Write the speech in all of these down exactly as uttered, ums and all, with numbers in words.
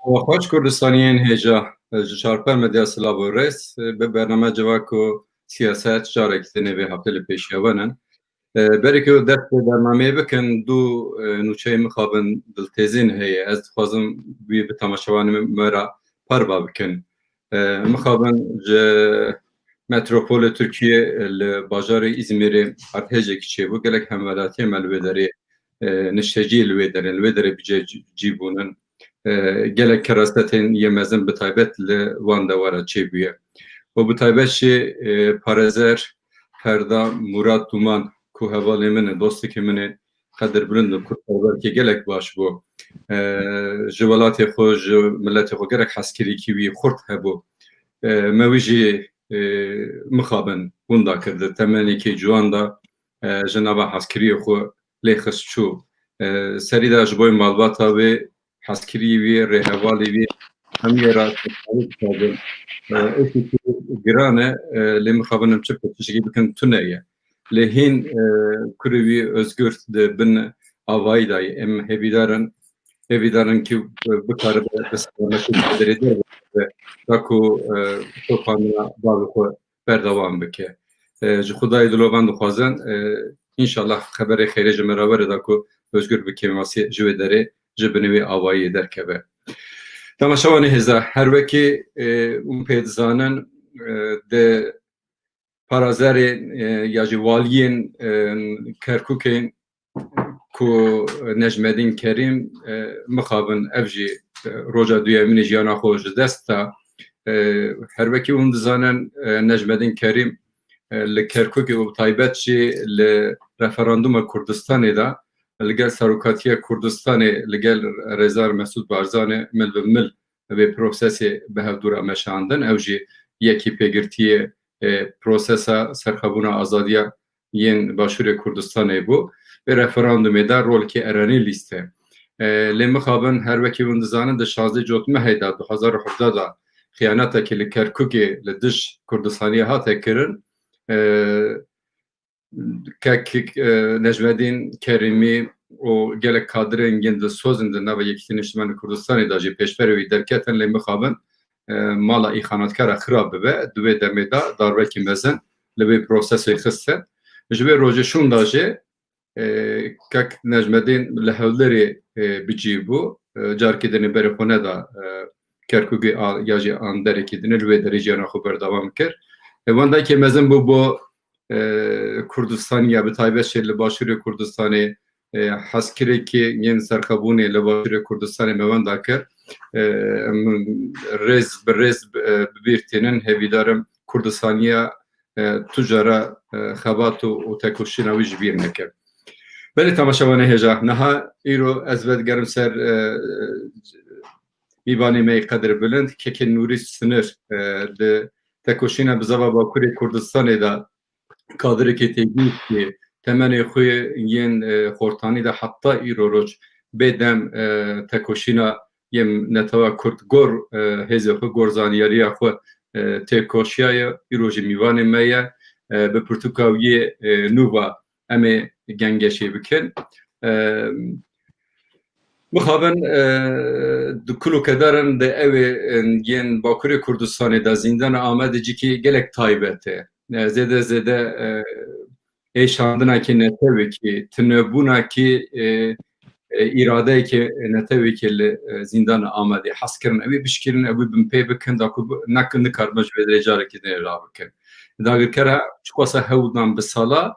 Xweş Kurdistaniyên hêja, ji Çarper Medya silav û rêz. Bi bername Civak û Siyaset carekî din ê vê heftê li pêşiya we ne. Berê ku dest bi bernameyê bikin, du, e, nûçeyê mixabin diltêzîn heye. Ez dixwazim wî bi temaşevanê me re parve bikin. E, mixabin ji metropolê Tirkiyê, e, li bajarê Îzmîrê erdhêjekî çêbû. Gelek hemwelatiyê me li wê derê, e, niştecî li wê derê, li wê derê bi cê cî bûnin. E, gelek kerasetên yê mezin bi taybet li van dewara çêbûye. Û bi taybet jî, e, parêzer Ferda Murat Duman ku hevalê min e, dostekî min e, qedirbilind û kurperwerkê gelek baş bû. E, ji welatê xwe, ji miletê xwe gelek hezkirîkî wî xurt hebû. E, me wî jî, e, mixabin winda kir, di temenekî ciwan de, e, ji nava hezkiriyê xwe lê xist çû. E, serî de ji bo malbata wê, hezkiriyê wî, rêhevalê wî, hemûyê re tedawi dixwazin. E, êkî ku giran e, e, lê mixabin em çi tiştekî bikin tune ye. Lê hîn, e, kurê wî Özgür di bin avayî de ye. Em hêvîdar in, hêvîdar in ku, e, bikaribe bi selametî derê derbibe, da ku, e, topandina bavê xwe berdewam bike. E, ji Xwedayê dilovan dixwazin, e, înşallah xeberê xêrê ji me re were da ku Özgür bi kêmasî ji wê derê, ji binê wê avayiyê derkeve. Temaşevanê hêza, her wekî, e, hûn pê dizanin, e, di parazerê, e, ya jî waliyên, e, Kerkûkê ku Necmedîn Kerîm, e, mixabin ev jî, e, roja duyemînê jiyana xwe ji dest da. E, her wekî hûn dizanin, e, Necmedîn Kerîm, e, li Kerkûkê û bi taybet jî li referanduma Kurdistanê de li gel Serokatiya Kurdistanê, li gel Rêzdar Mesûd Barzanî mil bi mil vê prosesê bi hevdû re meşandin. Ew jî yekî pêgirtiyê, e, prosesa serxwebûna azadiya yên Başûrê Kurdistanê bû. Vê referandumê de rolekî erenî lîste. E, lê mixabin her wekî hûn dizanin di şazdeh Cotmehê de du hazar û hevdeh de xiyanetekî li Kerkûkê li dij Kurdistaniyê hate kirin. E, kek, e, Necmedîn Kerîmî û gelek kadirên yên dilsoz in di nava Yekîtî Niştimanî Kurdistanê de jî pêşberê wî derketin, lê mixabin, e, mala îxanatkara xira bibe, di wê demê de darbekî mezin li vê prosesê xistin. Ji vê rojê şûnda jî, e, kek Necmedîn li Hewlêrê, e, bi cî bû. E, carekî dinê berê xwe neda, e, Kerkûkê a, ya jî an derekî dinê li wê derê jiyana xwe berdewam kir. E, wendayekê mezin bû bo, e, Kurdistaniya, bi taybet jî li Başûrê Kurdistanê, e, hezkirekî yên serxwebûnê li Başûrê Kurdistanê me wenda kir. E, em rêz bi rêz, e, bi bîr tînin, hêvîdar im Kurdistaniya, e, tu cara, e, xebat û, û tekoşîna wî ji bîr neke. Belê temaşevanê hêja, niha îro ez vedigerim ser, e, mîvanê me yê qedirbilind, Kekê Nûrî Sinir, e, di tekoşîna bizava Bakurê Kurdistanê de kadireke têgihîştî, temenê xwe yên, e, xortanî de heta îro roj bê dem, e, tekoşîna yên netewa Kurd gor, e, hêzê xwe, gor zanyariya xwe, e, têkoşiyaye, îro jî mîvanê me ye, e, bi pirtûka wî yê, e, nû ve em ê gengeşê bikin. E, Mixabin, e, di kul û kederin de ew ê, e, yên Bakurê Kurdistanê de zîndana Amedê cîkî gelek taybet e. E, zêde zêde, e, êşandinakî netewekî, tunebûnakî, e, e, îradeyekî netewekî li, e, zîndana Amedê hez kirin. Ew ê bişkîrin, ew ê binpê bikin, da ku bi-, nak-, nikaribin ji vê derê carekî dinê rabikin. Dagirkera çiqasa hewdan bi sala,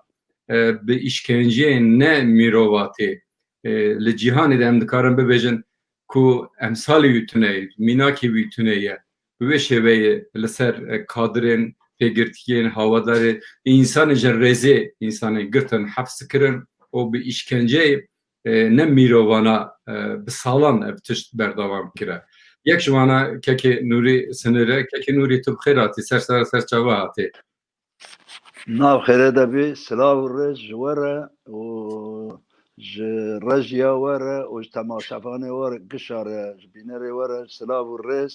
e, bi îşkenceyên ne mîrovatî, e, li cîhanê de em dikarin bibêjin ku emsalê wî tune ye, mînakê wî tune ye. Bi wê şêweyê li ser, e, kadirên, pêgirtiyên, hawadarê, însanên ji rêzê, însanên girtin, hefs kirin û bi îşkenceyê, e, ne mîrovana, e, bi salan ev tişt berdewam kire. Yek ji wana Kekê Nûrî Sinir e. Kekê Nûrî, tu bi xêr hatî, ser ser ser çava hatî. Nav xêrê de bî, silav û rêz ji we re û ji rejiya we re û ji temaşevanê we re, gişa re, ji bînerê we re silav û rêz,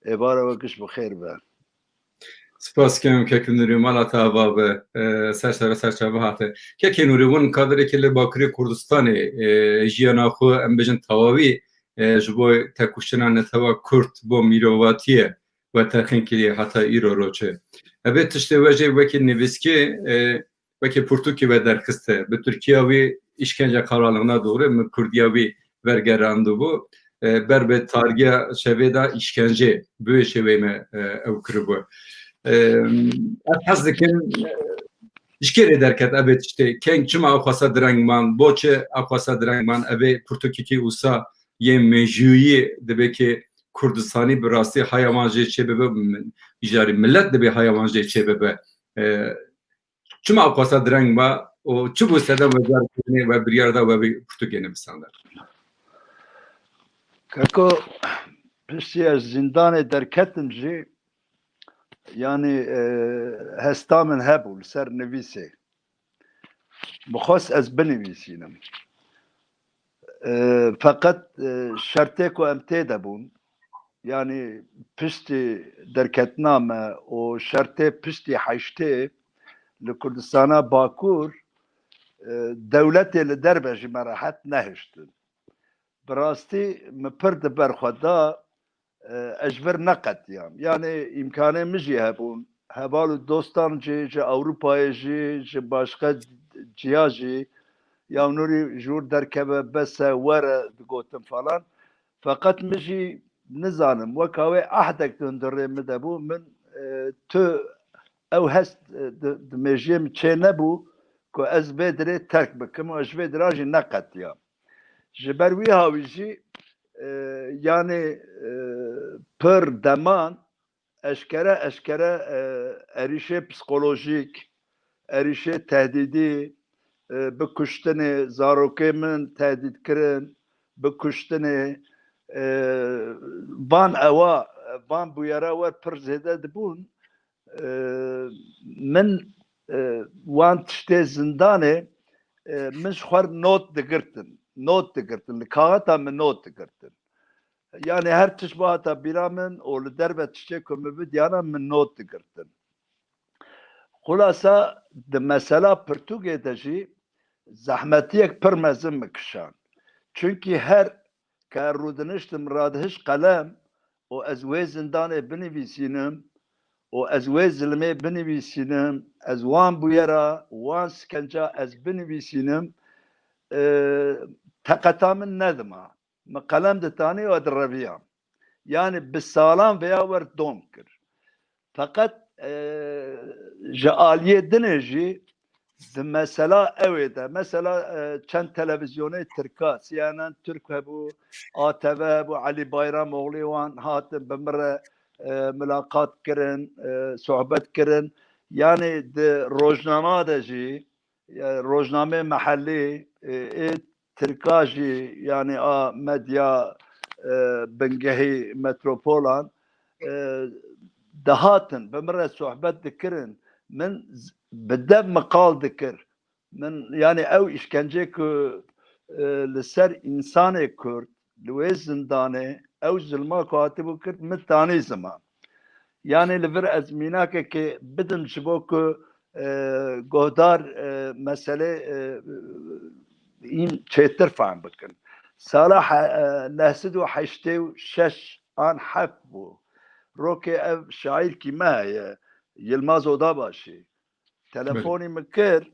êvara we giş bi xêr be. Spas dikim Kekê Nûrî, mala te ava be, e, ser ser ser çava hate. Kekê Nûrî, hûn kadirêkî li Bakurê Kurdistanê, e, jiyana xwe, em bêjin tewawî, e, ji bo tekuştina netewa Kurd bo mîrovatiyê we terxîn kiriye heta îro roçê. Evê tiştê we jê wekî nivîskê, e, wekî pirtûkê we derxiste. Bi Tirkiya wî îşkence karanlığına doğru min Kurdiya wî vergerandibû. E, ber bi tariya şevê de îşkence bi wê şêweyê me, e, ew kiribû. E, ez hez dikim, e, ji kê rê derket evê tiştê? Keng çima ew xwasa direng man? Bo çi ew xwasa direng man? Evê pirtûkekî wisa yê mejûyî dibe ki Kurdistanî bi rastî haya wan jê çê bibe, m-, îjarî millet dibe haya wan jê çê bibe. E, çima ew xwasa direng ma û çi bû sedem we car kirinê we biryar da we vê pirtûkê nivîsandin? Keko, piştî ez zîndanê derketim jî, yanî, e, hesta min hebû li ser nivîsê. Min xwest ez binivîsînim. E, feqet, e, şertê ku em tê de bûn, yanî piştî derketina me û şertê piştî heştê li Kurdistana Bakur, e, dewletê li derve ji me rehet nehiştin. Bi rastî min pir di ber xwe da, e, ez ji vir neqetiyam. Yanî îmkanê min jî hebûn. Heval û dostan jî ji Ewropayê jî, ji başqa ciya jî, ya nûrî ji wir derkeve, bes e, were digotin falan. Feqet min jî nizanim, weka wê ehdek di hundirê min de bû, min, e, tu ew hest, e, di, di mêjiyê min çê nebû ku ez vê dirê terk bikim û ez ji vê dira jî neqetiyam. Ji ber wî hawî jî, e, yanî, e, pir deman eşkere, eşkere, e, êrîşê psîkolojîk, êrîşê tehdîdî, e, bi kuştinê, zarokê min tehdîd kirin, bi kuştinê, e, van ewa, van bûyera wer pir zêde dibûn. E, min, e, wan tiştê zindanê, e, min ji xwe re not digirtin. Not digirtin. Li kaxeta min not digirtin. Yanî her tişt bihata bîra min û li derve tiştê ku min bidiyana min not digirtin. Xulasa di mesela pirtûkê de jî zehmetiyek pir mezin min kişand. Çunkî her ke rûdiniştim radihişt qelem û ez wê zindanê binivîsînim û ez wê zilmê binivîsînim, ez wan bûyera, wan sikenca ez binivîsînim, e, teqeta min nedima. Min qelem ditanî û direviyam. Yanî bi salan vêya wer dom kir. Feqet, e, ji aliyê dinê jî di mesela ew ê de, mesela, e, çend televîzyonê tirka, C N N Türk hebû, A T V hebû, Elî Bayramoglî wan hatin bi min re, e, milaqat kirin, e, sohbet kirin. Yanî di rojnama de jî, e, rojnamê mehellî, e, ê tirka jî, yanî a medya, e, bingehî metropolan, e, dihatin, bi min re sohbet dikirin. Min z-, bi dev min qal dikir. Min, yanî ew îşkencê ku, e, li ser însanê Kurd, li wê zindanê, ew zilma ku hatibû kirin, min tanî ziman. Yanî li vir ez mînakekê bidim ji bo ku, e, guhdar, e, meselê, e, hîn çêtir fehm bikin. Sala he-, e, neh sed û heştê û şeş an heft bû. Rokê ev şaîrkî me heye, Yilmaz Odabaşî. Belê. Telefonî min kir,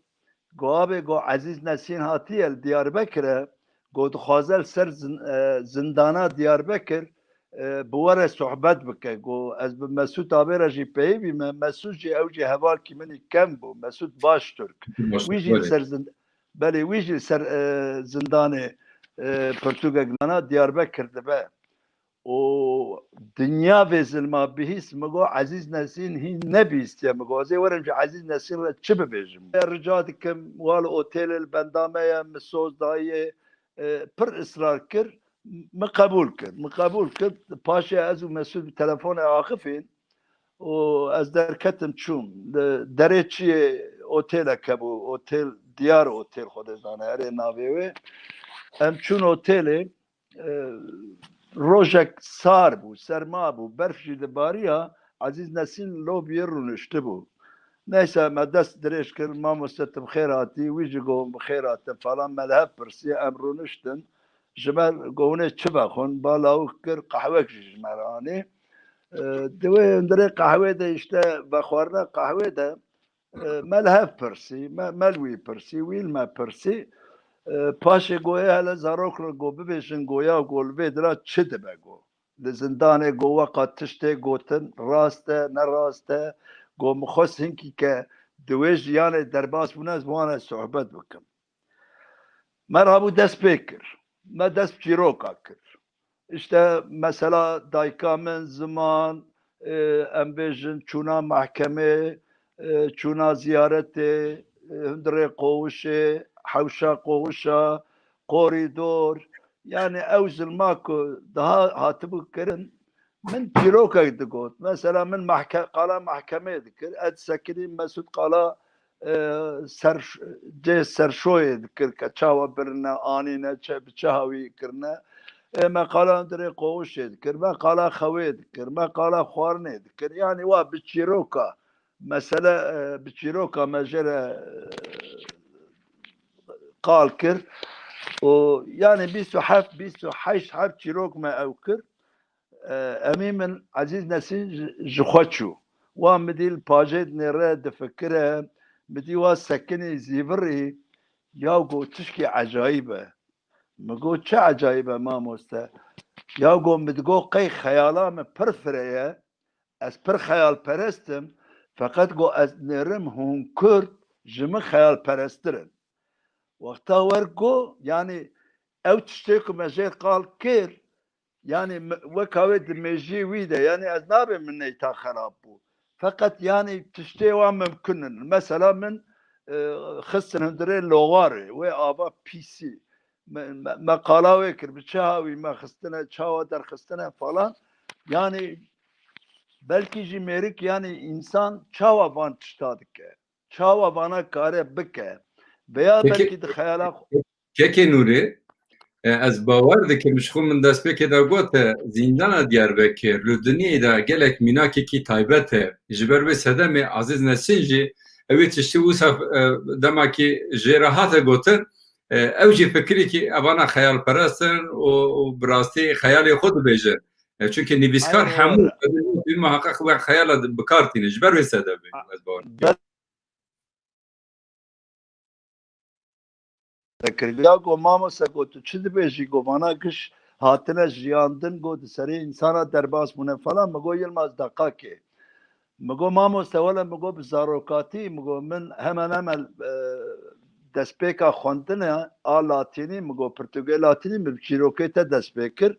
got, "Abê," got, "Ezîz Nesîn hatiye li Diyarbekir e, got, dixwaze li ser zin-, e, zindana Diyarbekir, e, bi we re sohbet bike." Got, "Ez bi Mesûd abê re jî peyivî me." Mesûd jî, ew jî hevalkî min î keng bû. Mesûd Baştürk. Baştürk, wî jî li belê. Ser zind-, belê, wî jî li ser, e, zindanê, e, pirtûkek dana, Diyarbekir dibe. Û dinya vê zilma bihîst, min got, "Ezîz Nesîn hîn nebihîstiye." Min got, "Ez ê werim ji Ezîz Nesîn re çi bibêjim?" Rica dikim, wa li otêlê li benda me ye, min soz daye, e, pir israr kir, min qebûl kir. Min qebûl kir, paşê ez û Mesûd bi telefonê axifîn û ez derketim çûm. Li derê çiyê otêlek hebû, otêl, Diyar Otêl, Xwedê zane, erê navê wê. Em çûn otêlê, e, rojek sar bû, serma bû, berf jî dibariya, Ezîz Nesîn lobiyê rûniştibû. Neyse, me dest dirêj kir, "Mamoste, tu bi xêr hatî?" Wî jî got, "Bi xêr hatim," falan, me li hev pirsiye, em rûniştin. Ji me got hûn ê çi vexwin? Ba lawik kir, qehwek jî ji me re anî. E, di wê hundirê qehwê de, îşte vexwarina qehwê de, e, me li hev pirsî, me, me li wî pirsî, wî li me pirsî. E, paşê got ê hele zarok re got bibêjin, got ya got li vê dira çi dibe got. Li zindanê got weqa tiştê gotin, rast e, ne rast e. Got min xwest hinkî ke di wê jiyanê derbas bûne, ez bi wan re sohbet bikim. Me rabû dest pê kir. Me dest çîroka kir. Îşte mesela dayika min, ziman, e, em bêjin çûna mehkemê, e, çûna ziyaretê, e, hundirê qoxişê, hewşa qoxişa, korîdor, yani ew zilma ku daha hatibû kirin, min çîrokek digot. Mesela min mehke-, qala mehkemê dikir, ez disekinîm Mesûd qala, e, ser, cê serşoyê dikir ke çawa birine, anîne, çe-, bi çi hawî kirine. E, me qala hundirê qoxişê dikir, me qala xewê dikir, me qala xwarinê dikir. Yani wa bi çîroka, mesele, e, bi çîroka me jê re, e, qal kir. Û yani bîst û heft, bîst û heşt heb çîrok me ew kir. E, emî min Ezîz Nesîn ji, ji xwe çû. Wan min dî li pajê dinêre, difikire, min dî wa sekinî zîvirî, ya got tişkî ecayîb e. Min got çi ecayîb e mamoste? Ya got min digot qey xeyala min pir firê ye, ez pir xeyalperest im, feqet got ez nêrim hûn Kurd ji min xeyalperesttir in. Wexta wer got, yani ew tiştê ku me jê qal kir, yani me-, weka wê di mêjiyê wî de, yani ez nabêm min neyta xerab bû. Feqet yani tiştê wan mimkun in. Mesela min, e, xistin hundirê loxarê, wê ava pîsî. Me, me, me qala wê kir, bi çi hawî me xistine, çawa derxistine falan. Yani belkî jî mêrik, yani însan çawa van tişta dike? Çawa vana kare bike? Veya Peki, belkî di xeyala xwe Kekê Nûrê, e, ez bawer dikim, ji xwe min destpêkê de got, e, zîndana Diyarbekir, li dinyê de gelek mînakekî taybet e. Ji ber wê sedemê Aziz Nesin jî, ew ê tiştî wisa, e, demakî jê re hate gotin, e, ew jî fikirîkî evana xeyalperest in û, û bi rastî xeyalê xwe dibêjin. E, çunke nivîskar Aynen hemû öyle. Muheqeq we xeyala di-, bi kar tînin. Ji ber wê sedemê A-, ez bawer dikim. Kir. Ya got, mamoste, got, tu çi dibêjî? Got, vana giş hatine jiyandin, got, di serê însana derbas bûne falan. Min got, Yilmaz, deqakê. Min got, mamoste, wele, min got, bi zarokatî, min got, min hemen hemen, e, destpêka xwendine a latînî, min got, pirtûkê latînî, min bi çîrokê te dest pê kir.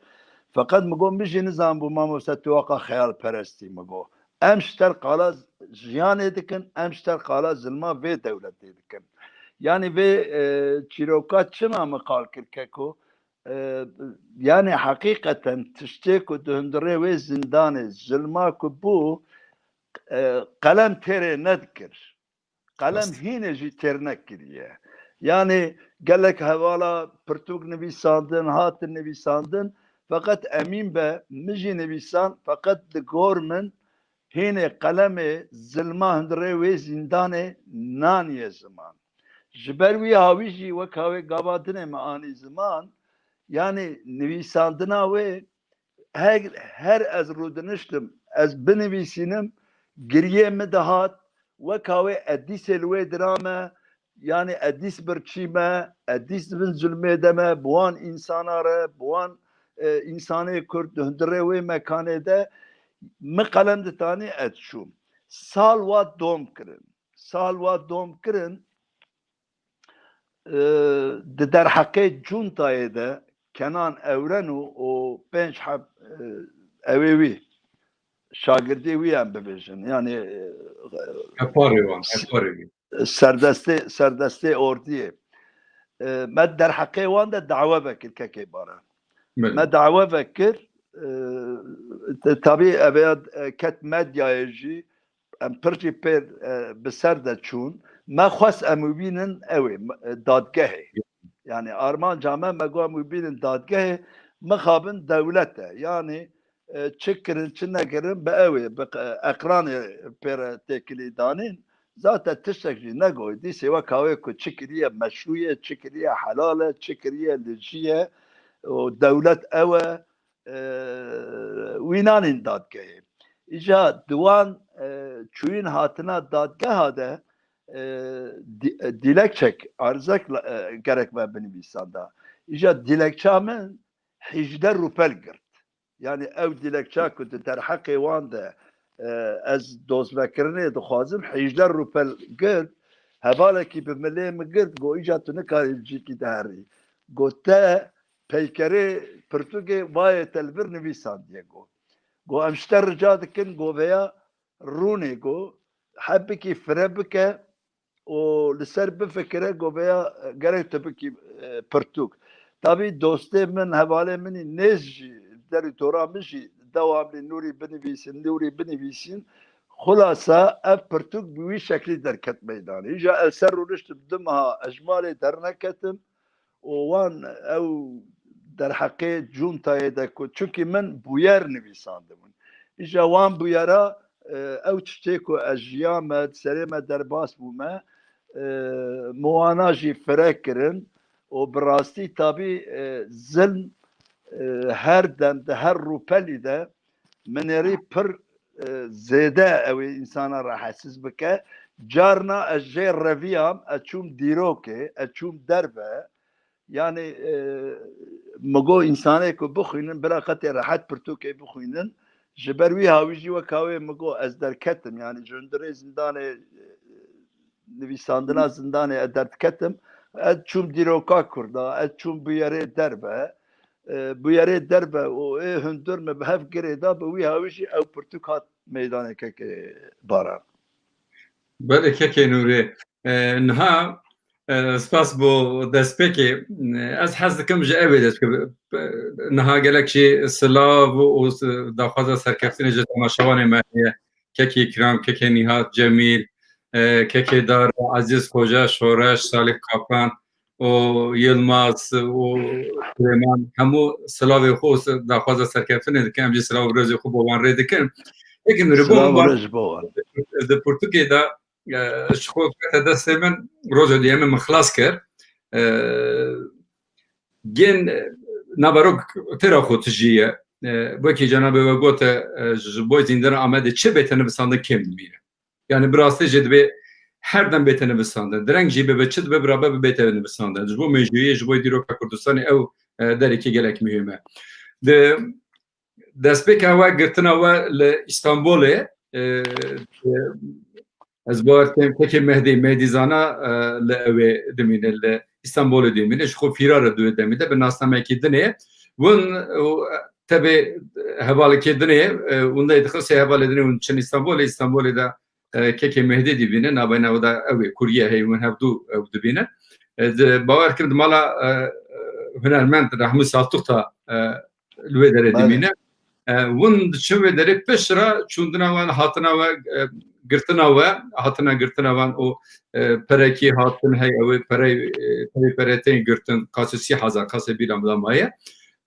Feqet min got, min jî nizanibû, mamoste, tu waqa xeyalperestî, min got. Em ji te re qala jiyanê dikin, em ji te re qala zilma vê dewletê dikin. Yanî vê, e, çîroka çima min qal kir keko? E, yanî heqîqeten tiştê ku di hundirê wê zîndanê zilma ku bû, e, qelem têrê nedikir. Qelem Rast. Hînê jî têr nekiriye. Yanî gelek hevala pirtûk nivîsandin, hatin nivîsandin, feqet Emîn be, min jî nivîsan, feqet di gor min hînê qelemê zilma hundirê wê zîndanê naniye ziman. Ji ber wî hawî jî weka wê gava dinê me anî ziman, yanî nivîsandina wê her, her ez rûdiniştim, ez binivîsînim, giriyê min dihat, weka wê edîsê li wê dirame, yanî edîs birçî me, edîs di bin zulmê de me, bi wan însana re, bi wan, e, însanê Kurd di hundirê wê mekanê de min qelem ditanî ez çûm. Sal wa dom kirin. Sal wa dom kirin, e, di derheqê cuntayê de Kenan Ewren û, û pênc heb, e, ewê wî, şagirdê wî em bibêjin. Yanî, e, Heparê wan, s-, heparê wî. Serdestê, serdestê ordiyê. E, me derheqê wan de dawe vekir kekê Baran. Belê. Me dawe vekir, e, te-, tabî ev ya, e, ket medyayê jî, em pir jî pê, e, bi ser de çûn. Me xwest em wî bînin ew ê, m-, e, dadgehê. Yanî armanca me, me got em wî bînin dadgehê, mixabin dewlet e. Yanî, e, çi kirin, çi nekirin, bi ew ê, bi, e, ekranê pê re têkilî danîn. Zaten tiştek jî negot. Dîsê weka wê ku çi kiriye meşrû ye, çi kiriye helal e, çi kiriye lijî ye. û dewlet ew e, e, wî nanîn dadgehê. Îca di wan, e, çûyîn hatina dadgeha de, e, di-, e, dilekçek, arzek, e, gerek me binivîsanda. Îca dilekça min hîjdeh rûpel girt. Yani ew dilekça ku di derheqê wan de, e, ez dozvekirinê dixwazim, hîjdeh rûpel girt, hevalekî bi milê min girt, got, îca tu nikarî li cîkî de herî. Got, te peykerê pirtûkê vayê te li vir nivîsandiye, got. Got, em ji te rica dikin, got, vêya rûnê, got, heb bikî, fire bike, û li ser bifikire, got, vêya gerek tu bikî, e, pirtûk. Tabî dostê min, hevalê min î nêz jî, derî tora min jî dewamlî nûrî binivîsin, nûrî binivîsin. Xulasa ev pirtûk bi wî şeklî derket meydanê. Îja ez ser rûniştim du meha ez ji malê derneketim û wan ew derheqê cuntayê de ku, çunkî min bûyer nivîsandibûn. Îja wan bûyera, e, ew tiştê ku ez jiyame, di serê me derbas bûme, e, min wana jî fire kirin û bi rastî tabî, e, zilm, e, her dem di her rûpelî de minêrî pir, e, zêde ew ê însana rehetsiz bike. Carna ez jê reviyam, ez çûm dîrokê, ez çûm derve. Yani, e, min got, însanê ku bixwînin, bila qetê rehet pirtûkê bixwînin. Ji ber wî hawî jî weka wê min got, ez derketim. Yani ji hundirê zindanê, e, nivîsandina zindanê ez derdiketim. Ez çûm dîroka Kurda, ez çûm bûyerê derve. E, bûyerê derve û ê hundir min bi hev girê da, bi wî hawî jî ew pirtûk hat meydanê, kekê Baran. Belê kekê Nûrê. E, niha, e, spas bo destpêkê. E, ez hez dikim ji ew ê dest bikim. E, niha gelek jî silav û, û daxwaza serkeftinê ji temaşevanê me heye. Kekê Îkram, kekê Nîhat, Cemîl, e, kekê Dara, Ezîz Xoca, Şoreş, Salih Kaplan û Yilmaz û Silêman, hemû silavê xwe û daxwaza serkeftinê dikin. Em jî silav û rêzê xwe bo wan rê dikin. Peki Nûrê, bo Silav û wan rêz ji bo wan. Di pirtûkê de, e, ji xwe kete destê min, roja duyemê min xilas kir. E, Gên, e, naverok têra xwe tijî ye. E, wekî cenabê we gote, e, ji bo zîndana Amedê çi bête nivîsandin kêm dimîne. Yani bi rastî jî dibê her dem bête nivîsandin. Direng jî bibe, çi dibe, birabe bibête nivîsandin. Ji bo mêjûyê, ji bo dîroka Kurdistanê ew, e, derekî gelek muhîm e. Di destpêka we girtina we li Îstanbulê, e, e, ez bawer dikim kekê Mehdî, Mehdî Zana, e, li ew ê dimîne, li Îstanbulê dimîne, ji xwe fîrar e di wê demê de, bi nasnameyekî din ê. Hûn, û, tevê hevalekê din ê, e, hûn de dixin sê hevalê din ê, hûn çin Îstanbulê, Îstanbulê de, e, kekê Mehdî dibîne, navbeyna wê de ew ê, kuriyê heye, hûn hevdû ew dibîne. E, di, bawer kim di mala, e, e, hunermend Rehmî Saltuq de, e, li wê derê Belê. dimîne. E, hûn diçin wê derê, pişt re çûndina wan, hatina we, e, girtina we, hatina girtina wan û, e, perekî hatin hey, ew ê perey, e, perey pere tên girtin, qasê sî hezar, qasê bîra min de maye.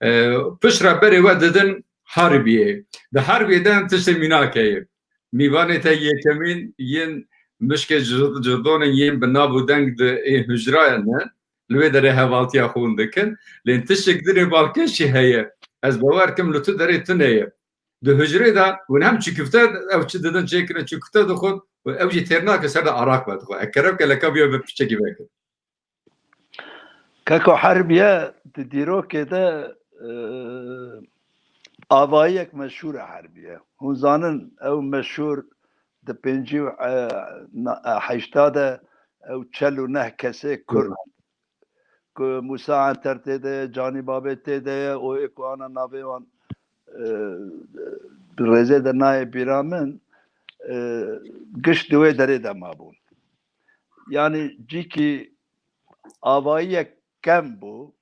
E, pişt re berê we didin Herbiyê. Di Herbiyê de em tiştê mînak heye. Mîvanê te yekemîn yên mişkê cir-, cirdon in, yên bi nav û deng di ê hujraya ne. Li wê derê hevaltiya xwe hûn dikin. Lê tiştek din ê balkêş jî heye. Ez bawer kim li tu derê tune ye. Di hujrê de hûn hem çikufte ew çi didin çêkirin, çikufte dixwin û ew jî têr nake ser de araq vedixwe. Ekerem ke leka biya bi piçekî vekin. Keko Herbiye di dîrokê de, e, avayiyek meşhûr e Herbiye. Hûn zanin ew meşhûr di pêncî û, e, na-, e, heşta de ew çel û neh kesê Kurd ku Musa Enter tê de ye, Canî Babê tê de ye û ê ku ana navê wan, e, bi rêzê de nayê bîra min, e, giş di wê derê de mabûn. Yanî cîkî avayiyek kem bû,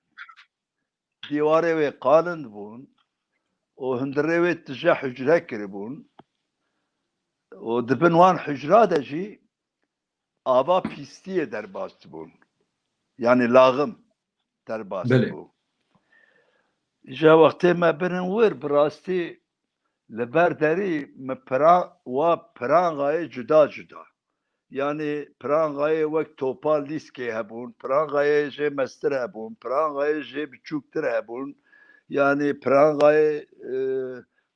dîwarê wê qalind bûn û hundirê wê tije hucre kiribûn û di bin wan hucra de jî ava pîstiyê derbas dibûn. Yanî laxim derbas Belê. dibû. Îja wextê me birin wir, bi rastî li ber derî me pira-, wa pirangayê cuda cuda. Yanî pirangayê wek topal lîskê hebûn, pirangayê jê mestir hebûn, pirangayê jê biçûktir hebûn. Yanî pirangayê e,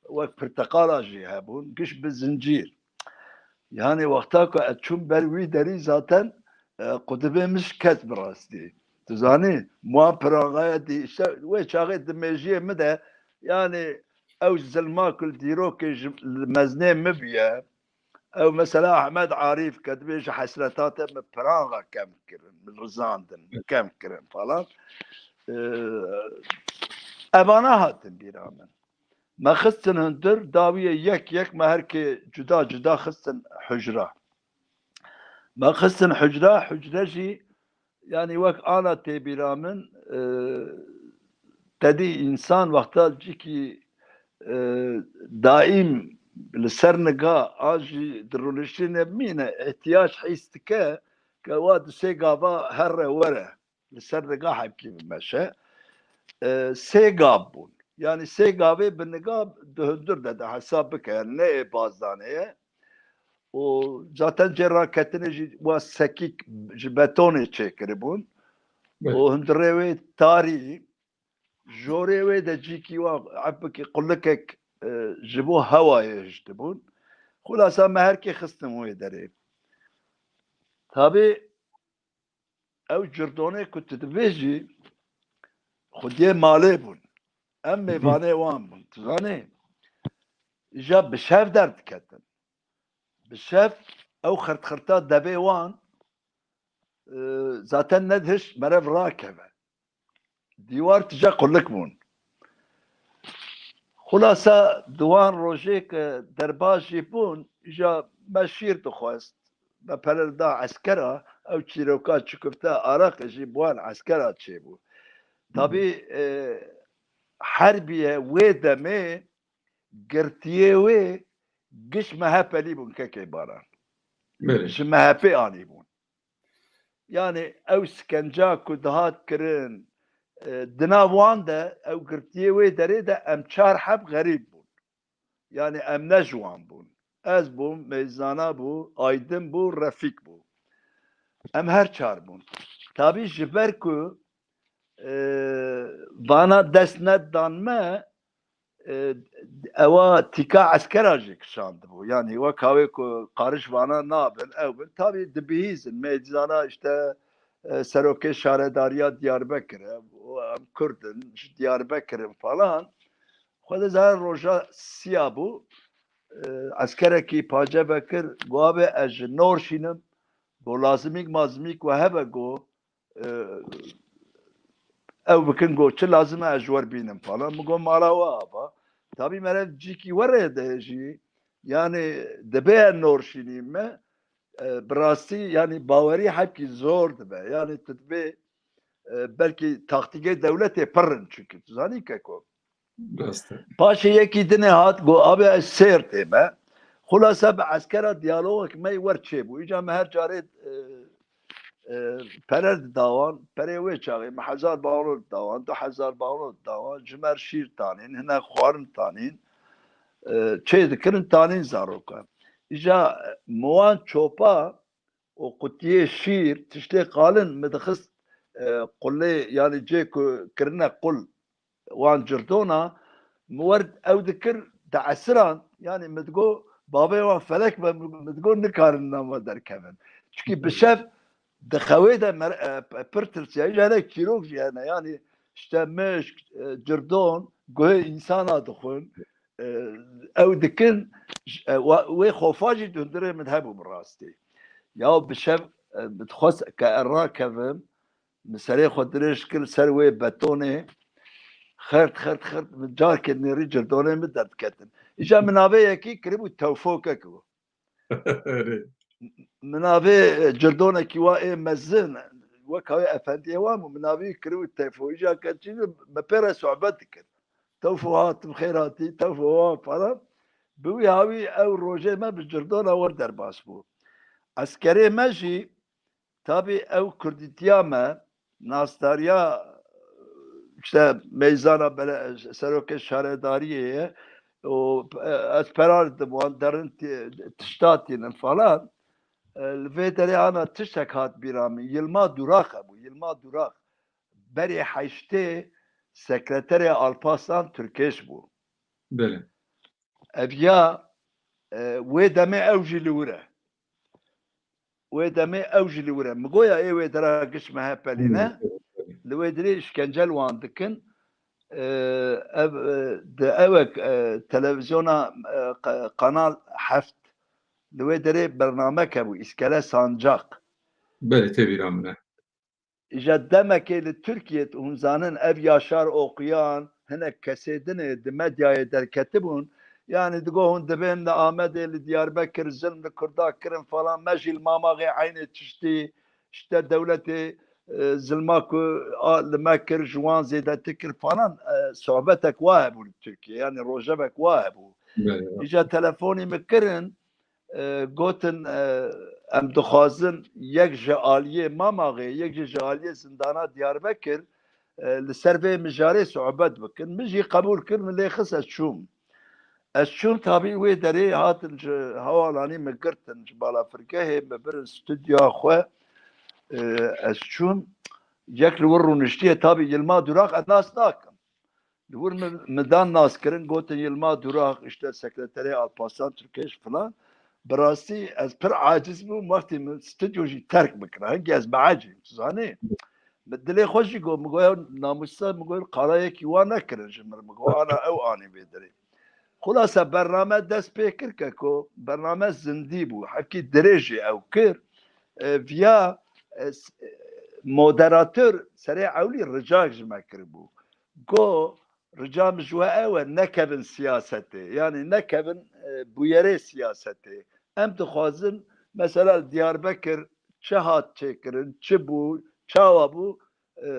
wek pirteqala jî hebûn, giş bi zincîr. Yanî wexta ku ez çûm ber wî derî zaten e, qudibê min şikest bi rastî. Tu zanî, wan pirangaya dî, işte wê çaxê di mêjiyê min de, yanî ew zilma ku li dîrokê ji li meznê min bûye, ew mesela Ahmed Arîf ke dibêje hesreta te min piranga kem kirin, min rizandin, min kem kirin falan. Ee, Evana hatin bîra min. Me xistin hundir, dawiyê yek yek me herkê cuda cuda xistin hucra. Me xistin hucra, hucre jî, yanî wek ana tê bîra min, e, te dî însan wexta cikî e, daîm li ser niga an jî di rûniştînê bimîne, ihtiyac hîs dike ke wa di sê gava here were, li ser niga hemkî bimeşe. E, sê gav bûn. Yanî sê gavê bi niga di hundir de de hesab bike. Yani ne ê bazdanê ye. Û zaten cê raketinê jî wa sekîk ji betonê çêkiribûn. Evet. Û hundirê wê tarî, jorê wê de cîkî wa, epikî qulikek, e, ji bo hewayê hiştibûn. Xulasa me herkê xistin wê derê. Tabî ew cirdonê ku tu dibêjî xwediyê malê bûn. Em mêvanê wan bûn. Tu zanî, îja bi şev derdiketin. Bi şev ew xirtxirta devê wan, e, zaten nedihişt merev rakeve. Dîwar tije qulik bûn. Xulasa di wan rojê ke derbas jî bûn, îja me şîr dixwest. Me pere da eskera, ew çîroka çikufte araqê jî bi wan eskera çêbû. Tabî, e, herbiye wê demê girtiyê wê giş MHPlî bûn, kekê Baran. Belê. Ji MHPê anîbûn. Yani ew sikenca ku dihat kirin, e, di nav wan de, ew girtiyê wê derê de em çar heb xerîb bûn. Yani em ne ji wan bûn. Ez bûm, Meyzana bû, Aydin bû, Refîk bû. Em her çar bûn. Tabî ji ber ku, e, vana dest nedan me, e, ewa tîka eskera jî kişandibû. Yani wek hawê ku qariş vana nabin, ew bin. Tabî dibihîzin. Meyzana işte, e, serokê şaredariya Diyarbekir e, û em Kurd in, ji Diyarbekir in falan. Xwedê zaten roja siya bû. E, eskerekî pace vekir, got, "Abê ez ji nor şînim, got, lazimîk mazimîk we hebe, got, e, ew bikin, got, çi lazim e ez ji we re bînim" falan. Min got, "Mala we ava." Tabî mere cîkî were de jî, yani dibê ez nor şînî me, e, bi rastî, yani bawerî hepkî zor dibe. Yani tu dibê, e, belkî taktîkê dewletê pir in, çünkü tu zanî keko. Rast e. Paşê yekî dinê hat, got, "Abi ez sêr tê me." Xulasa bi eskera diyalogek me wer çêbû. Îca me her carê, e, e, pere dida wan, perê wê çaxê me hezar bawno dida wan, du hezar bawno dida wan, ji me re şîr tanîn, hinek xwarin tanîn, e, çê dikirin tanîn zarokan. Îca, e, mi wan çopa û qutiyê şîr, tiştê qalin mi dixist, e, qulê, yani cê ku kirine qul wan cirdona, mi wer ew dikir di esiran, yani mi digo, "Bavê wan felek be", mi digo, "Nikarin nav me derkevin." Çünkü bi şev di xewê de mer-, e, p-, pir tirsiya. Ji hinek çîrok jî hene, yani işte mişk, e, cirdon, guhê însana dixwin, e, ew dikin, j-, e, wa-, wê xofa jî di hundirê min hebû bi rastî. Ya bi şev, e, bi dixwest ke ez rakevim, min serê xwe dirêj kir ser wê betonê, xert, xert, xert, min carkê nêrî cirdonê min derdiketin. Îca min navê yekî kiribû Tewfo keko. Erê. Min navê, e, cirdonekî wa ê mezin, wek hawê efendiyê wan bû, min navê wî kiribû Tewfo. Îca ke çî, me pê re sohbet dikir. "Tewfo hat, bi xêr hatî, Tewfo" wan falan. Bi wî hawî ew rojê me bi cirdona wer derbas bû. Eskerê me jî, tabî ew kurdîtiya me, nasdariya, işte, meyzana bele-, serokê şaredariyê ye û, e, ez perar didim wan, derin ti-, tişta tînin falan. E, li vê derê ana tiştek hat bîra min. Yilma Durax hebû. Yilma Durax berê heştê sekreterê Alparslan Türkeş bû. Belê. Ev ya, e, wê demê ew jî li wir e. Wê demê ew jî li wir e. Min goya ê wê dera giş M H P'lî ne. Li wê dirê îşkence li wan dikin. E, ev, e, di ewek, e, televizyona, e, qa-, Kanal heft, li wê derê bernameke bû, Îskele Sancak. Belê, tê bîra min e. Îja demekê li Tirkiyê hûn zanin ev Yaşar Okuyan, hinek kesê dinê di medyayê derketibûn. Yanî digo hûn dibên li Amedê, li Diyarbekir zilm li Kurda kirin falan, me jî li Mamaxê eynê tiştî, işte dewletê, e, zilma ku a, li me kir, ji wan zêdetir kir falan, e, sohbetek wa hebû li Tirkiyê, yanî rojevek wa hebû. Belê, evet. Îja telefonî min kirin, e, gotin, e, em dixwazin yek ji aliyê Mamaxê, yek jî ji aliyê zindana Diyarbekir, e, li ser vê mijarê sohbet bikin. Min jî qebûl kir, min lê xist, ez çûm. Ez çûm, tabî wê derê hatin ji hewalanî min girtin, ji balafirgehê min birin stûdyoya xwe. E, ez çûm, yek li wir rûniştiye, tabî Yilmaz Durak ez nas nakim. Li wir min, min dan nas kirin, gotin Yilmaz Durak, işte sekreterê Alparslan Türkeş falan. Bi rastî ez pir aciz bûm, wextê min stûdyo jî terk bikira. Hingî ez biecîm, tu zanî. Min dilê xwe jî got, min goya namûsa, min got, qala yekî wa nekirin ji min, min got, ana ew anî vê derê. Xulasa bername dest pê kir ke ku bername zindî bû, hekî dirêjî ew kir. E, viya, e, s-, e, moderator serê ewlî ricak ji me kiribû. Got, rica min ji we ew e, nekevin siyasetê. Yanî nekevin, e, bûyerê siyasetê. Em dixwazin, mesela li Diyarbekir çi hat çêkirin, çi bû, çawa bû, e,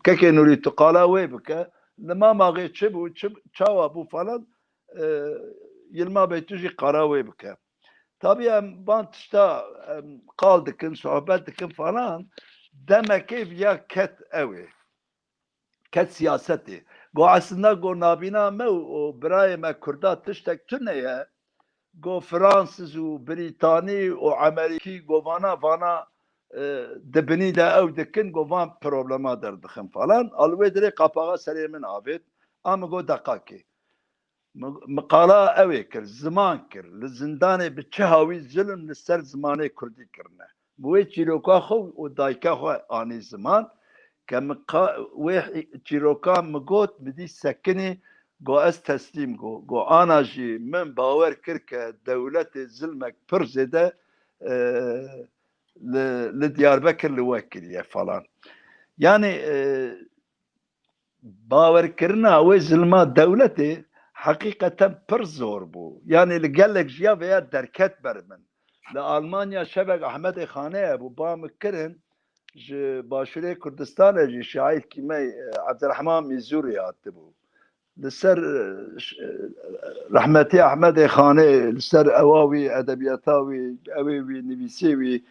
Kekê Nûrî, tu qala wê bike. Li Mamaxê çi bû, çi, çawa bû falan, e, Yilmaz Bey, tu jî qala wê bike. Tabî em van tişta, em, qal dikin, sohbet dikin falan, demekê viya ket ew ê. Ket siyasetê. Got, aslında, got, navîna me û, û birayê me Kurda tiştek tune ye. Got, Fransız û Brîtanî û Emerîkî, got, vana, vana, e, di binî de ew dikin, got, van problema derdixin falan. A li wê dirê qapaxa serê min avêt. A min got, deqakê. Mi, mi qala ew ê kir, ziman kir. Li zindanê bi çi hawî zulm li ser zimanê kurdî kirine. Mi wê çîroka xwe û dayika xwe anî ziman. Ke mi qa-, wê çîroka mi got, mi dî sekinî, got ez teslîm, got. Got ana jî min bawer kir ke dewletê zilmek pir zêde, e, li, li Diyarbekir li we kiriye falan. Yanî, e, bawerkirina wê zilma dewletê heqîqeten pir zor bû. Yanî li gelek jiya vêya derket ber min. Li Almanya şevek Ehmedê Xanê hebû, ba min kirin, ji Başûrê Kurdistanê jî şaîrkî me, e, Ebdirehman Mîzûrî hatibû. Li ser, e, ş-, e, rehmetî Ehmedê Xanê, li ser ewa wî, edebiyata wî, ewê wî, nivîsê wî,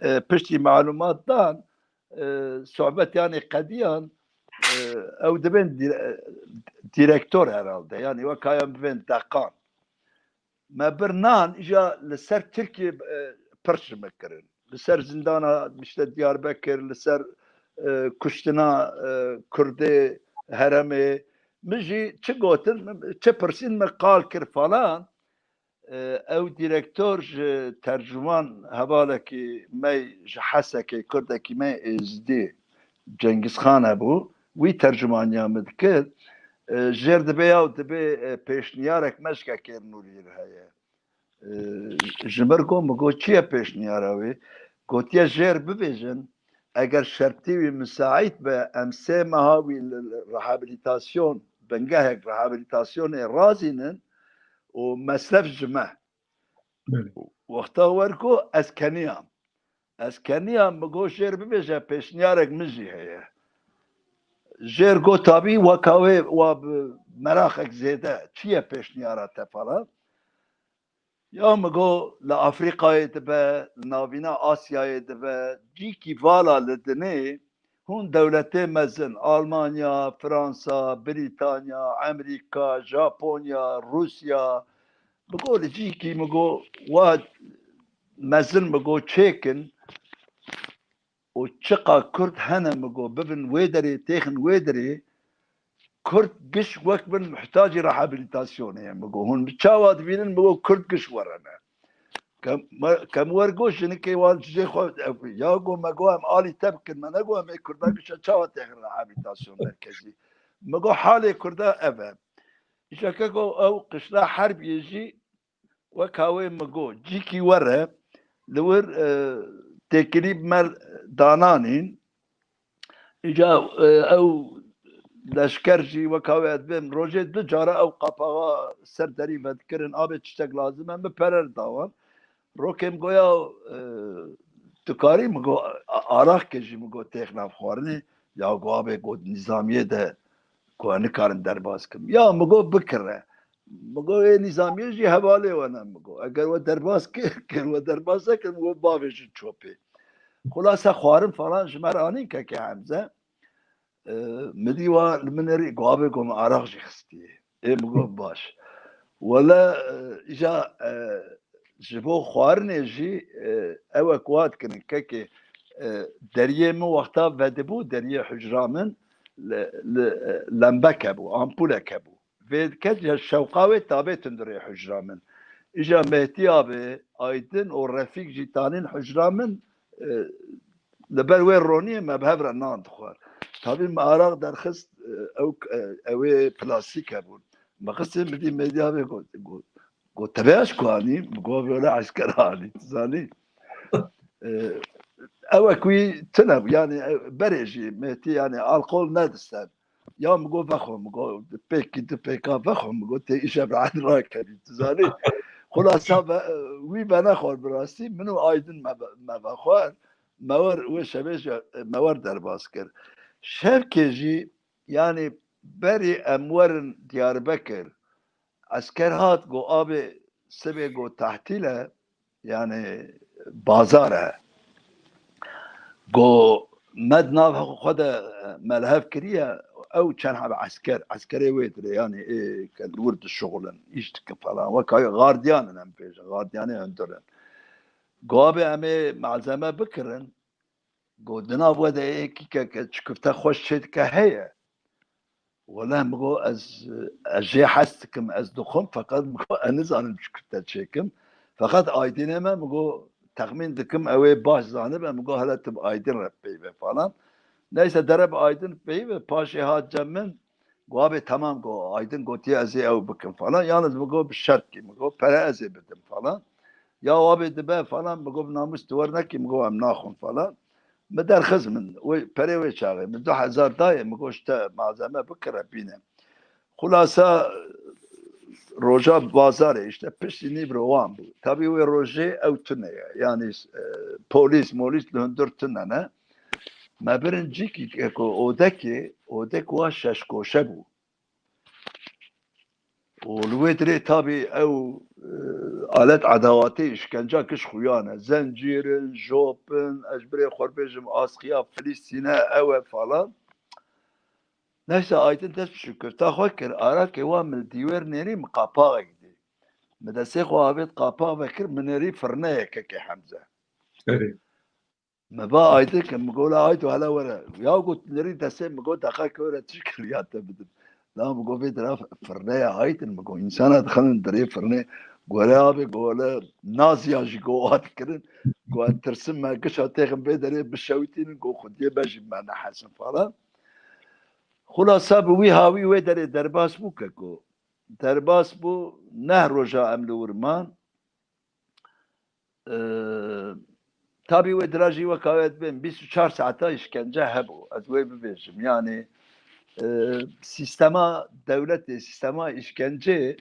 e, piştî malûmat dan, e, sohbet yanî qediyan, e, ew dibên dîre-, direktor herhalde. Yanî weka yan bibên deqan. Me bir nan îja li ser Tirkiye, e, pirç ji me kirin. Li ser zindana işte Diyarbekir, li ser, e, kuştina, e, Kurdê heremê. Min jî çi gotin, çi pirsîn, min qal kir falan. E, ew direktor ji tercûman hevalekî me ji Hesekê, kurdekî me êzdî, Cengizxan hebû. Wî tercûmaniya min dikir. E, jêr dibê ya û dibê, e, pêşniyarek me ji Kekê Nûrî re heye. E, ji mir got, min got, çi ye pêşniyara wê? Gotiye, jêr bibêjin, eger şertî wî misaît be, em sê meha wî li, li rehabilitasyon, bingehek rehabilitasyonê razînin û mesref ji me. Belê. Wexta wer got, ez keniyam. Ez keniyam, min got, jêr bibêje, pêşniyarek min jî heye. Jêr got, tabî, weka wê, wa bi meraqek zêde, çi ye pêşniyara te falan. Ya min got, li Afrîkayê dibe, li navîna Asyayê dibe, cîkî vala li dinê hûn dewletê mezin, Almanya, Fransa, Brîtanya, Emerîka, Japonya, Rûsya, min got, li cîkî, min got, wa mezin, min got, çêkin û çiqa Kurd hene, min got, bibin wê derê, têxin wê derê, Kurd giş wek bin muhtacî rehabilitasyonê ye. Min got, hûn bi çawa dibînin? Min got, Kurd giş werene. Ke me-, ke min wer got, jinikê wan cicê xwe, ev, ya got, me got, em alî te bikin, me negot, em ê Kurda gişe çawa têxin rehabilitasyon merkezî. Me got, halê Kurda ev e. Îşte keko ew qişla herbiyê jî wek hawê min got, cîkî were, li wir, e, têkilî bi me dananîn. Îca, e, ew leşker jî wek hawê ez bêm, rojê du cara ew qapaxa ser derî vedikirin, abê tiştek lazim e, min pere dawan. Rokê min goya, e, tu karî? Min got, a-, araxkê jî min got têx nav xwarinê. Ya got, abê got nîzamiyê de ku ez nikarim derbas kim. Ya min got bikire. Min got ê nîzamiyê jî hevalê we ne, min got. Eger we derbas kir, kir we derbas nekir, min got bavêjin çopê. Xulasa xwarin falan ji me re anîn kekê Hemze. E, min dî wa li min rî, got abê, got min araq jî xistiye. Ê min got baş. Wele, e, îja, e, ji bo xwarinê jî, e, ew e ku hat kirin kekê, e, deriyê min wexta vedibû, deriyê hucra min li, li, e, lembek hebû, ampulek hebû. Vê diket ya şewqa wê tabê tundirê hucra min. Îja Mehtî abê, Aydin û Refîk jî tanîn hucra min, e, li ber wê roniyê me bi hev re nan dixwar. Tabî me araq derxist, e, ew, e, ew ê plastîk hebûn. Me xistê min dî Mehtî abê got, got, got, "Te vê aş ku anî?" Min got, "Vê wele esker anî, tu zanî." E, ew e ku tune bû, yani, e, berê jî Mehtî, yani, alkol nedisten. Ya min got, "Vexwe," min got, "pêkî du pêka vexwe," min got, "tê îşev rahet rakerî, tu zanî." Xulasa ve-, wî venexwar bi rastî, min û Aydin me ve-, me vexwar, me wer wê şevê jî, me wer derbas kir. Şevkê jî, yani berî em werin Diyarbekir, esker hat, got, "Abê, sibê," got, "tehtîl e, yani bazar e." Got, "Me di nav xwe de melhev kiriye, ew çend heb esker, eskerê wê dire, yani ê ke li wir dişuxulin, îş dikin falan. Weka gardiyan in, em bêjin, gardiyanê hundir in." Got, "Abê, em ê malzeme bikirin." Got, "Di nav we de ê kîkeke çikufte xweş çê dike heye?" Wele min got, "Ez, ez jê hez dikim, ez dixwim, feqet min got, ez nizanim çikufte çêkim." Feqet Aydinê me, min got, "Texmîn dikim ew ê baş zanibe," min got, "Hele tu bi Aydin re peyve," falan. Neyse, dere bi Aydin peyve, paşê hat cem min, got, "Abê, temam," got, "Aydin gotiye ez ê ew bikim," falan. "Yalnız," min got, "bi şertkî," min got, "pere ez ê bidim," falan. "Ya abê dibe," falan, min got, "Bi namûs tu wer nekî," min got, "Em naxwin," falan. Min derxiz, min wê perê wê çaxê, min du hezar dayê, min got, "Ji te malzeme bikire bîne." Xulasa roja bazarê, işte piştî nîv rowan bû. Tabî wê rojê ew tune ye. Yani, e, polîs molîs li hundir tune ne. Me birin cîkî ku odekê, odek wa şeş koşe bû. Û li wê dirê tabî ew, e, alet edawatê îşkenca giş xuyan e. Zencîr in, jop in, ez ji birê xwe bêjim, asxiya Filistîne ew e falan. Neyse, Aydin dest bi şikifta xwe kir, arakê wa min li dîwêr nêrî, min qapaxek dî. Min destê xwe avêt qapax vekir, min nêrî firneyekekê Hemze. Erê. Me ba Aydin kir, min got, "La Aydo, hele were." Ya got, "Nêrî destê," min got, "Deqeke were tişt kiriya te bidim." La min got, "Vê dira firneya Aydin," min got, "Însana dixin dirê firnê." Gore abê, got, "Hele naziya jî," got, "hat kirin." Got, "Ez tirsim me gişa têxin vê derê bişewitînin," got, "Xwediyê me jî me nehesin," falan. Xulasa bi wî hawî wê derê derbas bû keko. Derbas bû, neh roja em li wir man. Ee, tabî wê dira jî weka wê dibên bîst û çar saeta îşkence hebû. Ez wê bibêjim. Yani, e, sîstema dewletê, sîstema îşkenceyê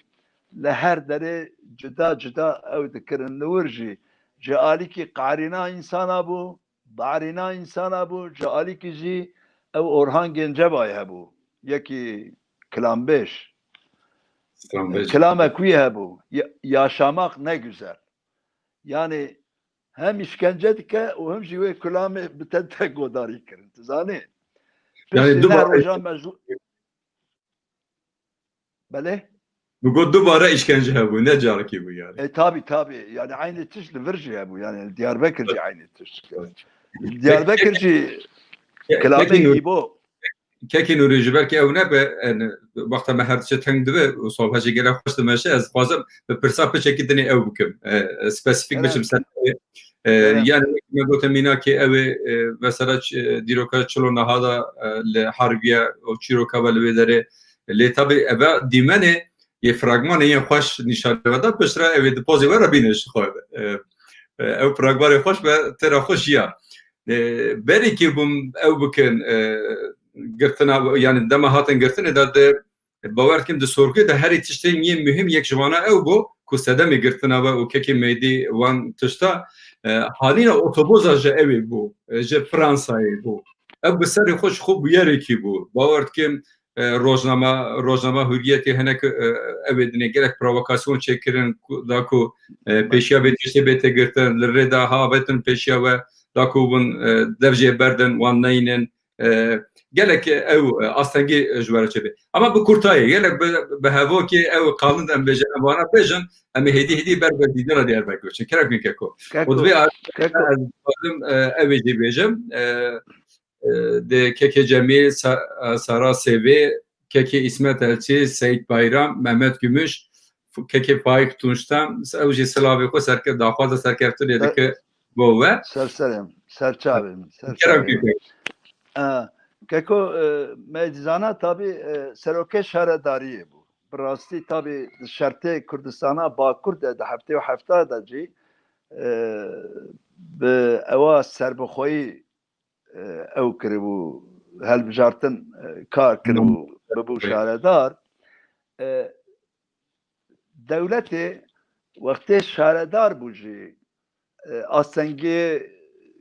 li her derê cuda cuda ew dikirin. Li wir jî ji alîkî qarîna însana bû, barîna însana bû, ji alîkî jî ew Orhan Gencebayê hebû. Yekî kilambêj. Kilambêj. Kilamek wî hebû. Ya-, yaşamak ne güzel. Yani hem îşkence dike û hem jî wê kilamê bi te te godarî kirin. Tu zanî? Yani piştî ne roja me ji Belê? Bi got dubare îşkence hebû, ne carekî bû yani. E, tabi, tabi. Yani aynı tişt li vir jî hebû. Yani Diyarbekir jî aynı tişt. Diyarbekir jî kilamê Îbo. Kekê Nûrê, ji ber ke ew nebe, yani, wexta me her tişt teng dibe û sohbet jî gelek xweş dimeşe, ez dixwazim bi pirsa piçekî dinê ew bikim. E, spesîfîk biçim ser. E, yani, me gote mînakê ew ê, e, mesela, ç-, e, dîroka çilo niha da, e, li Harbiye û çîroka ve li wê derê. Lê tabi eve dîmenê yê fragmanê yên xweş nîşanê ve da, piştre ew ê di pozê we re bîne ji xwe. E, e, ew fragmanê xweş be têra xwe jiya. E, berê ke bûm ew bikin, e, girtina, yani dema hatin girtinê de, de bawer dikim di sorgê de herî tiştên yên muhîm yek ji wana ew bû ku sedemê girtina we û kekê Meydî wan tişta, e, halîna otoboza ji ew ê bû, e, ji Fransayê bû. Ew bi serê xwe ji xwe bûyerekî bû. Bawer dikim, e, rojnama, rojnama Hurriyetê hinek, e, ew ê dinê gelek provokasyon çêkirin ku, da ku, e, pêşiya vê tiştê bête girtin, li rê de ha vetin pêşiya we, da ku hûn, e, dev jê berdin, wan neynin. E, gelek ew, e, astengî ji we re çêbe. Ama bi kurtayê, gelek bi, bi hevokê ew qanûn em bêjin, em vana bêjin, em ê hêdî hêdî ber bi dîdara Diyarbekir biçin. Kerem kin keko. Keko, û divê keko. Ez dixwazim, e, ew ê jî bêjim. E, e, de Kekê Cemîl, Sa-, e, Sara Sêvê, Kekê Îsmet Elçî, Seyîd Bayram, Mehmet Gümüş, F-, Kekê Faik Tunçtan, ew jî silavê xwe serke-, daxwaza serkeftinê dike bo we. Ser serê min, ser çavê min, ser Kerem çavê min. Keko. E, keko, e, me dizana tabî, e, serokê şaredariyê bû. Bi rastî tabî di şertê Kurdistana Bakur de, di heftê û hefta de jî, e, bi ewa serbixweyî, e, ew kiribû, helbijartin, e, kar kiribû, bibû şaredar. E, dewletê wextê şaredar bû jî, e, astengê,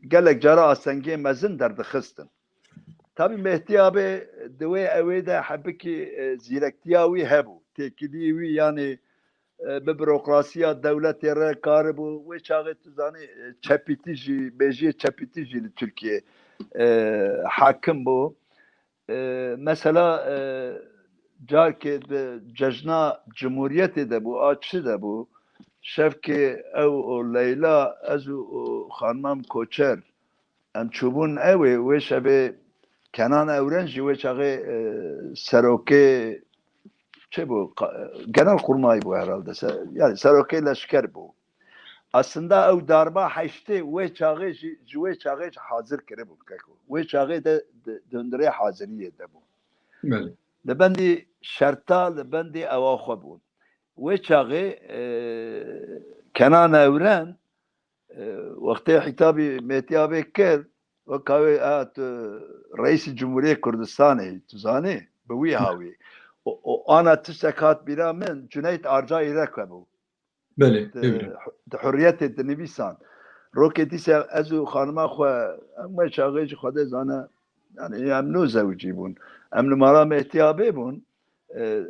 gelek cara astengê mezin derdixistin. Tabî Mehdî Abê di wê ewê de hebikî, e, zîrektiya wî hebû. Têkilî wî, yanî, e, bi burokrasiya dewletê re karibû. Wê çaxê tu zanî, e, çepîtî jî, bêjiyê çepîtî jî li Tirkiyê, e, hakim bû. E, mesela, e, carkê di cejna Cumhuriyetê de bû, a çi de bû, şevkê ew û Leyla, ez û, û xanimam Koçer, em çûbûn ewê, wê şevê Kenan Ewren jî wê çaxê, e, serokê çi bû? Qa-, Genelkurmay bû herhalde. Se-, yani serokê leşker bû. Aslında ew darba heştê wê çaxê jî, ji wê çaxê jî hazir kiribûn keko. Wê çaxê de, de, di hundirê haziriyê de bû. Belê. Li bendî şerta, li bendî ewa xwe bûn. Wê çaxê, e, Kenan Ewren, e, wextê hîtabî Mehdî Abê kir, weka wê, a, tu Reîsî Cumhuriyê Kurdistanê, tu zanî, bi wî hawî. O, o ana tiştek hat bîra min, Cüneyt Arca Îrek hebû. Belê, di, di Hurriyetê dinivîsan. Rokê dîse ez û xanima xwe, em wê çaxê jî Xwedê zane, yani em nû zewicî bûn. Em li mala Mehdî Abê bûn. E,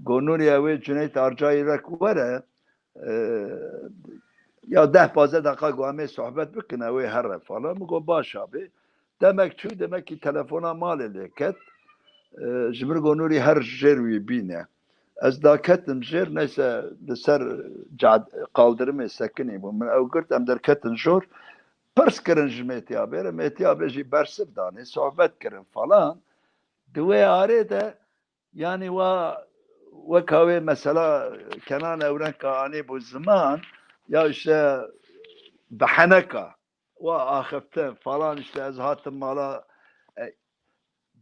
gonûrî ew ê Cüneyt Arca Îrek were, e, ya deh pazdeh deqa got em ê sohbet bikin, ew ê here falan. Min got baş abê. Demek çû, demek ki telefona malê lê ket. E, ji min got Nûrî her jêr wî bîne. Ez daketim jêr, neyse li ser cad-, qaldirimê sekinî bû. Min ew girt, em derketin jor. Pirs kirin ji Mêtî Abê re, Mêtî Abê jî bersiv danê, sohbet kirin falan. Di wê arê de, yanî wa, weka wê mesela Kenan Ewrenka anî bû ziman, ya işte bi heneka, wa axiftin falan, işte ez hatim mala, e,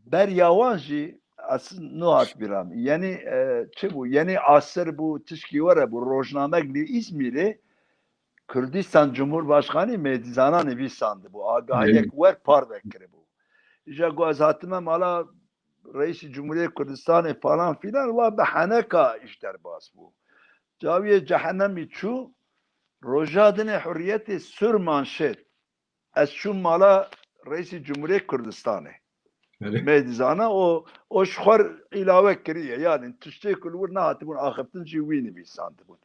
ber ya wan jî ez nû hat bîra min. Yenî, e, çi bû? Yenî asir bû, tişkî were bû, rojnamek li Îzmîrê Kurdistan Cumhurbaşkanî Mêdîzana nivîsandibû, agahiyek wer parve kiribû. Îja ku ez hatime mala Reîsî Cumhuriyê Kurdistanê falan filan, wa bi heneka îş derbas bû. Cawiyê cehenemî çû, roja dinê Hurriyetê sûr manşet. Ez çûm mala Reîsî Cumhuriyê Kurdistanê. Belê. Mêdîzana o, o ji xwe îlawe kiriye. Yani tiştê ku li wir nehatibûn axiftin jî wî nivîsandibûn.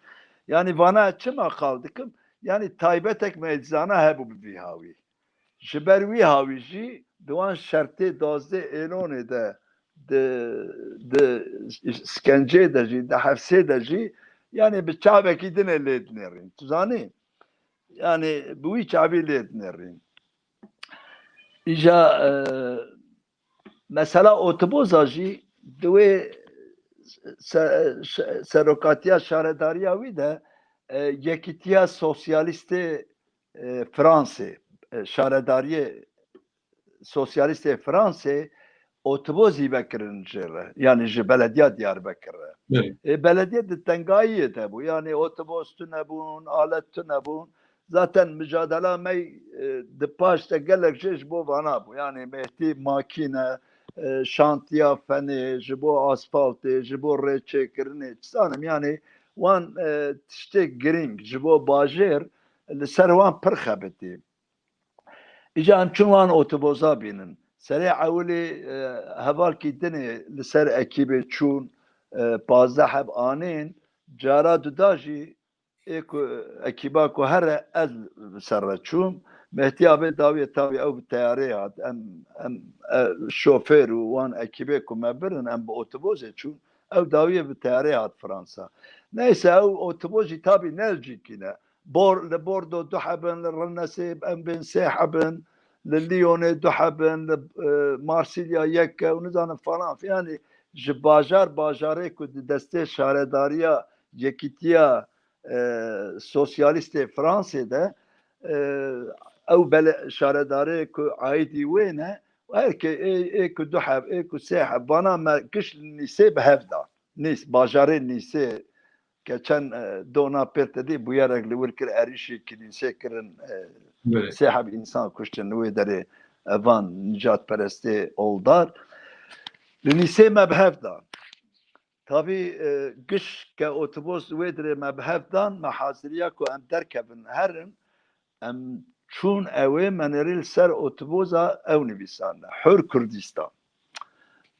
Yani vana çima qal dikim? Yani taybetek Mêdîzana hebû bi vî hawî. Ji ber wî hawî jî di wan şertê duwazdeh Êlonê de, di, di skencê de jî, di hefsê de jî, yani bi çavekî dinê lê dinêrîn. Tu zanî? Yani bi wî çavî lê dinêrîn. Îja, e, Mesela otoboza jî di wê se-, se-, serokatiya şaredariya wî de, e, yekîtiya sosyalîstê, e, Fransê, e, şaredariyê sosyalîstê Fransê otobozî vekirin jê re, yanî ji belediya Diyarbekir re. Belê. E, belediye di tengayiyê de bû, yanî otoboz tune bûn, alet tune bûn. Zaten micadela me, e, di paş de gelek jê ji bo vana bû. Yanî mehtî makîne, e, şantiya fenê, ji bo asfaltê, ji bo rêçêkirinê, çi zanim, yanî wan, e, tiştê girîng ji bo bajêr li ser wan pir xebitî. Îca em çûn wan otoboza bînin. Serê ewilî, e, hevalkî dinê li ser ekîbê çûn, e, pazdeh heb anîn, cara duda jî ê ku, ekîba ku here ez bi ser re çûm. Mehtî abê dawiyê, tabi ew bi teyareyê hat. Em, em, e, şofêr û wan ekîbê ku me birin, em bi otobozê çûn. Ew dawiyê bi teyareyê hat Fransa. Neyse, ew otoboz jî tabi ne li cîkî ne. Bor-, li Bordo du hebin, li Rennesê em bên sê hebin, li Lyonê du hebin, li, e, Marsilya yek e û nizanim falan filan. Yanî ji bajar bajarê ku di destê şaredariya yekîtiya, e, sosyalîstê Fransê de, e, ew bele-, şaredarê ku aîdî wê ne, her ke-, ê, ê ku du heb, ê ku sê heb, vana me giş li Nîsê bi hev da. Nîs, bajarê Nîsê, geçen, e, dona pêr te dî bûyerek li wir kir, êrîşî kilîsê kirin, e, Belê. Sê heb însan kuştin li wê derê, e, van nîcatperestê oldar. Li Nîsê me bi hev da. Tabî, e, giş ke otobos wê dirê me bi hev dan, me haziriya ku em derkevin herin, em çûn ewê, me nêrî li ser otoboza ew nivîsandine, Hür Kurdistan.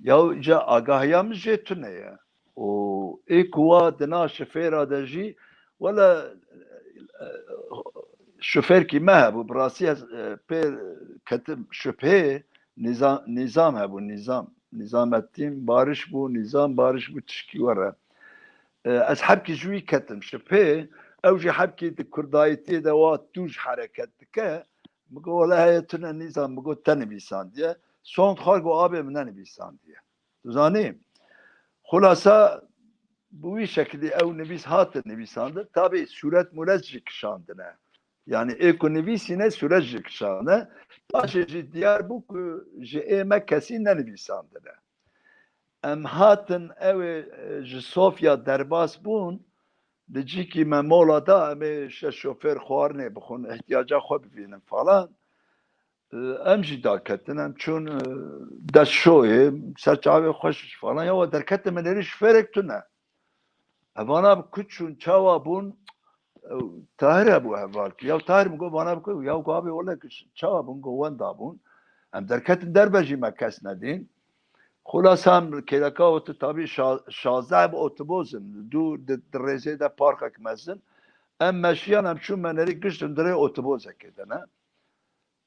Ya ca agahiya min jê tune ye. Û ê ku wa di na şifêra de jî, wele, e, şofêrkî me hebû, bi rastî ez, e, pê ketim şubhê, Nîza-, Nîzam hebû, Nîzam. Nîzamettîn Bariş bû, Nîzam Bariş bû, tişkî were. E, ez hebkî ji wî ketim şibhê, ew jî hebkî di kurdayîtiyê de wa tûj hereket dike. Min got, wele heye tune Nîzam, min got, te nivîsandiye. Sond xwar got, abê min nenivîsandiye. Tu zanî? Xulasa bi wî şekilî ew nivîs hatin nivîsandin. Tabî sûret mûret jî kişandine. Yanî ê ku nivîsîne sûret jî kişane. Paşê jî diyar bû ku ji ê me kesî nenivîsandine. Em hatin ew ê, e, ji Sofya derbas bûn, li cîkî me mola da, em ê şe şofêr xwarinê bixwin, ihtiyaca xwe bivînin falan. E, em jî daketin, em çûn, e, destşoyê, ser çavê xweş falan, ya we derketin, min êrî şofêrek tune. Evana bi ku çûn, çawa bûn? Ew Tahir hebû hevalkî. Ya Tahir, min got, vana bi ku? Ya got, abê wele ki çawa bûn? Got, wenda bûn. Em derketin derve jî me kes nedîn. Xulasa em kêleka oto-, tabî şa-, şazdeh bi otobozin. Dû di, di rêzê de parkek mezin. Em meşiyan, em çûn me nêrî gişt hundirê otobozekê de ne.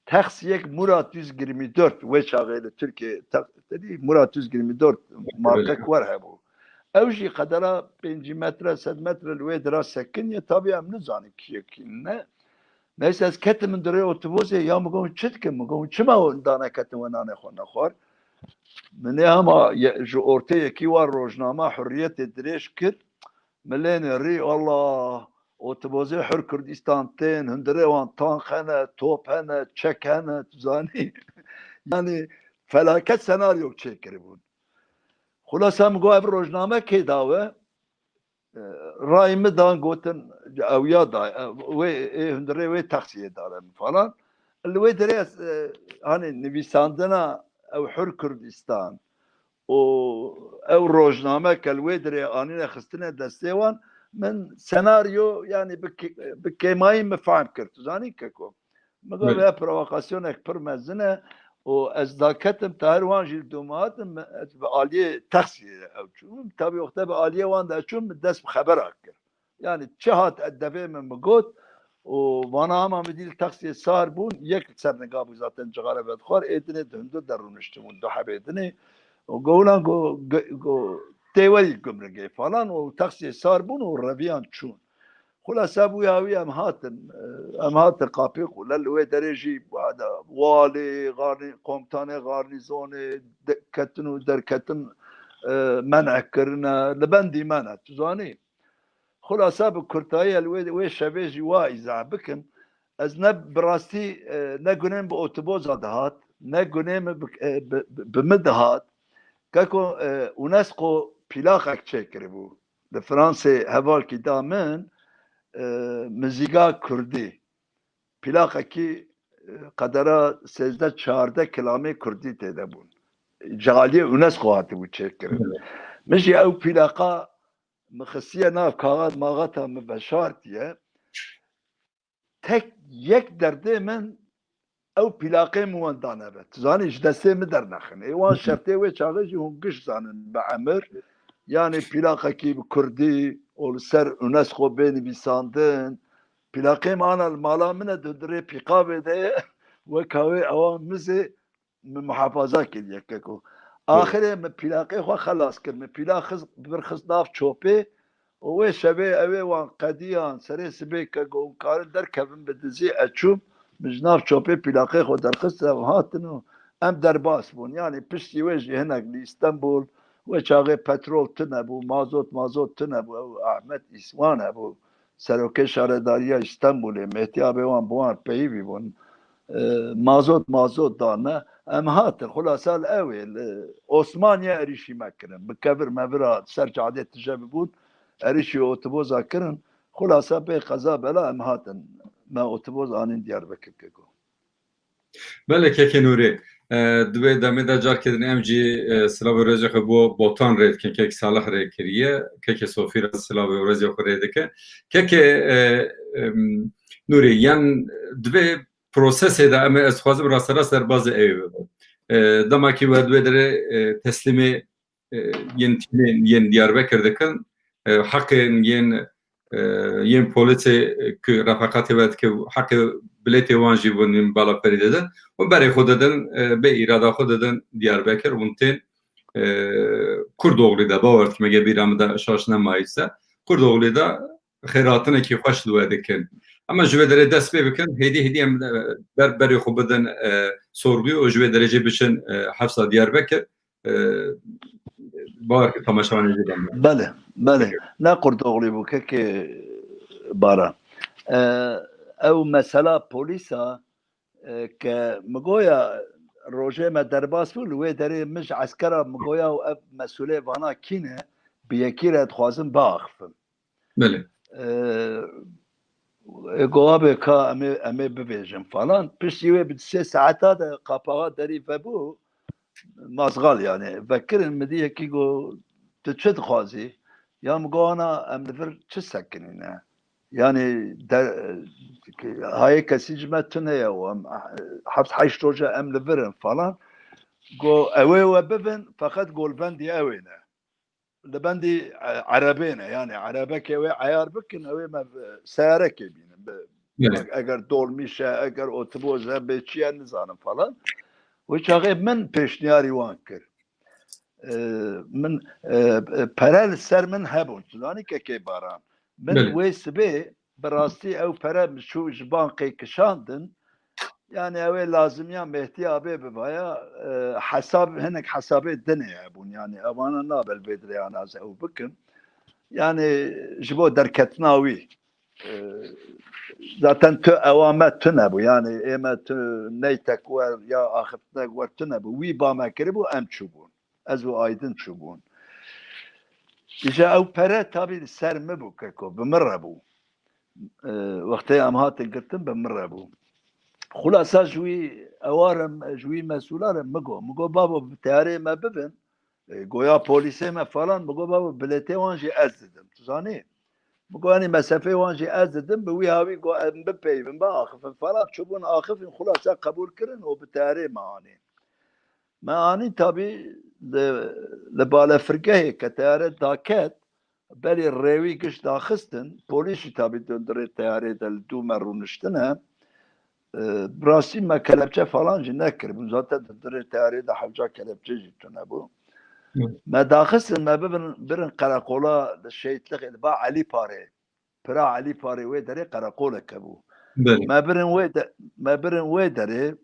Taksiyek Murat yüz yirmi dört, wê çaxê li Tirkiye ta-, te dî Murat yüz yirmi dört markek wer hebû. Ew jî qedera pêncî metre, sed metre li wê dira sekiniye, tabî em nizanin kiyekî ne. Neyse ez ketim hundirê otobozê, ya min got, çi dikim? Min got, çima we daneketin we nanê xwe nexwar? Min ê hema ye-, ji ortê yekî wa rojnama Hurriyetê dirêj kir. Milên rî, Allah, otobozê Hür Kurdistan tên, hundirê wan tank hene, top hene, çek hene, tu zanî. Yanî felaket senaryok çêkiribûn. Xulasa min got, ev rojname kê da we? E, rayê min dan, gotin, ew ya da, e, wê, ê hundirê wê taksiyê dare min falan. Li wê derê ez, e, hani nivîsandina ew Hür Kurdistan, û ew rojname ke li wê dirê anîne xistine destê wan, min senaryo, yanî bi kê-, bi kêmayî min fehm kir. Tu zanî keko? Min got, belê, vê provokasyonek pir mezin e û ez daketim, Tahir wan jî li dû min hatin, min, ez bi aliyê taksiyê ew çûm. Tabî wexta bi aliyê wan de çûm, min dest bi xebera kir. Yanî çi hat devê min, min got û vana hema min dî li taksiyê sar bûn, yek li ser niga bû zaten cixare vedixwar, ê dinê di hundir de rûniştibûn, du hebê dinê. Û golan go, go, go, tê werî gumrugê falan û taksiyê sar bûn û reviyan çûn. Xulasa bûya wî em hatin, e, em hatin Qapî Qule, li wê derê jî walê, garnî-, komutanê garnîzonê de-, ketin û derketin, e, men'e kirine, li bendî me ne, tu zanî. Xulasa bi kurtayî li wê, wê şevê jî wa îzah bikim. Ez ne bi rastî, e, ne gunê min bi otoboza dihat, ne gunê min bi, e, bi, bi, bi min dihat. Keko, e, UNESCO plaqek çêkiribû. Li Fransê hevalkî da min, e, muzîka kurdî. Plaqekî, e, qedera sêzdeh çardeh kilamê kurdî tê de bûn. Ji aliyê UNESCO hatibû çêkirin. Evet. Min jî ew plaqa min xistiye nav kaxez maxeta min veşartiye. Tek yek derdê min ew plaqê min wan danebe. Tu zanî ji destê min dernexin. Ê wan şertê wê çaxê jî hûn giş zanin bi emir. Yanî plaqekî bi kurdî û li ser UNESCO bê nivîsandin. Plaqê min ana li mala min e, di dirê pîqavê de ye. Weka wê ewan mizê min muhafaza kiriye keko. Axirê min plaqê xwe xelas kir. Min plaq xist, bir xist nav çopê û wê şevê ew ê wan qediyan, serê sibê keko hûn karin derkevin bi dizî, ez çûm, min ji nav çopê plaqê xwe derxist, ev hatin û em derbas bûn. Yanî piştî wê jî hinek li Îstenbul, wê çaxê petrol tune bû, mazot, mazot tune bû, ew Ahmet Îswan hebû. Serokê Şaredariya Îstenbulê, Mehdî Abê wan bi wan peyivî bûn. E, mazot, mazot dane. Em hatin. Xulasa li ew ê, li Osmaniye erîşî me kirin. Bi kevir mevira ser cadê tije bibûn, erîşî otoboza kirin. Xulasa bê qeza bela em hatin. Me otoboz anîn Diyarbekir keko. Belê kekê Nûrê, e, di wê demê de carkê din em jî, e, silav û rêzê xwe bo Botan rê dikin, kek Salih rê kiriye, kekê Sofî re silav û rêzê xwe rê dikin. Kekê, e, em, Nûrê, yan di vê prosesê de em ê, ez dixwazim rasterast derbazê ew ê bibim. E, dema kî we di wê derê, e, teslîmê e, yên tîmên yên Diyarbekir dikin, e, heqên yên, e, yên polîsê, e, ku refaqatê we dike, heqê bilêtê wan jî bûn yên balaperî didin û berê xwe didin, e, bê îrada xwe didin Diyarbekir û tên, e, Kurdoğlu de, bawer dikim, eger bîra min de şaş nemayî se, Kurdoğlu de xêratinekî xweş li we dikin. Ama ji wê derê dest pê bikin, hêdî hêdî em, e, ber, berê xwe bidin, e, sorguyê û ji wê derê jî biçin, e, hefsa Diyarbekir. E, bawer ki temaşevanê jî bende. Belê, belê. Ne Kurdoğlu bû, kekê Baran. E, ew mesela polîsa, e, ke min goya rojê me derbas bû, li wê derê min ji eskera min goya û ev mesûlê vana kî ne, bi yekî re dixwazim biaxifim. Belê. E, e, go abê ka em ê, em ê bivêjin falan. Piştî wê bi sê saeta de qapaxa derî vebû, mazgal yani. Vekirin min dî yekî go, tu çi dixwazî? Ya min go ana em li vir çi sekinîne? Yani de, hayê kesî ji me tune ye û em heft heşt roje em li vir in falan. Go ew ê we bibin, feqet golbendî ew ê ne. Li bendî, e, erebê ne, yani erebekê wê eyar bikin, ew ê me bi seyarekê bînin. Bi, Evet. Eger dolmîş e, eger otobus e, bê çi ye nizanim falan. Wê çaxê min pêşniyarî wan kir. E, min, e, e, pere li ser min hebûn. Tu zanî kekê Baran. Min Belê. Wê sibê bi rastî ew pere min çû ji bankê kişandin. Yani ew ê lazimiya Mehdî abê bivaya, e, hesab, hinek hesabê dinê hebûn. Yani evana nabel vê dirê ana ez ew bikim. Yani ji bo derketina wî. E, zaten tu ewa me tune bû. Yani ê me tu neytek wer ya axiftinek wer tune bû. Wî ba me kiribû em çûbûn. Ez û Aydin çûbûn. Îja ew pere tabî li ser min bû keko, bi min re bû. E, wextê em hatin girtin bi min re bû. Xulasa ji wî ewa re, ji wî mesûla re min got. Min got, babo bi teyarê me bibin, e, goya polîsê me falan, min got, babo bilêtê wan jî ez didim. Tu zanî? Min got, yanî mesefê wan jî ez didim, bi wî hawî got, em bipeyivin, biaxifin falan. Çûbûn axifin, xulasa qebûl kirin û bi teyarê me anîn. Me anî tabî li, li balefirgehê ke teyare daket, berî rêwî giş daxistin, polîs jî tabî di dirê teyarê de li dû me rûniştine. E, bi rastî me kelepçe falan jî nekiribûn. Zaten di dirê teyarê de hewca kelepçe jî tune bû. Hı. Me daxistin, me bibin, birin qereqola li Şehîtlixê, li ba Elî Parê. Pira Elî Parê wê derê qereqolek hebû. Belê. Me birin wê de, me birin wê derê,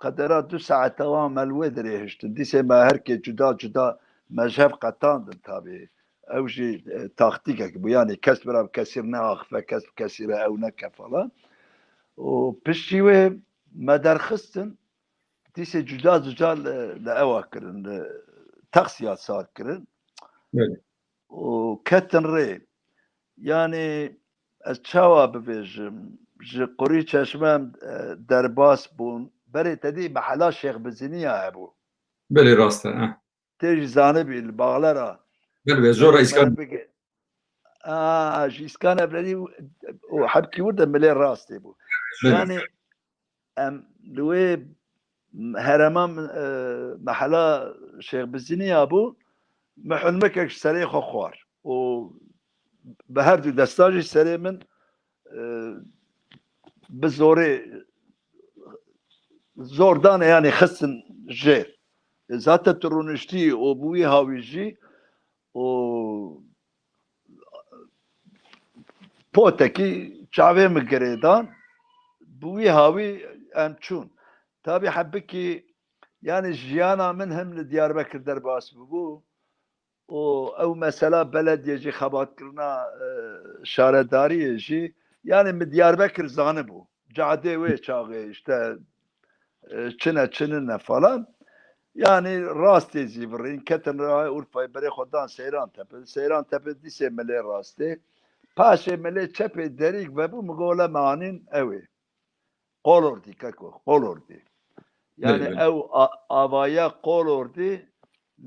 qedera du saete wan me li wê derê hiştin. Dîsê me her kê cuda cuda me ji hev qetandin tabî. Ew jî, e, taktîkek bû. Yanî kes bira bi kesî re neaxife, kes bi kesî re ew neke falan. Û piştî wê me derxistin. Dîsê cuda cuda li, li ewa kirin, li taksiya sar kirin. Belê. Û ketin rê. Yanî ez çawa bibêjim, ji qurî çeşmem, e, derbas bûn. Berê te dî mehela Şêx Biziniya hebû. Belê, rast e, eh. Tê jî zanibî li Baxlera. Belê, belê, jora Îskan. Aa, ji Îskan Evrenî û hebkî wir de milê rastê bû. Belê. Yanî em li wê herema, e, mehela Şêx Biziniya bû, min hulmekek ji serê xwe xwar û bi her du desta jî serê min, e, bi zorê zor dane, yanî xistin jêr. E, zaten tu rûniştî û bi wî hawî jî û potekî çavê min girêdan, bi wî hawî em çûn. Tabî hebikî, yanî jiyana min him li Diyarbekir derbas bibû û ew mesela belediyê jî xebatkirina, e, şaredariyê jî, yanî min Diyarbekir zanibû. Cadê wê çaxê işte, e, çine çinine falan. Yanî rastê zîvirîn, ketin raya Urfayê, berê xwe dan Seyran Tepe. Seyran Tepe dîsê milê rastê. Paşê milê çepê derîk vebû, min got, "Le me anîn ew ê." Qolordî keko, Qolordî. Yanî Belê, belê. ew a-, avaya Qolordî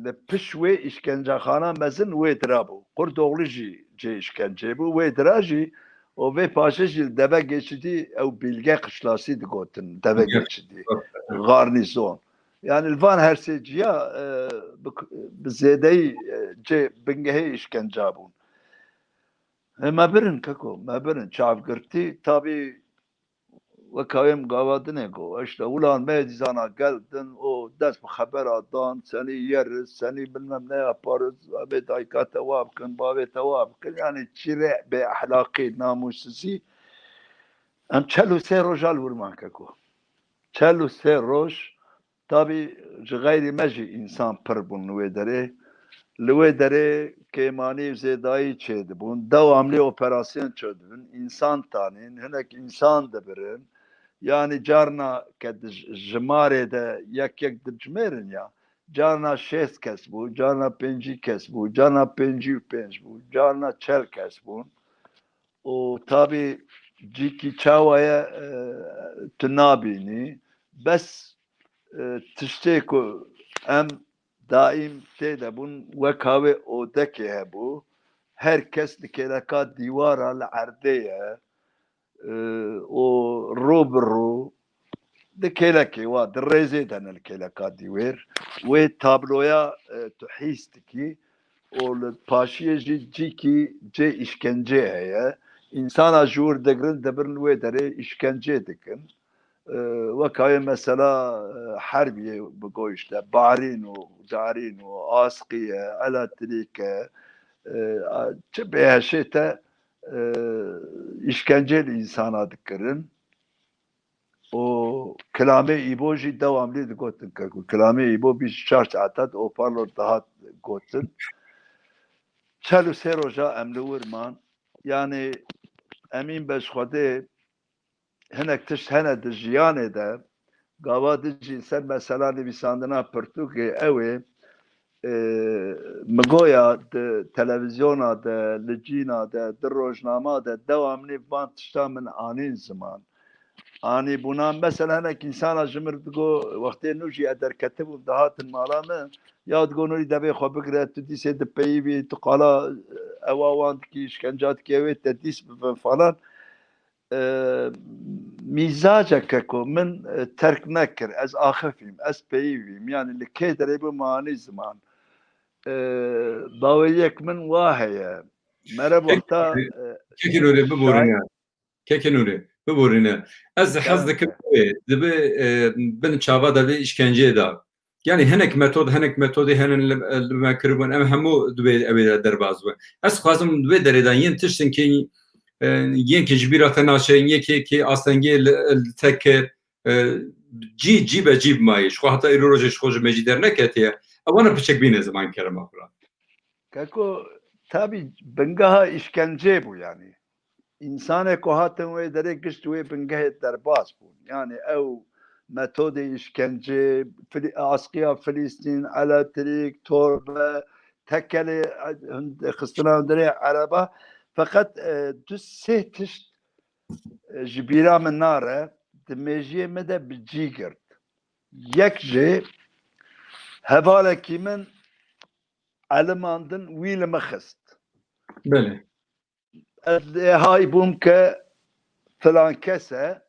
li pişt wê îşkencexana mezin wê dira bû. Qurdoğlu jî cê îşkencê bû. Wê dira jî û vê paşê jî li Deve Geçidî ew Bilge Kışlası digotin. Deve Bilge. Geçidî. Garnîzon. Yanî li van her sê ciya, e, bi, bi zêdeyî, e, cê bingehê îşkenca bûn. E, me birin keko, me birin. Çavgirtî tabî Weka wê min gava dinê got, işte, ulan me dîzana gel din û dest bi xebera dan, senî yeriz, senî bilmem ne yaparız, bê dayika te wa bikin, bavê te wa bikin. Yanî çi rê bê ehlaqî, namûsizî. Em çel û sê roja li wir man keko. Çel û sê roj, tabî ji xeyrî me jî însan pir bûn li wê derê. Li wê derê kêmanî û zêdayî çêdibûn. Dewamlî operasyon çêdibin. Însan tanîn, hinek însan dibirin. Yanî carna ke di j-, jimarê de yek yek dicimêrin ya. Carna şêst kes bû, carna pêncî kes bû, carna pêncî û pênc bû, carna çel kes bûn. Û tabî cîkî çawa ye, e, tu nabînî. Bes, e, tiştê ku em daîm tê de bûn, weka wê odekê hebû. Her kes di kêleka dîwara li erdê ye, e, û rû bi rû di kêlekê wa, di rêzê de ne li kêleka dîwêr. Wê tabloya, e, tu hîs dikî û li paşiyê jî cîkî cê îşkencê heye. Însana ji wir digirin, dibirin wê derê îşkencê dikin. E, weka wê mesela, e, herbiyê bigo işte, barîn û darîn û askî ye, elektrîk e, e, a, çi bêheşê te, e, îşkencê li însana dikirin. Û kilamê Îbo jî dewamlî digotin keko. Kilamê Îbo bîst û çar saet Oparlo dihat gotin. Çel û sê roja em li wir man. Yanî Emîn Beşxwedê hinek tişt hene di jiyanê de, gava din jî ser mesela nivîsandina pirtûkê ew ê, e, min goya di televîzyona de, li cîna de, di rojnama de dewamlî van tişta min anîn ziman. Anî bûna mesela hinek însana ji min digo, wextê nû jî ez derketibûm, dihatin mala min, ya digo, "Nûrî, devê xwe bigire, tu dîsê dipeyivî, tu qala ewa wan dikî, îşkenca dikî, ew ê te dîs bibin" falan. E, mîzaceke ku min, e, terk nekir, ez axifîm, ez peyivîm, yanî li kê derê bû min anî ziman. E, baweriyek min wa heye. Mere wexta, e, Kekê Nûrê, biborîne. Kekê Nûrê, biborîne. Ez hez dikim wê, dibe, e, bin çava de vê îşkenceyê de. Yanî hinek metod, hinek metodê hene li, li me kiribûn. Em hemû di wê, ew ê de derbas bûn. Ez xwazim di wê derê de yên tiştin kê e, yên ki ji bîra te naçe, yên ki, ki astengê li, li te kir, e, cî, cî be cî bimayî. Ji xwe heta îro rojê ji xwe ji me jî derneketiye. Ewana piçek bîne ziman kerema xwe. Keko, tabî bingeha îşkencê bû yani. Însanê ku hatin wê derê gişt wê bingehê derbas bûn. Yani ew metodê îşkencê, Fili-, askiya Filistîn, elektrik, torbe, tekelê, e, xistina hundirê ereba. Feqet, e, du sê tişt, e, ji bîra min nare, di mêjiyê min de bi cî girt. Yek jê hevalekî min elimandin, wî li min xist. Belê. Ez lê hay bûm ke filan kes e,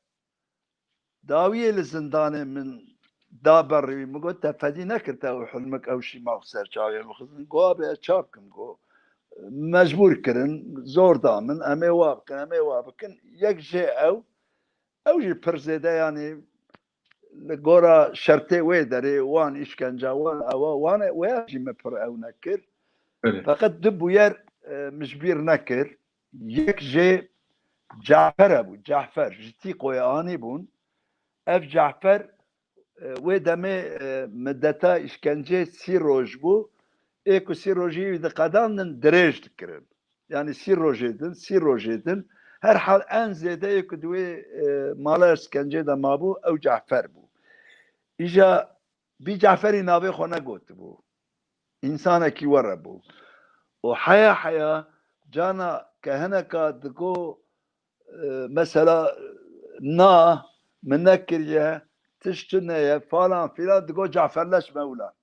dawiyê li zindanê min da berî wî, min got, "Te fedî nekir te ew hilmik ew şîma xwe ser çavê min xistin?" Got, "Abi ez çav kim?" Got, "Mecbûr kirin, zor da min, em ê wa bikin, em ê wa bikin." Yek jê ew, ew jî pir zêde, yanî li gora şertê wê derê, wan îşkenca, wan ewa, wan e, wê jî min pir ew nekir. Belê. Feqet du bûyer, e, min ji bîr nekir. Yek jê Cafer hebû, Cafer, ji Tîkoyê anîbûn. Ev Cafer, e, wê demê, e, mideta îşkencê sî roj bû. Ê ku sî rojî wî diqedandin, dirêj dikirin. Yani sî rojê din, sî rojê din. Her hal en zêde yê ku di wê, e, mala îşkencê de mabû, ew Cafer bû. Îja bî Caferî navê xwe negotibû. Însanekî were bû. Û heya heya cana ke hineka digo, e, mesela, na, min nekiriye, tişt tune ye, falan filan, digo Cafer leş mewla.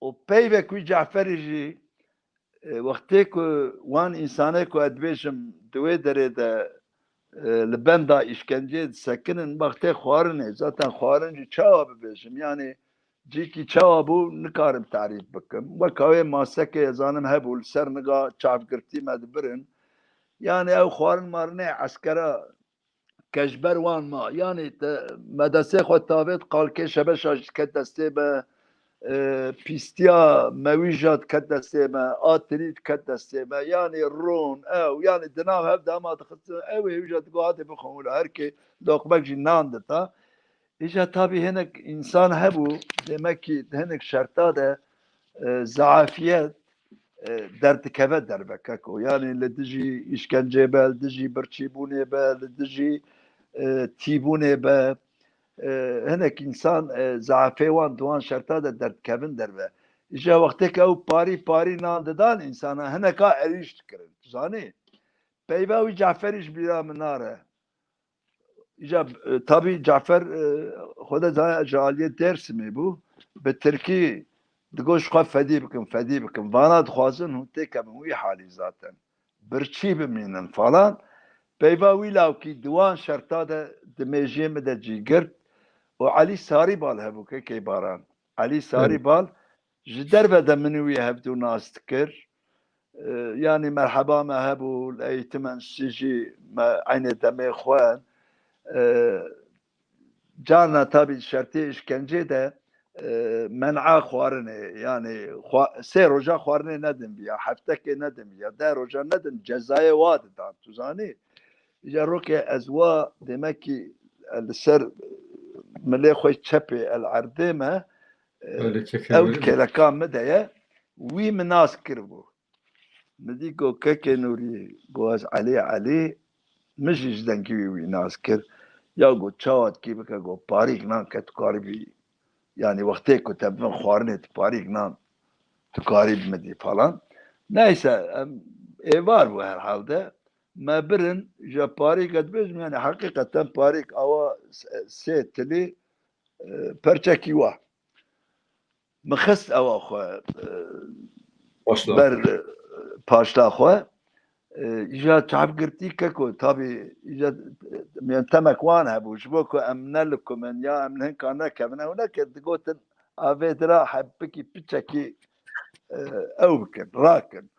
Û peyvek wî Caferî jî, e, wextê ku wan însanê ku ez dibêjim di wê derê de, e, li benda îşkenceyê disekinin, wextê xwarinê, zaten xwarin jî çawa bibêjim, yanî cîkî çawa bû, nikarim tarîf bikim. Weka wê masekê ez zanim hebû, li ser niga çavgirtî me dibirin. Yanî ew xwarin marinê eskera ke ji ber wan ma. Yanî te medesê xwe tavêt, qalkê şebeşa jî diket destê me, e, pîstiya mewîja diket destê me, atirî diket destê me. Yanî rûn, ew, yanî di nav hev de hema dixistin, ew ê wîja digot, "Hadi bixwin wila." Her kê loqmek jî nan dita. Îja tabî hinek însan hebû, demek ki di hinek şerta de, e, zaafiyet, e, derdikeve derve keko. Yanî li dijî îşkencê be, li dijî birçîbûnê be, li dijî, e, tîbûnê be. E, hinek însan, e, zaafê wan di wan şerta de derdikevin derve. Îja wextê ke ew parî parî nan didan însana, hineka erîş dikirin. Tu zanî? Peyva wî Caferî ji bîra min nare. Îja, e, tabî Cafer, e, xwe de zaya ji aliyê Dêrsimê bû. Bi tirkî digot, "Ji xwe fedî bikin, fedî bikin." Vana dixwazin hûn têkevin wî halî zaten. Birçî bimînin falan. Peyva wî lawkî di wan şerta de di mêjiyê min de cî girt. Û Elî Sarîbal hebû, kekê Baran. Elî Sarîbal ji derve de min û wî hevdû nas dikir. E, yanî merheba me hebû, li eğitim enstîtû jî me eynê demê xwend. E, carna tabî şertê îşkencê de, e, men'a xwarinê, yanî xwa-, sê roja xwarinê nedin viya, heftekê nedin viya, deh roja nedin, cezayê wa didan, tu zanî. Îja rokê ez wa, demek ki, e, li ser milê xwe çepê el erdê me, e, Öyle çekiyor, ew öyle mi? Kêleka min de ye, wî min nas kiribû. Min dî got, "Kekê Nûrî," got, "ez Elî, Elî." Min jî ji dengî wî wî nas kir. Ya got, "Çawa dikî bike," got, "parîk nan ke tu karibî, yanî wextê ku te bivin xwarinê tu parîk nan tu karî bimidî falan." Neyse, em, êvar bû herhalde. Me birin, ji parîk ez dibêjim, yanî heqîqeten parîk awa se-, sê tilî, e, perçekî wa. Min xist ewa xwe, e, Paşla. Ber, e, paşla xwe. E, îja çavgirtî keko, tabî îja, e, yöntemek wan hebû. Ji bo ku em nelikumin ya em hinka nekevin, ew neke digotin, "Avê dira hebikî piçekî, e, ew bikin, rakin."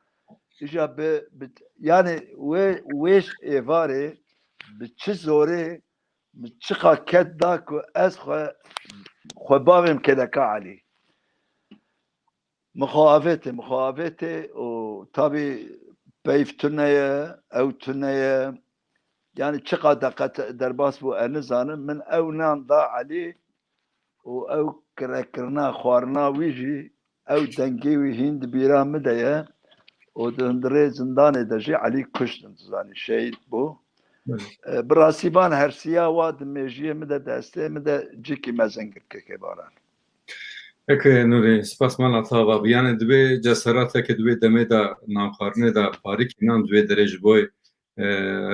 Îja bi, bi, yanî wê, wê êvarê bi çi zorê min çiqa ket da ku ez xwe, xwe bavêm kêleka Elî. Min xwe avêtê, min xwe avêtê û tabî peyv tune ye, ew tune ye. Yani çiqa deqet derbas bû, ez nizanim. Min ew nan da Elî û ew kirekirina xwarina wî jî, ew dengê wî hîn di bîra min de ye. Û di hundirê zindanê de jî Elî kuştin, tu zanî, şehîd bû. Evet. E, bi rastî van hersiya wa di mêjiyê min de, destê min de cîkî mezin girt, kekê Baran. Eke Nûrê, spas mala te ava bû. Yani divê ceserateke divê demê de nanxwarinê de parîkî nan divê derê ji bo, e,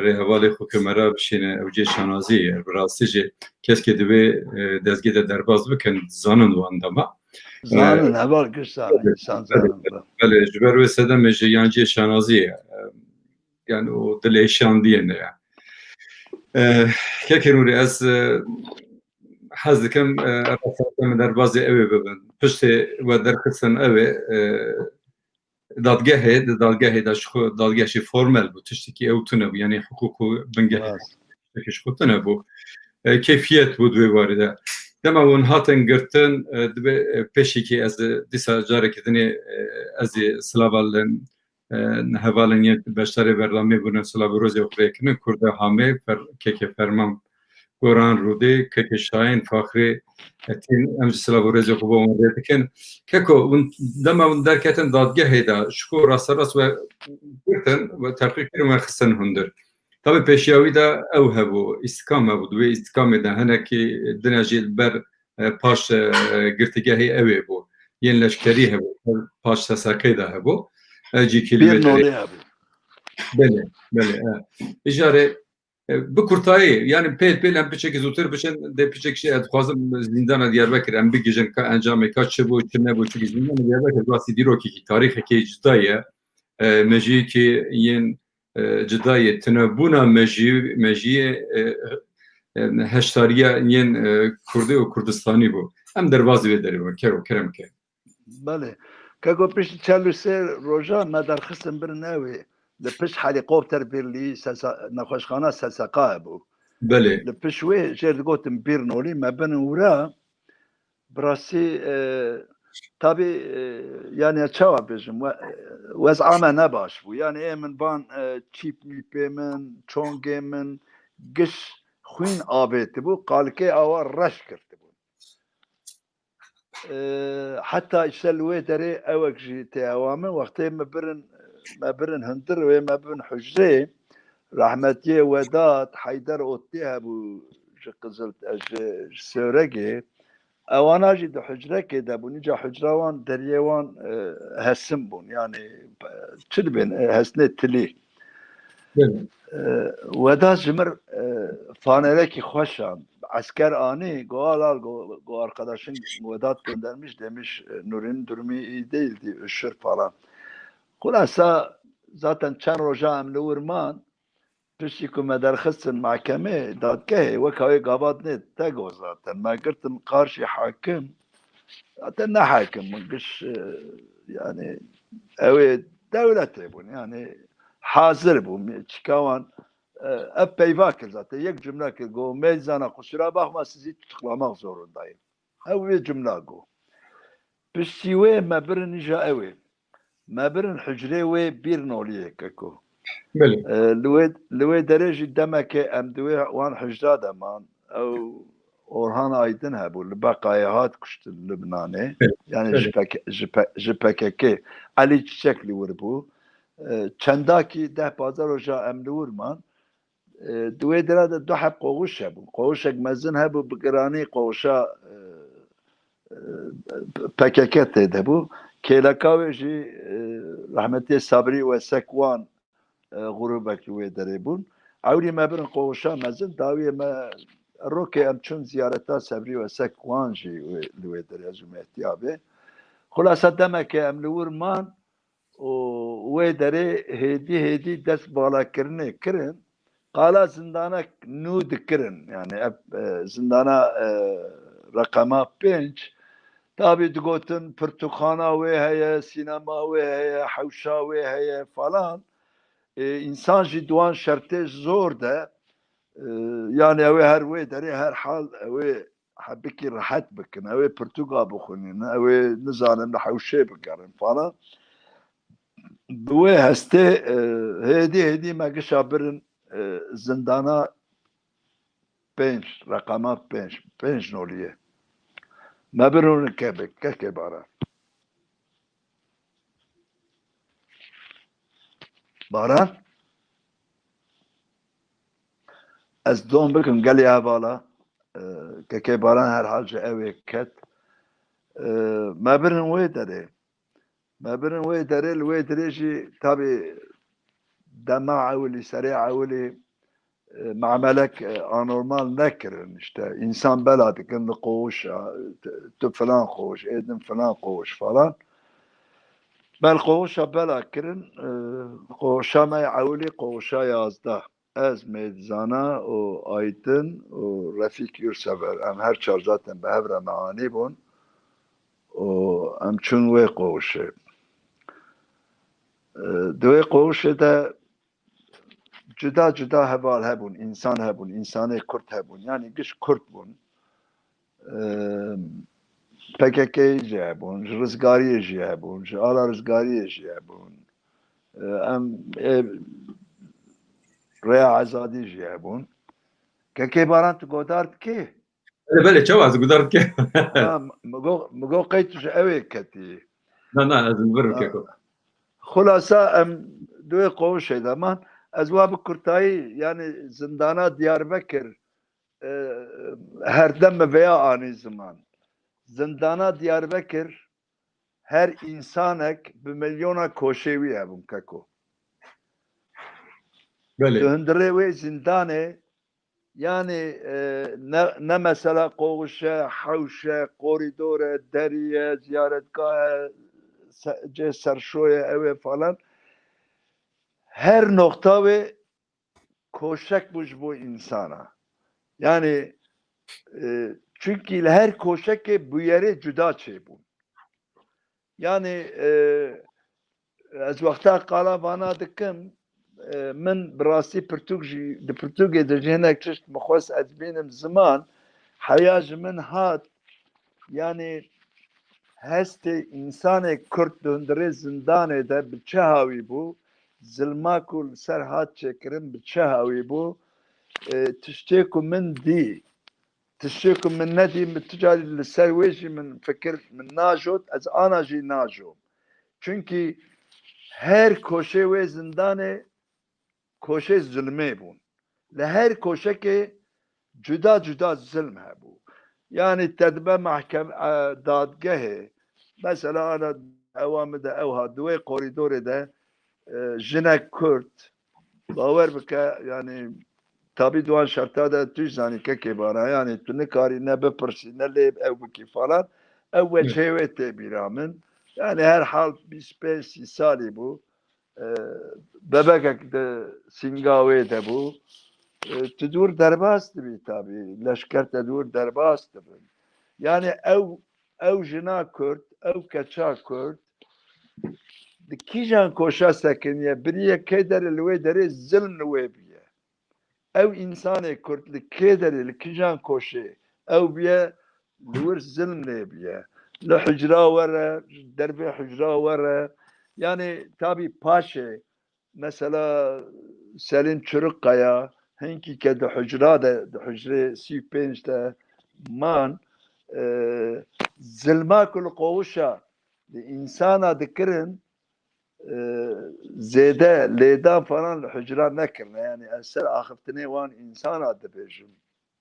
rêhevalê xwe ke me re bişîne, ew cê şanazî ye. Bi rastî jî keskê divê, e, dezgê de derbas bikin, zanin wan dema. Zanin, e, heval giş zanin, evet, insan zanin. Belê, ji ber wê sedemê jî yan cê şanazî ye. E, yani o dilêşandiyê ne ya. E, kekê Nûrê, ez, e, hez dikim, e, rastî min derbazê ew ê bibin. Piştê we derxistin ew ê, e, dadgehê, di dadgehê de ji xwe dadgeh jî formel bû, tiştekî ew tune bû, yani hiqûq û bingehê tiştekî ji xwe tune bû. E, keyfiyet bû di wê warî de. Dema hûn hatin girtin, e, divê, e, pêşîkî ez, e, dîsa carekî dinê, e, ez ê silava li, e, hevalên yên beşdarê bernameyê bûne, silav û rêzê xwe rêkinin, Kurda Hamê, Fer-, kekê Ferman Goran Rûdê, kekê Şahin Faxrê Etîn, em jî silav û rêzê xwe bo wan rê dikin. Keko, hûn dema hûn derketin dadgehê de, ji ku rasterast we girtin, we terqî kirin, we xistin hundir. Tabi pêşiya wî de ew hebû, îstikam hebû. Di wê îstikamê de hinekî dine jî li ber, e, paş, e, girtîgehê ew ê bû. Yên leşkerî hebû, paş S S K'ê de hebû. E, cî Pîr kîlometrê. Nolê hebû. Belê, belê, e. Îjarê, e, bi kurtayî, yani pêl pêl em piçekî zûtir biçin, dê piçek şey, ez dixwazim zîndana Diyarbekir em bigihîjin ka encamê ka çi bû, çi nebû, çikî zîndana Diyarbekir rastî dîrokekî, tarîxekî cuda ye. E, mejiyekî yên, e, cuda ye. Tunebûna mejî-, mejiyê, e, e, heştariya yên, e, Kurdî û Kurdistanî bû. Em derbazî wê derê bûn, kero, kerem ke. Belê. Keko, piştî çel û sê roja me derxistin birin ewê. Li pişt helîkopter birlî, sesa-, nexweşxana S S K hebû. Belê. Li pişt wê jêr digotin Bîr Nolî, me binin wira. Bi rastî, e, tabî, e, yani çawa bêjim, we-, wez'a me ne baş bû. Yani ê min van, e, çîp mîpê min, çongê min, giş xwîn avêtibû, qalikê awa reş girtibûn. E, heta îşte li wê derê ewek jî tê hewa min, wextê me birin, me birin hundir, wê me bin hucrê, rehmetiyê Wedat, Heyder Otlî hebû ji Qizil, ji, ji Sêwregê. Ewana jî di hucrekê de bûn. Îca hucra wan, deriyê wan, e, hesin bûn. Yani, e, çi dibên, e, hesnê tilî. Belê. E, Wedat ji mir, e, fanelekî xweş an. Esker anî, go al al, go, go arkadaşın Vedat göndermiş, demiş, e, Nuri'nin durumu iyi değildi, üşür falan. Xulasa, zaten çend roja em li wir man, piştî ku me derxistin mehkemê, dadgehê, weka wê gavat nê te got zaten. Me girtin qarşî hakim, zaten ne hakim bûn, giş, e, yani ew ê dewletê bûn, yani hazir bûn. Çika wan, e, ev peyva kir zaten. Yek cümle kir, got, "Meyzana, kusura bakma, sizi tutuklamak zorundayım." Ew vê cümla got. Piştî wê me birin îja ew ê. Me birin hucrê wê Bîr Noliyê, keko. Belê. E, li wê, li wê derê jî demekê em di wê wan hucra de man. Ew Orhan Aydin hebû, li Beqayê hat kuştin Lubnanê. Belê. Yani ji Belê. P K, ji P-, ji P K K. Elî Çiçek li wir bû. E, çendakî deh pazdeh roja em li wir man. E, di wê dira de du heb qowiş hebûn. Qowişek mezin hebû, bi giranî qowişa, e, e, P K K tê de bû. Kêleka wê jî, e, rehmetiyê Sabrî Wesek wan, e, grûbek li wê derê bûn. Ewrî me birin qowişa mezin, dawiyê me rokê em çûn ziyareta Sabrî Wesek wan jî wê, li wê derê ez û Mehdî abê. Xulasa demeke em li wir man, û wê derê hêdî hêdî dest balakirinê kirin, qala zindanek nû dikirin. Yani ev, e, zindana, e, reqema pênc, tabî digotin pirtûkxana wê heye, sînema wê heye, hewşa wê heye falan. E, însan jî di wan şertê zor de, e, yani ew ê her wê derê her hal ew ê hebikî rehet bikin, ew ê pirtûka bixwînin, ew ê nizanim li hewşê bigerin falan. bi wê hestê, e, hêdî hêdî me gişa birin, e, zindana pênc, reqema pênc, pênc noliyê. Me birûnin kebek, kekê Baran. Baran? Ez dom bikim gelê hevala. E, kekê Baran herhal ji ew ê ket. E, me birin wê derê. Me birin wê derê, li wê derê jî tabî dema ewilî, serê ewilî, e, mamelek, e, anormal nekirin. İşte insan bela dikin li qoşa, tu, tu filan qoş, êdin filan qoş falan. Me li qoşa bela kirin, e, qoşa me ewilî qoşa yazdeh. Ez, Mêdî Zana û Aytin û Refîk Yursever, em her çar zaten bi hev re me anî bûn û em çûn wê qoşê. E, di wê qoşê de cuda cuda heval hebûn, însan hebûn, însanê Kurd hebûn. Yanî giş Kurd bûn. E, P K K jî hebûn, ji Rizgariyê jî hebûn, ji Ala Rizgariyê jî hebûn. E, em ê Rêya Azadî jî hebûn. Kekê Baran, tu godar dikê? Belê, belê, çawa ez godar dike? Ha, mi got, mi got qey tu ji ew ê ketî. Na, na, ez li vir keko. Xulasa em di wê qoşê de man. Ez wa bi kurtayî, yani zindana Diyarbekir, e, her dem me veya anî ziman. Zindana Diyarbekir her însanek bi milyona koşê wî hebûn keko. Belê. Tu hundirê wê zindanê, yani, e, ne, ne mesela qoşe, hewşe, korîdor e, derî ye, ziyaretgah e, se-, cê serşoye, ew ê falan. Her noqta wê koşek bû ji bo însana. Yani, e, çünkü li her koşekê bûyerê cuda çêbûn. Yani, e, ez wexta qala vana dikim, e, min bi rastî pirtûk jî, di pirtûkê de jî hinek tişt min xwest ez bînim ziman, heya ji min hat, yani hestê însanê Kurd di hundirê zindanê de bi çi hawî bû, zilma ku li ser hat çêkirin bi çi hawî bû, e, tiştê ku min dî, tiştê ku min nedî, min tu carî li ser wê jî min fikir, min najot, ez ana jî najom. Çünkü her koşê wê zindanê koşê zulmê bûn. Li her koşekê cuda cuda zulm hebû. Yani te dibe mahkem-, e, dadgehê, mesela ana ewa min de ew hat, di wê korîdorê de, e, jinek Kurd, bawer bike, yani, tabî di wan şerta de tu jî zanî kekê Baran, yani, tu nikarî ne bipirsî, ne lê ew bikî falan. Ew Evet. weçeyê wê tê bîra min. Yani, her hal bîst pênc sî salî bû. E, bebekek di sînga wê de bû. E, tu dûr derbas dibî tabî. Leşker te dûr derbas dibin. Yani, ew, ew jina Kurd, ew keça Kurd, di kîjan koşa sekiniye, biriye kê derê, li wê derê zilm li wê bûye. Ew însanê Kurd li kê derê, li kîjan koşê ew bûye, li wir zilm lê bûye. Li hucra were, dervê hucra were. Yani, tabî paşê, mesela Selîm Çirikkaya, hinkî ke di hucra de, di hucrê sî û pênc de man, e, zilma ku li qowişa di însana dikirin, e, zêde lêdan falan li hucra nekirine. Yani ez ser axiftinê wan însana dibêjim.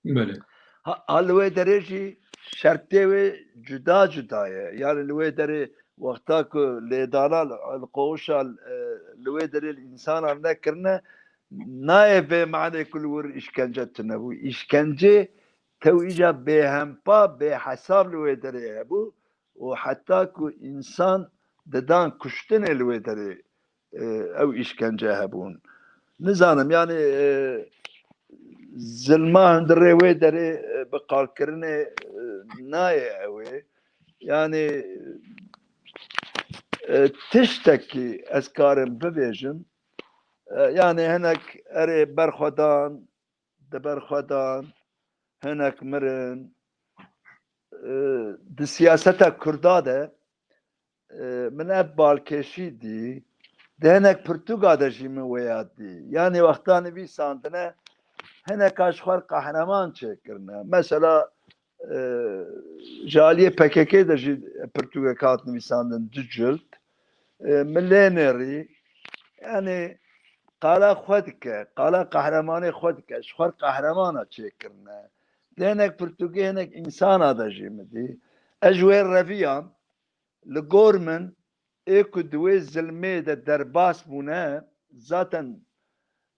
Belê. Ha, ha li wê derê jî şertê wê cuda cuda ye. Yani li wê derê wexta ku lêdana li, li qowişa, e, li wê derê li însana nekirine, nayê vê manê ku li wir îşkence tune bû. Îşkence tewîca bêhempa, bêhesab li wê derê hebû û heta ku însan didan kuştinê li wê derê, e, ew îşkence hebûn. Nizanim, yani, e, zilma hundirê wê derê, e, bi qalkirinê, e, nayê ew ê. Yani, e, tiştekî ez karim bibêjim, e, yani hinek erê berxwedan, di berxwedan, hinek mirin. E, di siyaseta Kurda de, e, min ev balkêşî dî, Di hinek pirtûka de jî min wê ya dî. Yanî wexta nivîsandine, hineka ji xwe qehreman çêkirine. Mesela, e, ji aliyê P K K de jî pirtûkek hat nivîsandin, du cilt. E, min lê nêrî. Yanî qala xwe dike, qala qehremanê xwe dike, ji xwe qehremana çêkirine. Di hinek pirtûkê hinek însana de jî min dî. Ez ji wê reviyam, li gor min, ê ku di wê zilmê de derbas bûne, zaten,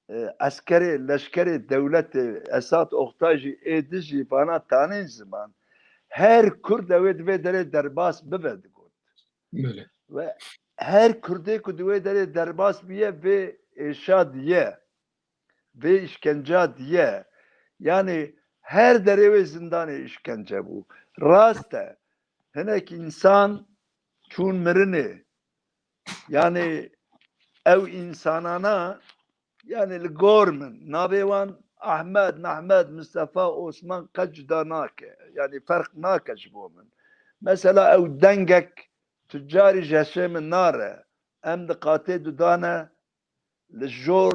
e, eskerê, leşkerê dewletê Esad Oktay jî ê dijî vana tanên ziman. Her Kurd ew ê di vê derê derbas bibe, digot. Belê. Ve her Kurdê ku di wê derê derbas biye, vê êşa diye, vê îşkenca diye. Yanî her derê wê zindanê îşkence bû. Rast e, hinek însan çûn mirinê. Yanî ew însanana, yanî li gor min, navê wan Ahmed, Mehmed, Mistefa, Osman qet cuda nake. Yanî ferq nake ji bo min. Mesela ew dengek tucarî ji hişê min nare. Em di qatê duda ne, li jor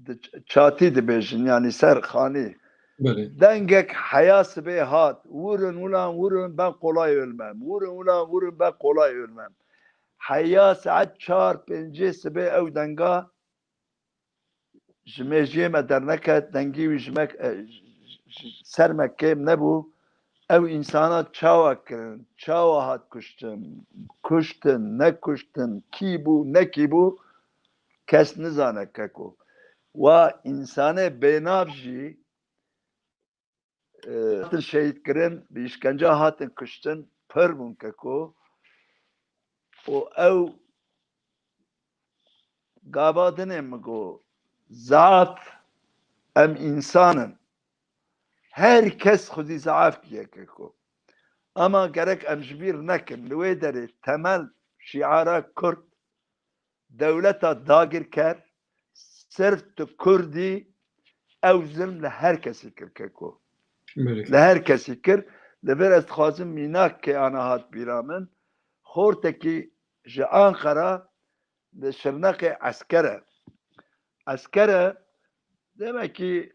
di ç-, çatî dibêjin, yanî ser xanî. Belê. Dengek heya sibê hat, "Vurun ulan vurun, ben kolay ölmem. Vurun ulan vurun, ben kolay ölmem." Heya saet çar pêncê sibê ew denga ji mêjiyê me derneket, dengî wî ji me, e, ji, ji ser me kêm nebû. Ew însana çawa kirin, çawa hat kuştin, kuştin, nekuştin, kî bû, ne kî bû, kes nizane keko. Wa însanê bênav jî, e, hatin şehîd kirin, bi îşkence hatin kuştin, pir bûn keko. Û ew gava dinê min got, "Zaf em însan in." Her kes xwedî zaf diye keko. Ama gerek em ji bîr nekin. Li wê derê temel şiara Kurd, dewleta dagirker, sirf tu Kurd î, ew zilm li her kesî kir keko. Belê. Li her kesî kir. Li vir ez dixwazim mînak ke ana hat bîra min. Xortekî ji Anqara li Şirnexê esker e. Esker e, demek ki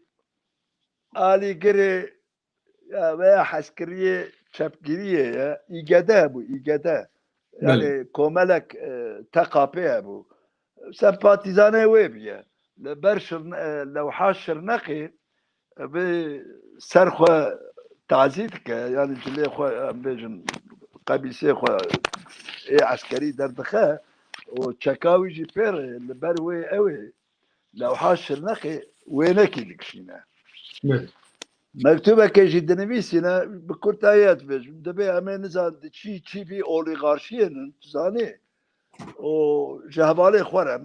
alîgirê ya veya hezkiriyê çepgiriyê ye. İGD bû, İGD. Yani Belê. Komelek, e, T K P bû. Sempatîzanê wê bûye. Li ber Şirne-, e, lewha Şirnexê, e, bi ser xwe tazî dike. Yani cilê xwe, em bêjin, qemîsê xwe ê eskerî derdixe û çeka wî jî pê re, li ber wê ew ê. Lewha Şirnexê wênekî dikişîne. Belê. Mektubeke jî dinivîsîne, bi kurtayî ez dibêjim. Dibê em ê nizan di çî, çî vî olîgarşiyê nin, tu zanî. Û ji hevalê xwe re,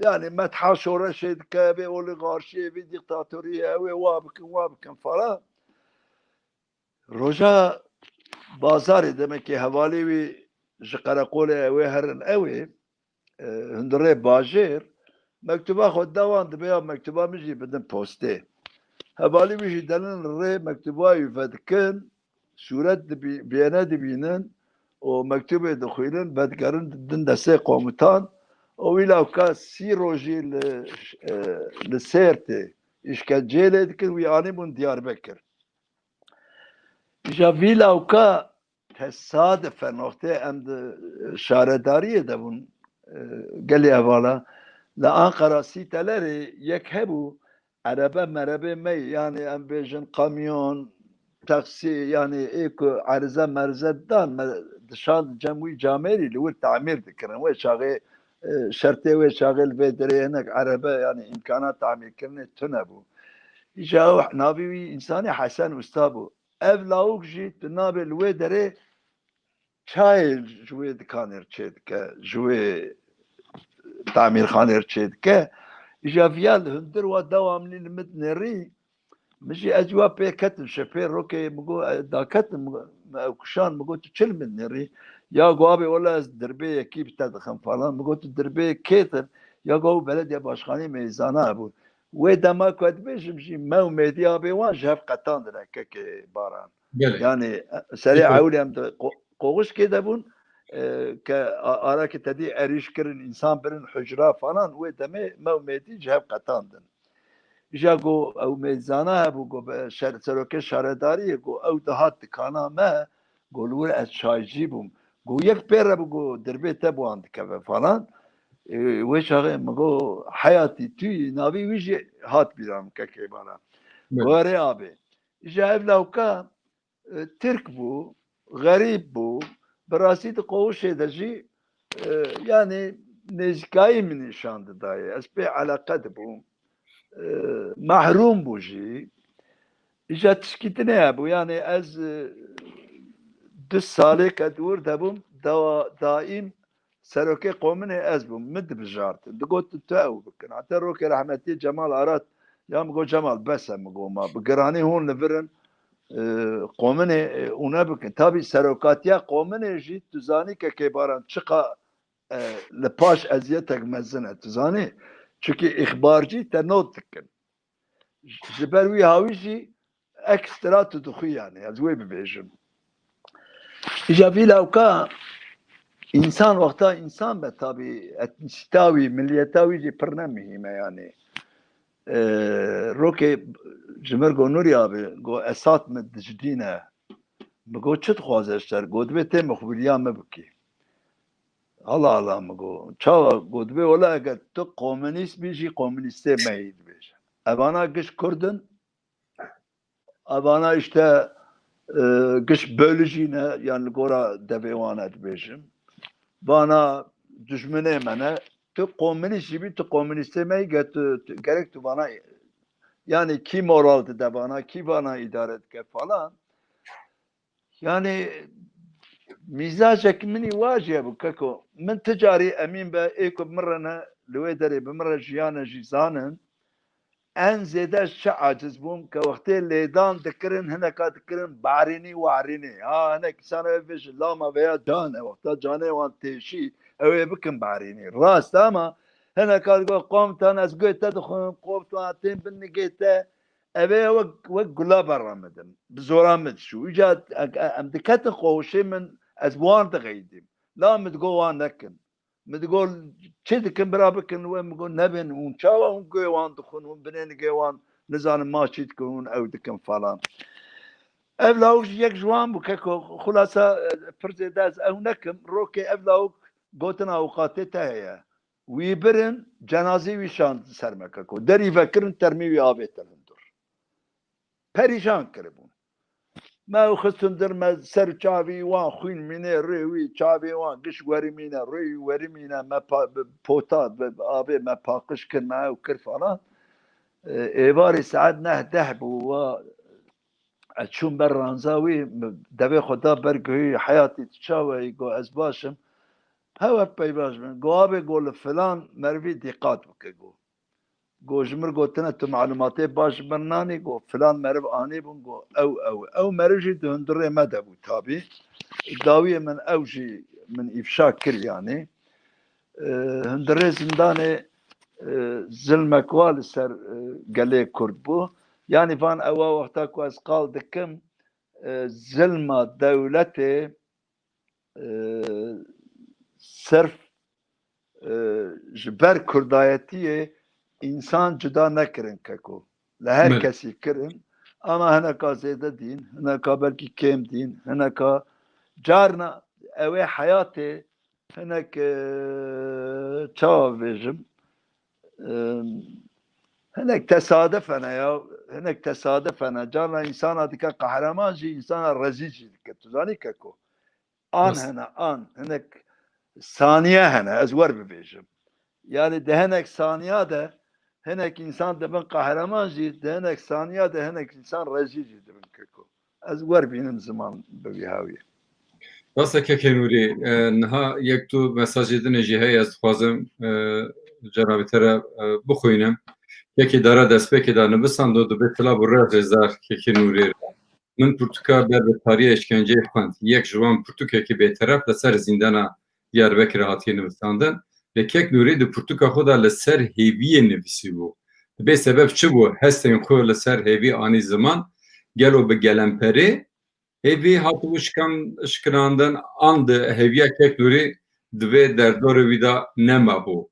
yani metha şoreşê dike, vê olîgarşiyê, vê dîktatoriyê, ew ê wa bikin, wa bikin falan. Roja bazarê, demekê hevalê wî ji qereqolê ew ê herin ew ê, e, hundirê bajêr, mektuba xwe da wan, dibe ya mektuba min jî bidin postê. Hevalî wî jî delin rê mektuba wî vedikin, sûret dibî-, biyene dibînin û mektubê dixwînin, vedigerin din destê komutan û wî lawka sî rojî li, e, li Sêrtê îşkenceyê lê dikin, wî anîbûn Diyarbekir. Îja vî lawka tesadüfen wextê em di şaredariyê de bûn, e, gelê hevala, li Ankara Sîtelerê yek hebû, erebe merebe me, yani em bêjin kamyon, taksî, yani ê ku erize merize dan, me dişand cem wî camêrî li wir tamîr dikirin. Wê çaxê, e, şertê wê çaxê li vê derê hinek erebe, yani îmkana tamîrkirinê tune bû. Îja ew navê wî însanê Hesen Usta bû. Ev lawik jî tu nabê li wê derê çayê ji wê dikanê re çêdike, ji wê tamîrxanê re çêdike. Îja viya li hundir wa dewamlî li min nêrî, min jî ez wa pê ketim, şepê rokê min got, e, daketim, min ew kişand, min got, "Tu çi li min nêrî?" Ya got, "Abê, wela ez dirbê yekî bi te dixim," falan. Min got, "Tu dirbê kê dir?" Ya got, "Ew belediye başkanê Meyzana hebû." Wê dema ku ez dibêjim jî, me û mêdî abê wan ji hev qetandine, kekê Baran. Gelê. Yani, e, serê Peki. ewlê em di qo-, qoxişkê de bûn. e, ke a-, arakê te dî erîş kirin, însan birin hucra falan, wê demê me û mêdî ji hev qetandin. Îja ku ew mêzana hebû, ku be şer-, serokê şaredariyê, ku ew dihat dikana me, ku li wir ez çaycî bûm. Ku yek pê re bû, ku dirbê te bi wan dikeve falan. E, wê çaxê min got, "Heyatî, tu yî." Navî wî jî hat bîra min, kekê bana. Belê. Gorê abê. Îja ev lawka, e, Tirk bû, xerîb bû, bi rastî di qowişê de jî, e, yanî nêzîkayî min nîşan didayê. Ez pê eleqe dibûm. E, mehrûm bû jî. Îja tişkî dinê hebû. Yanî ez, e, du salê ke di wir de bûm, dawa-, daîm serokê qominê ez bûm. Min dibijartin. Digotin, "Tu ew bikin." Heta rokê rehmetî Cemal Arat, ya min got, "Cemal, bes e," min got, "ma bi giranî hûn li vir in, e, qominê, e, hûn e bikin." Tabî serokatiya qominê jî tu zanî kekê Baran çiqa, e, li paş eziyetek mezin e, tu zanî. Çunkî îxbarcî te not dikin. Ji ber wî hawî jî ekstra tu dixwî, yanî ez wê bibêjim. Îja vî lawka însan wexta însan be, tabî etnîsîta wî, miliyeta wî jî pir ne muhîm e, yanî. E, rokê ji mir got, "Nûrî abi," got, "Esad min dijdîne." Min got, "Çi dixwaze ji te?" Got, "Divê tê mixbiriya min bikî." "Allah Allah," min got, "çawa?" Got, "Divê wela eger tu komunîst bî jî komunîstê me yî dibêje. Evana giş Kurd in, evana işte, e, giş bölücî ne, yani li gora devê wan e dibêjim. Vana dijminê me ne, tu komunîst jî bî, tu komunîstê me yî, ge-, tu, tu, gerek tu vana, yani kî moral dide vana, kî vana îdare dike falan. Yani mîzacek min î wa jî hebû keko. Min ti carî emîn be, ê ku bi min re ne, li wê derê bi min re jiyane jî zanin. En zêde ez çi aciz bûm, ke wextê lêdan dikirin, hineka dikirin barînî warînî. Ha, hinek însana wê bêje, lama veya can e, wexta canê wan têşî, ew ê bikin barînî. Rast e, ama hineka digot, "Komutan, ez guhê te dixwim, komutan, tên bin nigê te." Ev ê wek, wek gula berra min din. Bi zora min diçû. Îca em, em diketin qowşê min, ez bi wan dixeydîm. La min digot wan nekin. Min digot, "Çi dikin, bira bikin." Wê min got, "Nebin, hûn çawa hûn guhê wan dixwin, hûn binê nigê wan nizanin ma çî dikin, hûn ew dikin," falan. Ev lawik jî yek ji wan bû, keko, xulasa, e, pir zêde ez ew nekim. Rokê ev lawik gotina awqatê te heye. Wî birin, cenazê wî şand ser me, keko. Derî vekirin, termê wî avêtin hundir. Perîşan kiribûn. Me ew xist hundir, me ser çavî wan xwîn mînê rê wî, çavê wan giş werimîne, rê wî werimîne, me pa-, bi pota, bi, bi avê me paqij kir, me ew kir falan. E, êvarê saet neh deh bû, wa ez çûm ber ranza wî, devê xwe da ber guhê wî, "Heyatî, tu çawa yî?" Got, "Ez baş im." "Hew ev peyvaş bin." Got, "Abê," got, "li filan merivî dîqat bike," got. Got, "Ji mir gotine tu malumatê baş ji min nanî?" Got, "Filan meriv anîbûn," got, "Ew, ew, ew meriv jî di hundirê me de bû tabî. Dawiyê min ew jî min îfşa kir, yanî." E, hundirê zindanê, e, zilmek wa li ser, e, gelê Kurd bû. Yanî van ewa wexta ku ez qal dikim, e, zilma dewletê, e, sirf, e, ji ber kurdayetiyê însan cuda nekirin keko. Li her Belê. kesî kirin. Ama hineka zêde dîn, hineka belkî kêm dîn, hineka carna ew ê heyatê hinek, e, çawa bêjim, e, hinek tesadif hene ya, hinek tesadif hene. Carna însana dike qehreman jî, însana rezîl jî dike. Tu zanî keko? An Rast. hene, an. Hinek saniye hene, ez wer bibêjim. Yani di hinek saniya de hinek însan dibin qehreman jî, di hinek saniya de hinek însan rezîl jî dibin keko. Ez wer bînim ziman bi vî hawiyê. Rasta kekê Nûrî, e, niha yek tu mesajê din jî heye, ez dixwazim, e, cenabê te re, e, bixwînim. Yekê dara destpêkê de nivîsando, dibê silav û rêz hêzar kekê Nûrî re. Min pirtûka Ber bi tariyê eşkenceyê xwend. Yek ji wan pirtûkekî bêteref li ser zîndana Diyarbekirê hatiye nivîsandin. Lê kek Nûrî di pirtûka xwe de li ser hêviyê nivîsîbû. Dibê sebeb çi bû hestên xwe li ser hêvî anî ziman? Gelo bi gelemperê Hêvî hatibû şikan-, şikinandin an di hêviya Kek Nûrî di vê derdorê wî de nemabû.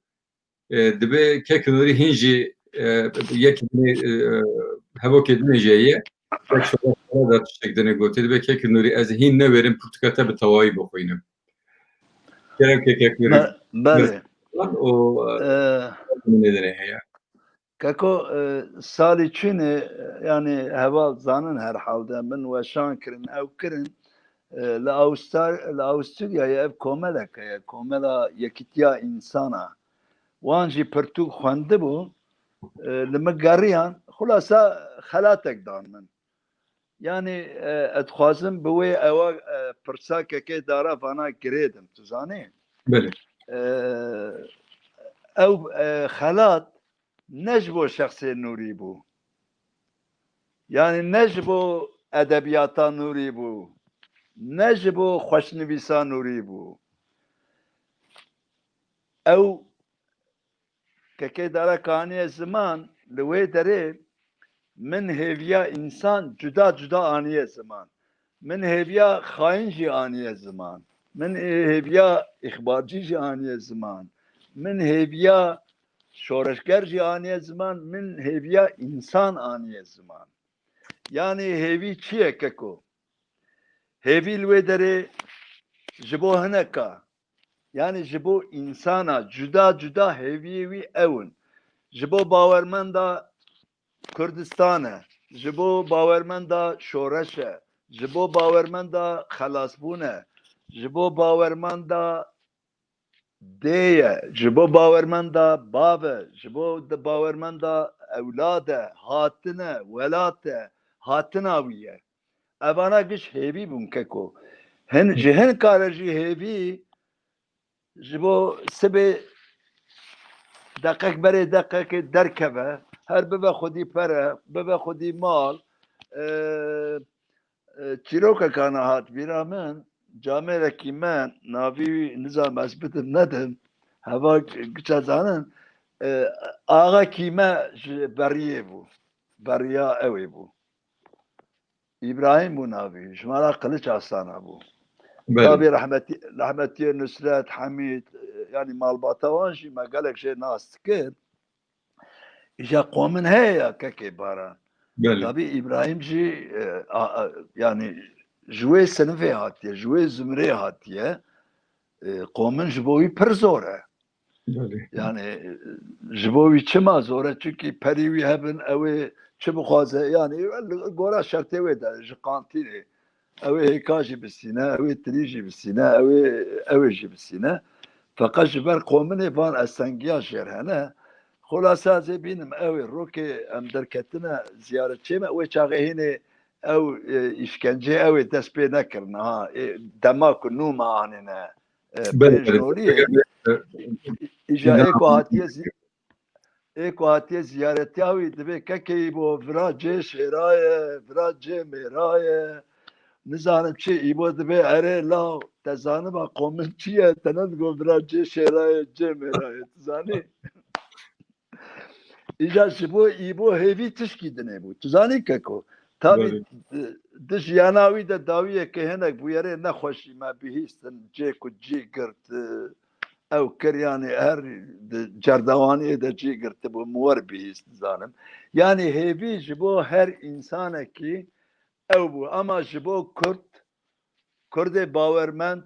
E, divê Kek Nûrî hîn jî, e, yek dinê, e, hevokê dinê jî heye. Kek Şoreş Kara da tiştek dinê gotî. Divê Kek Nûrî ez hîn newêrim pirtûka te bi tewayî bixwînim. Kerem ke Kek Nûrî. Be-, belê. Û, e, Ee, dinê heye. Keko, e, salî çûnê, e, yanî heval zanin herhalde min weşan kirin, ew kirin. E, li Awustar-, li Awusturyayê ev komelek heye, Komela Yekîtiya Însan a. Wan jî pirtûk xwendibû, e, li min geriyan, xulasa xelatek dan min. Yanî, e, ez dixwazim bi wê ewa, e, pirsa kekê dara vana girêdim, tu zanî? Belê. E, ew, e, xelat ne ji bo şexsê Nûrî bû. Yanî ne ji bo edebiyata Nûrî bû. Ne ji bo xweşnivîsa Nûrî bû. Ew kekê dara kaniye ziman, li wê derê min hêviya însan cuda cuda aniye ziman. Min hêviya xayîn jî aniye ziman. Min hêviya îxbarcî jî aniye ziman. Min hêviya şoreşger jî aniye ziman. Min hêviya însan aniye ziman. Yanî hêvî çi ye keko? Hêvî li wê derê ji bo hineka, yanî ji bo însana cuda cuda hêviyê wî ew in. Ji bo bawermenda Kurdistan e, ji bo bawermenda şoreş e, ji bo bawermenda xelasbûn e, ji bo bawermenda dê ye, ji bo bawermenda bav e, ji bo de-, bawermenda ewlad e, hatin e, welat e, hatina wî ye. Evana giş hêvî bûn keko. Hin, ji hin kare jî hêvî ji bo sibê deqek berê deqekê derkeve, her bibe xwedî pere, bibe xwedî mal. E, e, çîrokeka niha hat bîra min, camêrekî me, navî wî nizam ez bidim nedim, heva giça zanin, e, axekî me ji beriyê bû, beriya ew ê bû. Îbrahîm bû navî, ji mala Qiliç Aslana bû. Belê. Tabî rehmetî-, rehmetiyê Nusret, Hemîd, e, yanî malbata wan jî me gelek jê nas dikir. Îja qomin heye ya kekê Baran. Belê. Tabî Îbrahîm jî, e, a, a, yanî ji wê sinifê hatiye, ji wê zumrê hatiye. E, qomin ji bo wî pir zor e. Belê. Yanî, e, ji bo wî çima zor e? Çunkî perî wî hebin, ew ê çi bixwaze, yanî, li gora şertê wê de ji qantînê. Ew ê hêka jî bisîne, ew ê tirî jî bisîne, ew ê, ew ê jî bisîne. Feqet ji ber qominê van estengiya jêr hene. Xulasa ez ê bînim, ew ê rokê em derketine ziyaretçê me, wê çaxê hînê ew, e, îşkencê ew ê dest pê nekirine, ha, ê, dema ku nû me anîne, e, Belê, pênc belê. noliyê. Belê, belê. Îja ê ku hatiye zî-, ê ku hatiye ziyaretiya wî dibê kekê î bo vira cê şêra ye, vira cê mêra ye. Nizanim çi, î bo dibê erê law, te zaniba qomin çi ye, te ne digo vira cê şêra ye, cê mêra ye, tu zanî? Îja ji bo, î bo hêvî tişkî dinê bû. Tu zanî keko? Tabî, Belê. di, di jiyana wî de dawiyeke hinek bûyerê nexweşî me bihîstin, cê ku cî girt, e, ew kir, yanî her di cerdewaniyê de cî girtibû, min wer bihîst dizanim. Yanî hêvî ji bo her însanekî ew bû. Ama ji bo Kurd, Kurdê bawermend,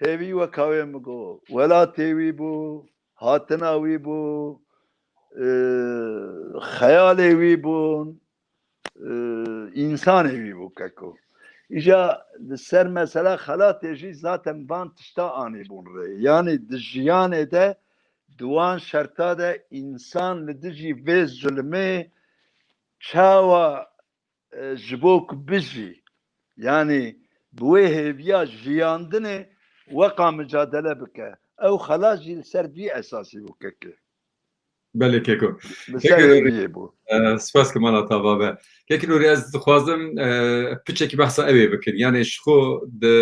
hêvî weka wê min got, welatê wî bû, hatina wî bû, e, xeyalê wî bûn, e, însanê wî bû keko. Îja li ser mesela xelatê jî zaten van tişta anîbûn rê. Yanî di jiyanê de, di wan şerta de însan li dijî vê zulmê çawa e, ji bo ku bijî, yanî bi wê hêviya jiyandinê weqa micadele bike. Ew xelat jî li ser vî esasî bû kekê. Belê keko. Li ser Keko, hêviyê bû. E, spas ke mala te ava be. Kekê Nûrî, ez dixwazim, e, piçekî behsa ew ê bikin. Yanî ji xwe di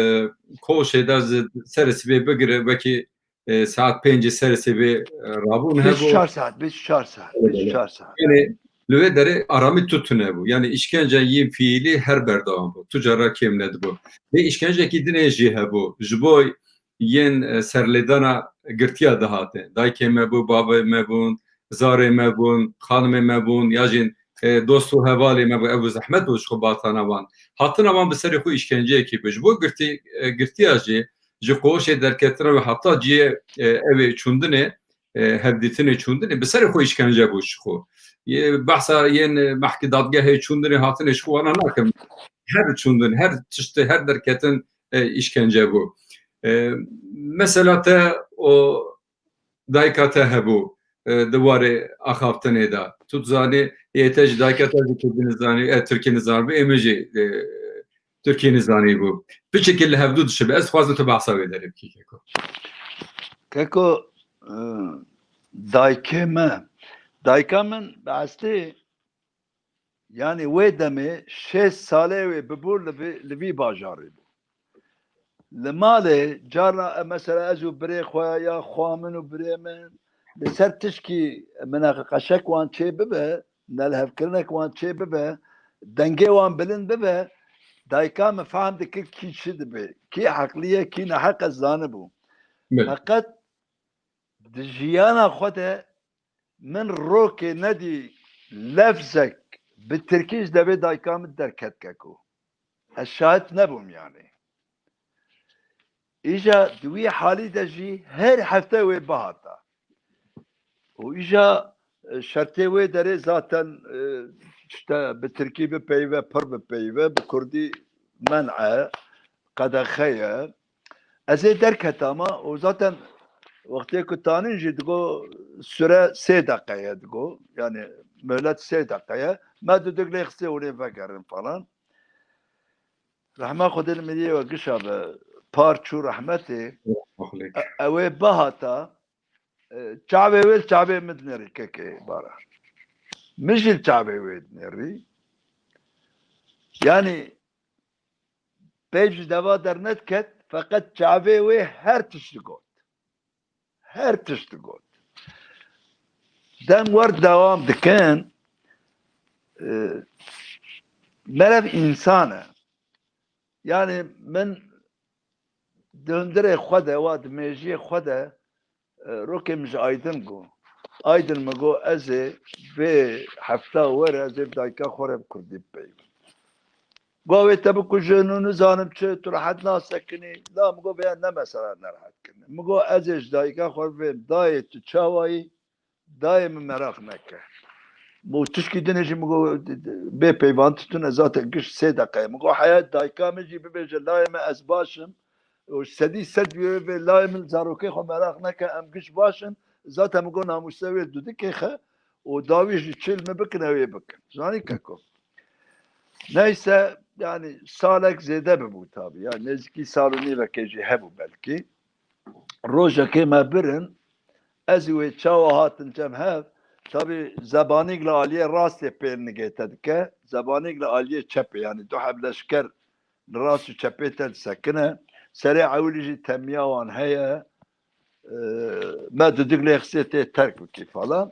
koşê de ji serê sibê bigire wekî e, saet pêncê serê sibê, e, rabûn hebû. Bîst û çar saet, bîst û çar saet, Belê, belê. bîst û çar saet. Yanî, Li wê derê aramî tu tune bû. Yani îşkence yên fiîlî her berdewam bû. Tu cara kêm nedibû. Lê îşkencekî dinê jî hebû. Ji bo yên, e, serlêdana girtiya dihate. Dayikê me bû, bavê me bûn, zarê me bûn, xanimê me bûn, ya jî, e, dost û hevalê me bû. Ev zehmet û ji xwe batana wan. Hatina wan bi serê xwe îşkenceyekî bû. Ji bo girtî-, e, girtiya jî, ji qoşê derketina wê heta cihê, e, ew ê çûndinê, e, hevdîtinê çûndinê, bi serê xwe îşkence bû ji xwe. Yê behsa yên, e, mehkî dadgehê çûndinê hatinê ji xwe wana nakim. Her çûndin, her tiştê, her derketin, e, îşkence bû. E, mesela te û dayika te hebû, e, di warê axaftinê de. Tu dizanî, ê te jî dayika te jî Kurdî nizanî, e, Tirkî nizanî, ê min jî, e, Tirkî nizanî bû. Piçekî li hevdû dişibe. Ez dixwazim tu behsa wê derê bikî, keko. Keko, e, dayikê me, dayika min bi estê, yani wê demê şêst salê wê bibû li vî, li vî bajarê bû. Li malê carna, e, mesela ez û birê xwe ya xwa min û birê min li ser tişkî mineqeşek wan çê bibe, nelhevkirinek wan çê bibe, dengê wan bilind bibe, dayika min fehm dikir kî çi dibe, kî heqlî ye, kî neheq e zanibû. Belê. Feqet di jiyana xwe de min rokê nedî lefzek bi tirkî ji devê dayika min derket, keko. Ez şahid nebûm yani. Îja di wî halî de jî her hefte wê bihata. Û îja, e, şertê wê derê zaten, e, işte bi tirkî bipeyve, pir bipeyve, bi kurdî men'e, qedexe ye. Ez ê derketama û zaten wextê ku tanîn jî digo süre sê deqe ye digo. Yani möhlet sê deqe ye. Me dudik lê xistê hûnê vegerin falan. Rehma Xwedê li miriyê we gişa be, par çû rehmetê. Rahmet xwe lê. E-, ew ê bihata, e, çavê wê li çavê min dinêrî kekê Baran. Min jî li çavê wê dinêrî. Yani peyv ji deva dernediket, feqet çavê wê her tişt digot. Her tişt digot. Dem wer dewam dikin, e, meriv însan e. Yani min di hundirê xwe de, wa di mêjiyê xwe de, e, rokê min ji Aydin got. Aydin min got, ez ê vê hefta were, ez ê bi dayika xwe re bi kurdî bipeyivim. Go, wê te bikujin û nizanim çi, tu rehet nasekinî. La min got, vêya ne mesela nerehet kirinê. Min got, ez ê ji dayika xwe bivêm, dayê tu çawa yî? Dayê min meraq neke. Min tişkî dinê jî min got, bê peyvan tune zaten giş sê deqe ye. Min got, heya dayika min jî bibêje layê min ez baş im. Û sedî sed wê vê layê min zarokê xwe meraq neke, em giş baş in. Zaten min got, namûste wê dudikê xe û dawî jî çil min bikin, ew ê bikin. Zanî keko. Neyse, yani salek zêde bibû tabi. Ya nêzîkî sal û nîvekê jî hebû belkî. Rojekê me birin, ez û wê çawa hatin cem hev, tabi zebanîk li aliyê rastê pêl nigê te dike, zebanîk li aliyê çepê, yani du heb leşker li rast û çepê te disekine, serê ewilî jî temiya wan heye, e, me dudik lê xisê tê terk bikî falan.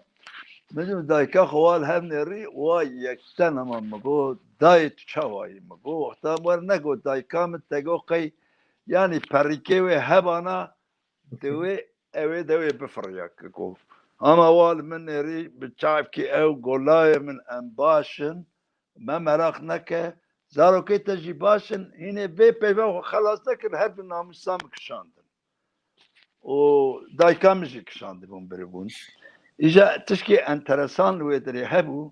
Min jî dayika xwe wa li hev nêrî, wa yekten hema min got, dayê tu çawa yî? Min got, wexta wer negot, dayika min te got qey, yani perîkê wê hebana, di wê, ew ê de wê bifiriya keko. Ama wa li min nêrî bi çavkî ew got, layê min em baş in, me meraq neke, zarokê te jî baş in, hînê vê peyva xwe xelas nekir, her du namûsa min kişandin. Û dayika min jî kişandibûn, biribûn. Îja tişkê enteresan li wê derê hebû,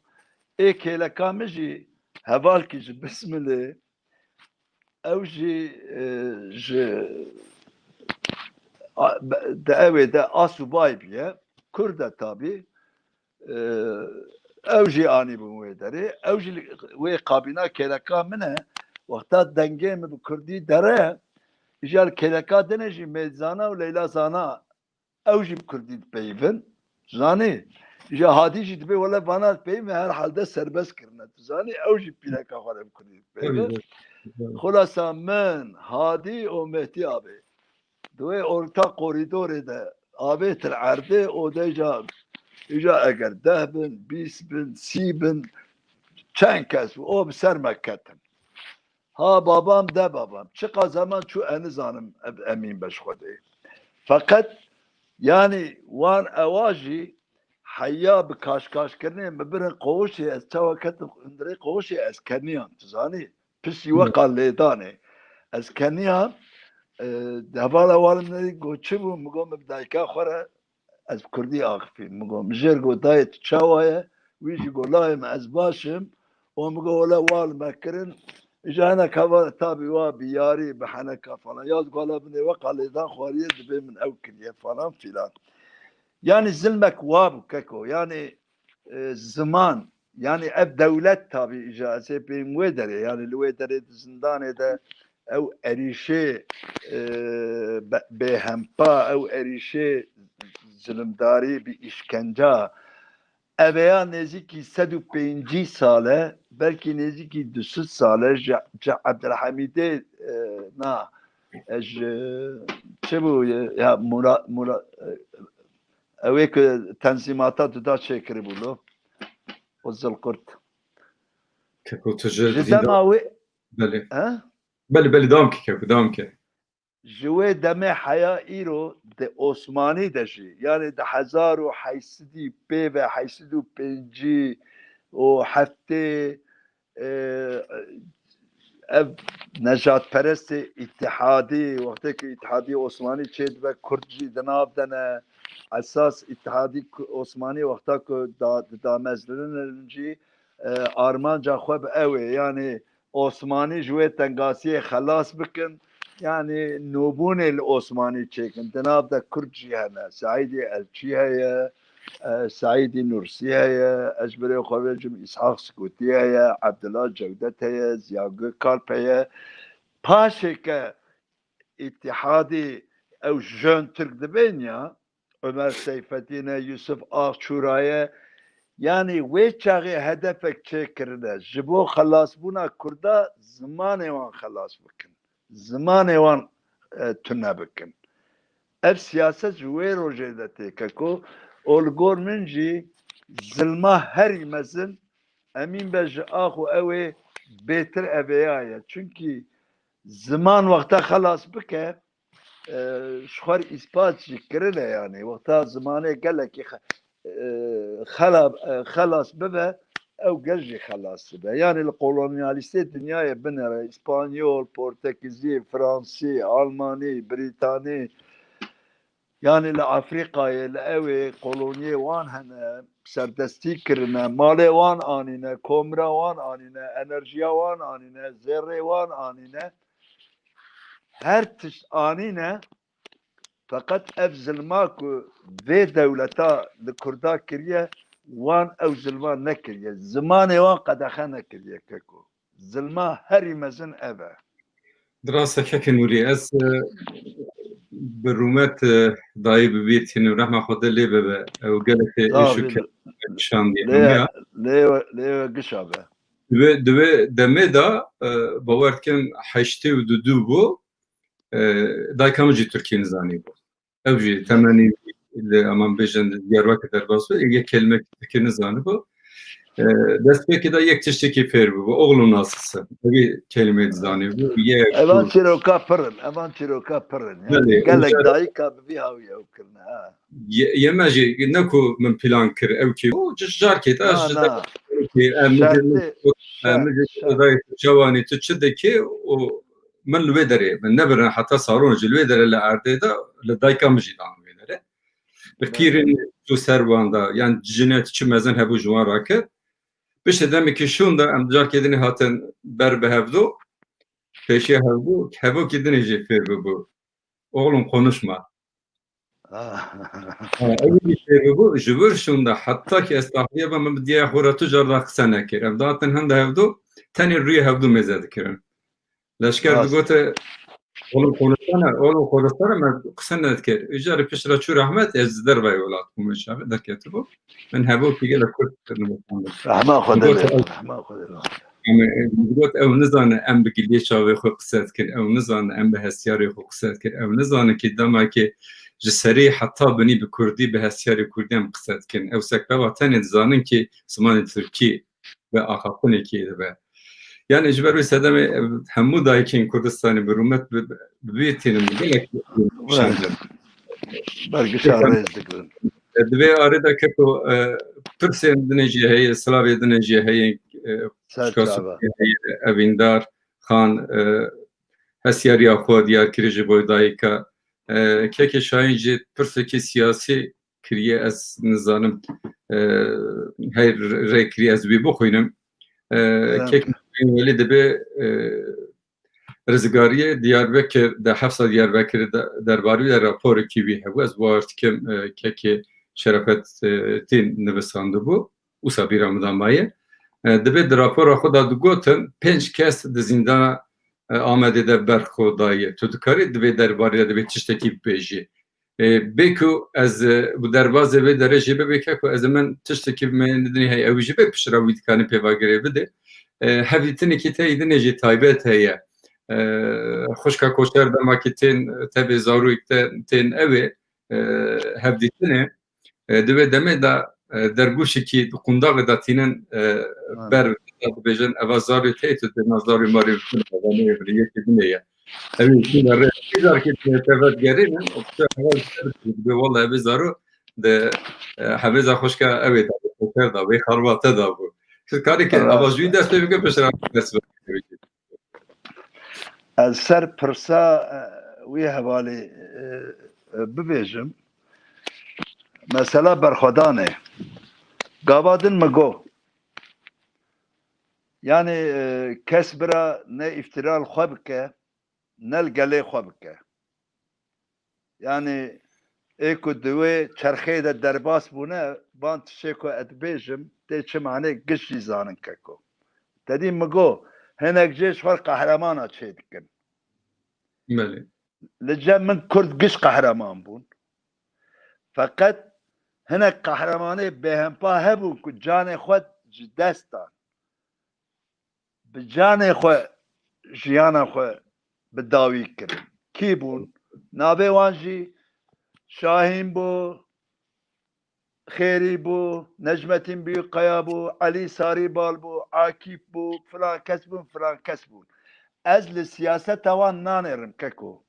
ê kêleka min jî hevalkî ji Bismilê, ew jî, e, ji, a, be-, de ew ê de asubay bûye, Kurd e tabî. E, ew jî anîbûn wê derê. Ew jî li, wê kabîna kêleka min e. Wexta dengê min bi kurdî dere, îja li kêleka din e jî Mêd Zana û Leyla Zana, ew jî bi kurdî dipeyivin. Zanî? Îja Hadî jî dibê wele vana dipeyivin, her halde serbest kirine. Tu zanî? Ew jî pîleka xwe re bi kurdî dipeyivin. Tabii, tabii. Xulasa min, Hadî û Mehdî abê. Di wê orta korîdorê de avêtin erdê û de îja Îja eger deh bin, bîst bin, sî bin, çend kes bû, o bi ser me ketin. Ha babam, de babam. Çiqa zeman çû, ez nizanim, ev Emîn Beş Xwedê. Feqet, yanî, wan ewa jî heya bi kaşkaşkirinê min birin qoşê, ez çawa ketim hundirê qoşê, ez keniyam, tu zanî. Pisî we qal lêdanê. Ez keniyam, e, hevala walim nedî, got, "Çi bû?" Min got, "Min bi dayika xwe re ez bi kurdî axifîm." Min got, "Min jêr got, dayê tu çawa ye?" Wî jî got, "Layê min, ez baş im." Û min got, "Wele wal me kirin." Îja hinek heval tabî wa bi yarî, bi heneka falan. Ya gola binê we qalêdan xwariye, dibê min ew kiriye falan filan. Yanî zilmek wa bû keko. Yanî, e, ziman, yanî ev dewlet tabî îja ez ê bêm wê derê. Yanî li wê derê di zindanê de ew erîşê, e, be-, bêhempa, ew erîşê zilimdarî bi îşkenca, ev ya nêzîkî sed û pêncî sal e, belkî nêzîkî du sed sal e, ji, ji Ebdulhamîdê, e, na, e, ji, çi bû, e, ya Mura-, Mura-, e, ew ê ku tenzîmata duda çêkiribû lo, o Zilqurt. Keko, tu ji Ji dîn de dema wê, belê. He? Belê, belê, dewam ke, keko, dewam ke. Ji wê demê heya îro di Osmanî de jî, yanî di hezar û heyşt sedî pê ve heyşt sed û pêncî û heftê, e, ev nejadperestê îtihadî, wextê ku îtihadî Osmanî çêdibe, kurd jî di nav de ne. Esas îtihadî ku-, Osmanî wexta ku da-, didamezrinin jî, e, armanca xwe bi ew ê, yanî Osmanî ji wê tengasiyê xelas bikin, yanî nûbûnê li Osmanî çêkin. Di nav de kurd jî hene. Seîdî Elçî heye, e, Seîdî Nursî heye, ez ji birê xwe bêjim Îshaq Sikûtî heye, Ebdullah Cewdet heye, Ziya Gökalp heye. Paşê ke îtihadî ew jön Tirk dibên ya, Omer Seyfetîn e, Yusuf Akçura ye. Yanî wê çaxê hedefek çêkirine. Ji bo xelasbûna Kurda zimanê wan xelas bikin. Zimanê wan, e, tune bikin. Ev siyaset ji wê rojê de tê keko. Û li gor min jî zilma herî mezin Emîn be ji ax û ew ê bêtir ev ê ya ye. Çunkî ziman wexta xelas bike, e, ji xwe re îspat jî kirine, yanî wexta zimanê gelekî xe-, e, xela-, e, xelas bibe, ew gel jî xelas dibe. Yanî li kolonyalîstê dinyayê binêre, Îspanyol, Portekizî, Fransî, Almanî, Brîtanî, yanî li Afrîkayê, li ew ê kolonyê wan hene, serdestî kirine, malê wan anîne, komira wan anîne, enerjiya wan anîne, zêrê wan anîne, her tişt anîne, feqet ev zilma ku vê dewleta li Kurda kiriye, wan ew zilma nekiriye. Zimanê wan qedexe nekiriye keko. Zilma herî mezin ev e. Dirasa kekê Nûrî, ez, e, bi rûmet, e, dayî bi bîr tînim, rehma Xwedê lê bibe. Ew gelekê Sağ êş û ol, kêr kişandiye. Lê, lê, lê we gişa be. Di wê, di wê demê de, e, bawer dikim heştê û du bû, e, dayika min jî Tirkî nizanîbû. Ew jî temenî li, aman bêjin, Diyarbakir derbas bû, yek kelîme Tirkî nizanibû. E, destpêkê de yek tiştekî fêr bûbû, oğlum nasılsın? Evî kelîmeyê dizanibû. Yek, Evan du. Çîroka pir in, evan çîroka pir in. Yani Belê, gelek uca- dayika bi vî hawî ew kirine, ha. Ye-, yeme jî ne ku min plan kir, ew kî, o ji jar kê, Na, ji na. de-, kê, em, Şertê, em, şer-, şer. Çawanî tu çi dikê, o min li wê derê, min nebirin heta salon, ji li wê derê li erdê de, li dayika min jî dan wê derê. Bi Belê. Kîrin çû ser wan de, yan ciniyet çi mezin hebû ji wan rakir. Piştî demekî şûn de em carkê dinê hatin ber bi hevdo, pêşiya hevdo, hevokî dinê jî fêr bibû. Oğlum konuşma. Ah. Ha, ew jî fêr bibû, ji vir şûn de heta ki ez taxliye bim, min bi diya xwe re tu car da qise nekir. Em datin hin de hevdo, tenê rûyê hevdo mêze dikirin. Leşker Rast. digote, "Oğlum konuşsana, oğlum konuşsana", me qise nedikir. Îcarê pişt re çû rehmet, ez ji dervayê welat bûme çaxê, derketibû. Min hevokî gelek kurt kirine. Rehma Xwedê Digote, lê, rehma Xwedê lê. Em, e, digot, "Ew nizane em bi giliyê çavê xwe qise dikin, ew nizane em bi hestiyarê xwe qise dikin, ew nizane ki dema ki ji serî heta binî bi kurdî, bi hestiyarê kurdî em qise dikin. Ew sekbeva tenê dizanin kî zimanê tirkî bi axaftinekî dibe. Yani ji ber wê sedemê, e, hemû dayikên Kurdistanê bi rûmet bi, bi, bi bîr tînin, bi gelek şandin. Bergişa rêz dikirin. E, di vê arê de keko, e, pirsên din jî heye, silavê din jî heye, e, Ser xwişka çava. Sofî heye, Evîndar Xan, e, hestiyariya xwe diyar kiriye ji bo dayika. E, kekê Şahin jî pirsekî siyasî kiriye, ez nizanim, e, hey rê kiriye ez wî bixwînim. E, Selam. Kek Welî dibe, e, rizgariyê Diyarbekir de, hefsa Diyarbekir de derbarî de raporekî wî hebû. Ez bawer dikim, e, kekê Şerefettin nivîsandibû, wisa bîra min de maye. E, dibe di rapora xwe de digotin, pênc kes di zîndana, e, Amedê de ber xwe daye. Tu dikarî di vê derbarî de divê tiştekî bibêjî. E, bê ku ez, e, bi derbazê vê derê jî bibê keko, ez ê min tiştekî bi min dinê heye, ew jî bê piştre wî dikanî pêvagirê bide. E, hevdîtinekî te yê dinê jî taybet heye. E, xwişka Koçer dema ki tên tevê zarûyek te tên ew ê, e, hevdîtinê. E, di wê demê de, e, dergûşekî di qundaxê de tînin, e, Ha. ber dibêjin, eva zarê te yê, tu dê na zarê marê bi min, eva neyê bi yekê dinê ye. Ew ê tîne rê, kî zarkê tîne te vegerînin, û tu eva ser dibê, walla evê zaro de, e, hevêza xwişka ew ê da, Koçer da, wê xarba te da bû. Tu karê ke, Evet. eva jûyî dest pê bike, piştre dest pê bike. Ez ser pirsa, e, wî hevalê, e, e, bibêjim. Mesela berxwedanê. Gava din min got. Yani, e, kes bira ne îftira li xwe bike, ne li gelê xwe bike. Yani, ê ku di wê çerxeyê de derbas bûne, van tiştê ku ez dibêjim, tê çi mane giş jî zanin keko. Te dî min got, hinek jê ji xwe qehremana çêdikin. Belê. Li cem min Kurd giş qehreman bûn. Feqet hinek qehremanê bêhempa hebûn ku canê xwe ji dest dan. Bi canê xwe jiyana xwe bi dawî kirin. Kî bûn? Navê wan jî Şahîn bû, Xêrî bû, Necmetîn Büyükkaya bû, Elî Sarîbal bû, Akîf bû, filan kes bûn, filan kes bûn. Ez li siyaseta wan nanêrim keko.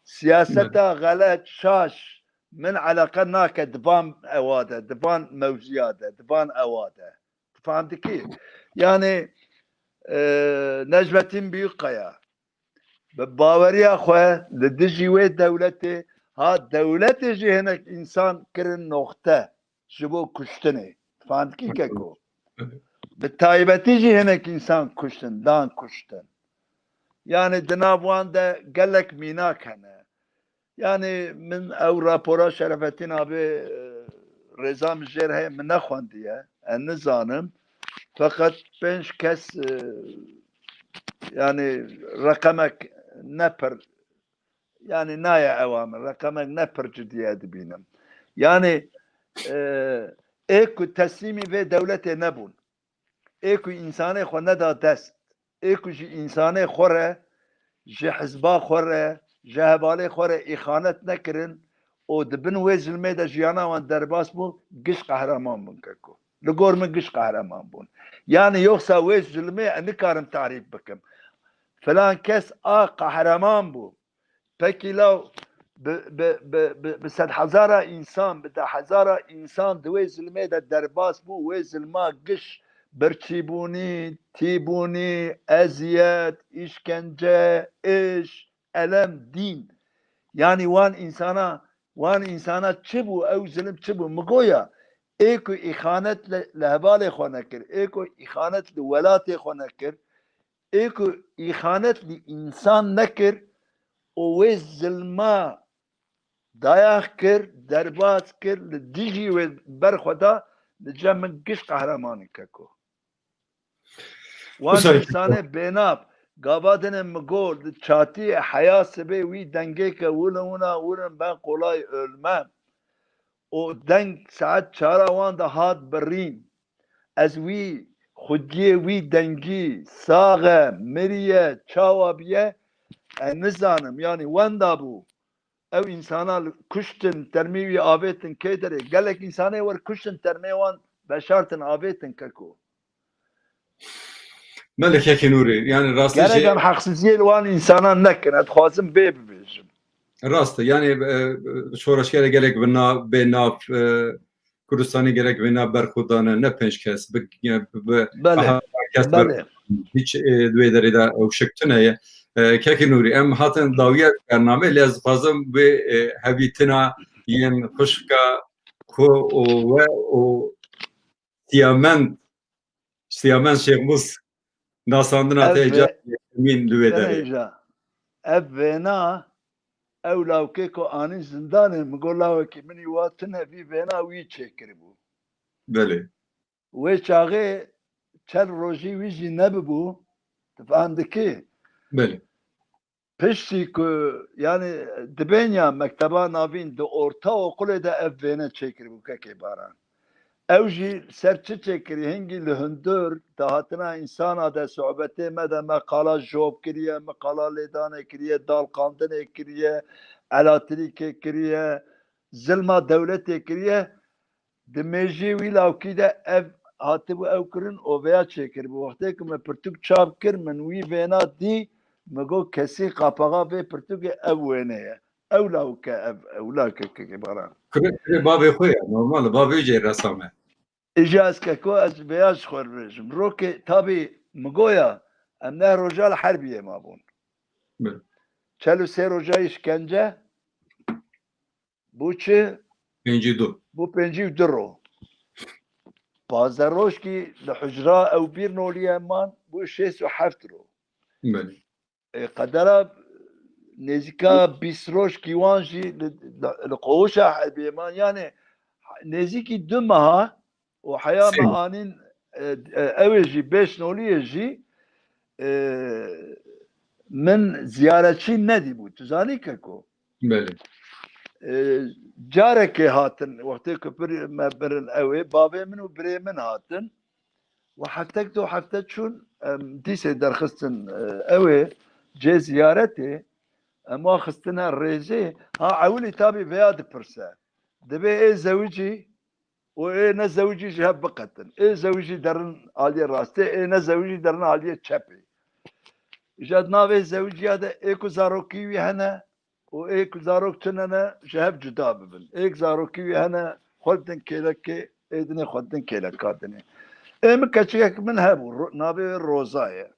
Siyaseta Evet. xelet, şaş, min eleqe nake di van ewa de, di van mewziya de, di van ewa de. Tu fam dikî? Yani, e, Necmetîn Büyükkaya bi baweriya xwe li dijî wê dewletê, ha, dewletê jî hinek însan kirin noxte ji bo kuştinê. Tu fam dikî keko? Bi taybetî jî hinek însan kuştin, dan kuştin. Yani di nav wan de gelek mînak hene. Yani min ew rapora Şerefettin abi, e, rêza min jêr heye, min nexwendiye. Ez nizanim. Feqet pênc kes, e, yani reqemek ne pir, yani naye ewa min. Reqemek ne pir ciddiye dibînim. Yani, e, ê ku teslîmî vê dewletê nebûn. Ê ku însanê xwe neda dest, ê ku ji însanê xwe re, ji hizba xwe re, ji hevalê xwe re îxanet nekirin û di bin wê zilmê de jiyana wan derbas bû, giş qehreman bûn keko. Li gor min giş qehreman bûn. Yani yoksa wê zilmê ez nikarim tarîf bikim. Filan kes a qehreman bû. Pekî law bi, bi, bi, bi, bi sedhezara însan, bi dehhezara însan di wê zilmê de derbas bû, wê zilma giş, birçîbûnî, tîbûnî, eziyet, îşkence, êş, elem, dîn. Yanî wan însana, wan însana çi bû, ew zilim çi bû? Min got ya, ê ku îxanet li, li hevalê xwe nekir, ê ku îxanet li welatê xwe nekir, ê ku îxanet li însan nekir û wê zilma dayax kir, derbas kir, li dijî wê berxwe da, li cem min giş qehreman in keko. Wan Wisa însanê bênav, gava dinê min got, li çatiyê heya sibê wî dengê ke wina wina wirin ben kolay ölmem. Û deng saet çara wan de hat birîn. Ez wî xwediyê wî dengî, sax e, mirî ye, çawa bûye, ez nizanim. Yanî wenda bû. Ew însana li kuştin, termê wî avêtin kê derê. Gelek însanê wer kuştin, termê wan veşartin, avêtin keko. Belê kekê Nûrî, yani rastî Gerek em heqsiziyê li wan însanan nekin, ez dixwazim vê bibêjim. Rast e, yani e, şoreşgerê gelek bi nav, bê nav, e, Kurdistanê gelek bê nav berxwe dane, ne pênc kes, bi, bi, bi, Belê, bi kes belê. Hiç e, di wê derê de ew şik tune ye. E, kekê Nûrî, em hatin dawiya bernamê, lê ez dixwazim wê e, hevîtina yên xwişka xwe û we û Siyamend, Siyamend Şêxmûs nasandina te ca yekemîn li wê derê. Ev vêna, ew lawkê ku anî zindanê, min got lawekî min î wa tune, vî vêna wî çêkiribû. Belê. Wê çaxê çend rojî wî jî nebibû, tu fehm dikî? Belê. Piştî ku, yani, dibên ya mekteba navîn di orta okulê de ev vêne çêkiribû kekê Baran. Ew jî ser çi çêkirî, hingî li hundir dahatina însana de, sohbetê me de me qala job kiriye, me qala lêdanê kiriye, dalqandinê kiriye, elatrîkê kiriye, zilma dewletê kiriye. Di mêjiyê wî lawkî de ev hatibû ew kirin û vêya çêkiribû. Wextê ku me pirtûk çap kir, min wî vêna dî, min got kesî qapaxa vê pirtûkê ev wêne ye. Ew lawke ev, ew lawke kekê Baran. Kurê, kurê bavê xwe ye, normal e, bavê jê resam e. Îja ez keko, ez vêya ji xwe bibêjim. Rokê, tabî, min goya, em neh roja li herbiyê mabûn. Çel û sê roja îşkence, Bû çi? Pêncî û du. Bû pêncî û du ro. Pazdeh rojkî li hucra ew bîr noliye man, bû şêst û heft ro. Belê. E, qedera nêzîka bîst rojkî wan jî li, li, li qoşa herbiyê man. Yani nêzîkî du meha û heya me anîn, e, e, ew ê jî bêş noliyê jî, e, min ziyaretçî nedîbû. Tu zanî keko? Belê. E, carekê hatin, wextê ku bir me birin ew ê, bavê min û birê min hatin. Û heftek do hefte çûn, em, dîsê derxistin, e, ew ê cê ziyaretê, em wa xistine rêzê. Ha, ewilî tabî vêya dipirse. Dibê ê zewicî û ê nezewicî ji hev biqetin. Ê zewicî derin aliyê rastê, ê nezewicî derin aliyê çepê. Îja di navê zewiciya de ê ku zarokî wî hene û ê ku zarok tune ne, ji hev cuda bibin. Ê ku zarokî wî hene, xwe didin kêlekê, ê dinê xwe didin kêleka dinê. Ê min keçikek min hebû, ro-, navê wê Roza ye.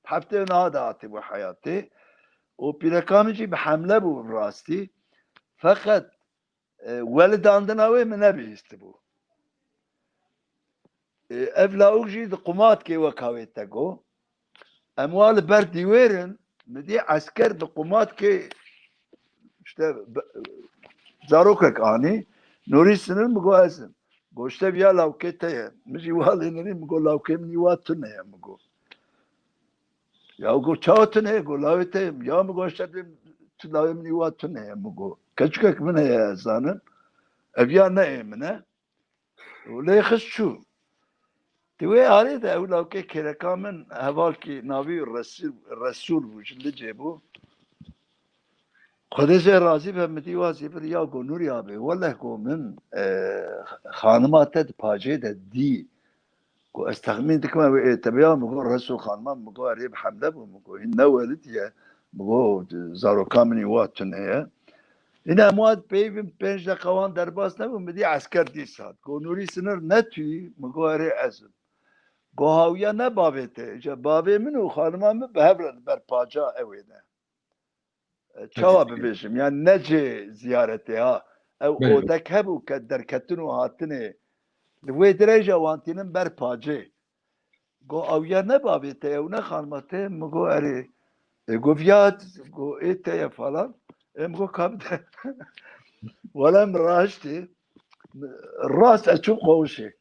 Heftê niha de hatibû heyatê û pîreka min jî bi hemle bû bi rastî. Feqet e, welidandina wê min nebihîstibû. E, ev lawik jî di qumatkê weka wê te got. Em wa li ber dîwêr in, min dî esker di qumatkê, işte, be-, zarokek anî, Nûrî Sinir, min got ez im. Got işte viya lawkê te ye. Min jî wa lê nirî, min got lawkê min î wa tune ye, min got. Ya got çawa tune ye? Got lawê te ye. Ya min got işte tu lawê min î wa tune ye, min got. Keçikek min heye ez zanim. Ev ya ne ê min e. Û lê xist çû. Di wê alî de ew lawkê kêleka min hevalkî navî Resûl, Resûl bû, ji Licê bû. Xwedê jê razî be, min dî wa zîvir ya got Nûrî abê, weleh got min, e, xanima te di pacê de dî. Got ez texmîn dikim ew ê te be ya, min got Resûl xanima, min got erê bi hemle bû, min got hîn ne welidî ye, min got zaroka min î wa tune ye. Îne em wa peyvin pênc deqa wan derbas nebû, min dî esker dîsa. Got Nûrî Sinir ne tu yî? Min got erê ez im. Got hawiya ne bavê te, îja bavê min û xanima min bi hev re li ber paca ew ê ne. E, çawa bibêjim? Yani ne cê ziyaretê ha. Ew odek hebû ke derketin û hatinê. Li wê dirêja wan tînin ber pacê. Got ew ya ne bavê te, ew ne xanima te, min got erê. E, got viya, got ê te ye falan. Em got kabide. Wala min raştê. Rast e çûm qowişê.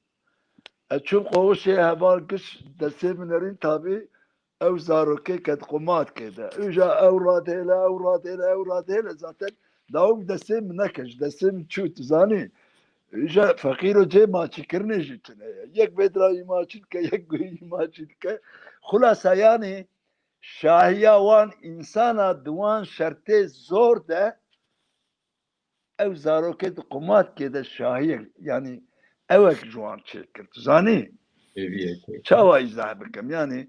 E, çûm qowişê heval giş destê min nerîn tabî ew zarokê ke di qumatkê de. Îja ew radihêle, ew radihêle, ew radihêle zaten dawî destê min neke, ji destê min çû, tu zanî. Îja feqîro cê maçîkirinê jî tune ye. Yek vê dira wî maçî dike, yek wî maçî dike. Xulasa yanî şahiya wan însana di wan şertê zor de ew zarokê di qumatkê de şahiyek, yanî ewek ji wan çêkir. Tu zanî? Hêviyek. Çawa îzah bikim? Yanî,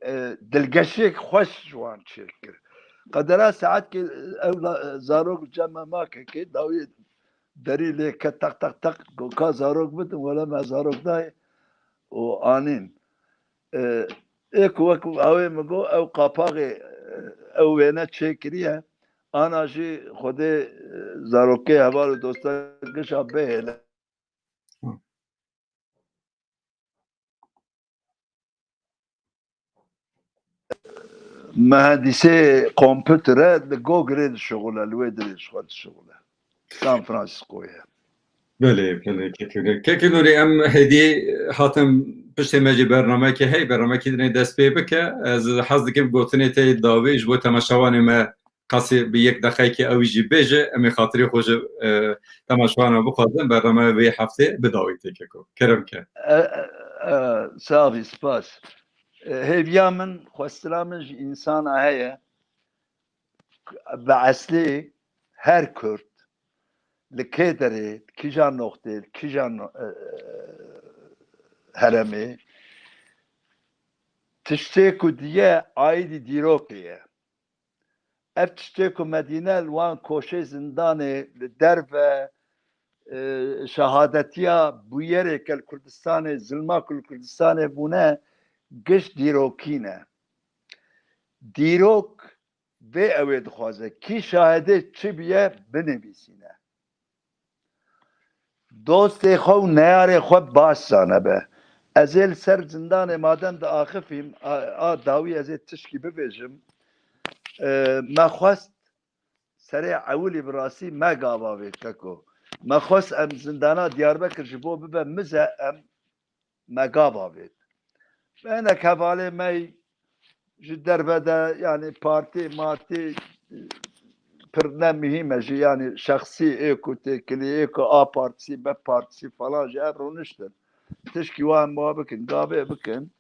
e, dilgeşiyek xweş ji wan çêkir. Qedera saetkê ew la-, zarok li cem me makekê dawiyê derî lê ket, tak tak tak, got, ka zarok bidin, wele me zarok dayê. Û anîn. E, ê ku wek awê min got, ew qapaxê, e, ew wêne çêkiriye, ana jî Xwedê, e, zarokê heval û dosta gişa bihêle. Mehendîsê kompûtere li Googleê dişixule, li wê dirê ji xwe dişixule. San Franciscoyê. Belê, belê, Kekê Nûrî. Kekê Nûrî, em hêdî hatin piştê me jî bernameyekê heye, bernameyekê dinê dest pê bike. Ez hez dikim gotinê te yê dawî ji bo temaşevanê me qasî bi yek deqeyekê ew jî bêje, em ê xatirê xwe ji, e, temaşevanan bixwazin, bernameya vê heftê bi dawî tê, Keko. Kerem ke. E, e, e, sax bî, spas. E, hêviya min, xwestina min ji însana heye. Bi eslê her Kurd li kê derê, li kîjan noqtê, li kîjan no-, e, e, heremê, tiştê ku diye aîdî dîrokê ye. Ev tiştê ku Medîne li wan koşê zindanê li derve, e, şehadetiya bûyerê ke li Kurdistanê, zilma ku li Kurdistanê bûne, giş dîrokî ne. Dîrok vê ew ê dixwaze. Kî şahidê çi bûye, binivîsîne. Dostê xwe û neyarê xwe baş zanebe. Ez ê li ser zindanê madem diaxifîm, a, a dawî ez ê tişkî bibêjim. E, me xwest serê ewilî bi rastî me gava vê, Keko. Me xwest em zindana Diyarbekir ji bo bibe mize, em me gava vê. Hinek hevalê me ji derve de, yanî partî, martî, pir ne muhîm e jî, yanî şexsî ê ku têkilî, ê ku A partîsî, B partîsî falan jî ev rûniştin. Tişkî wan wa bikin, gavê bikin.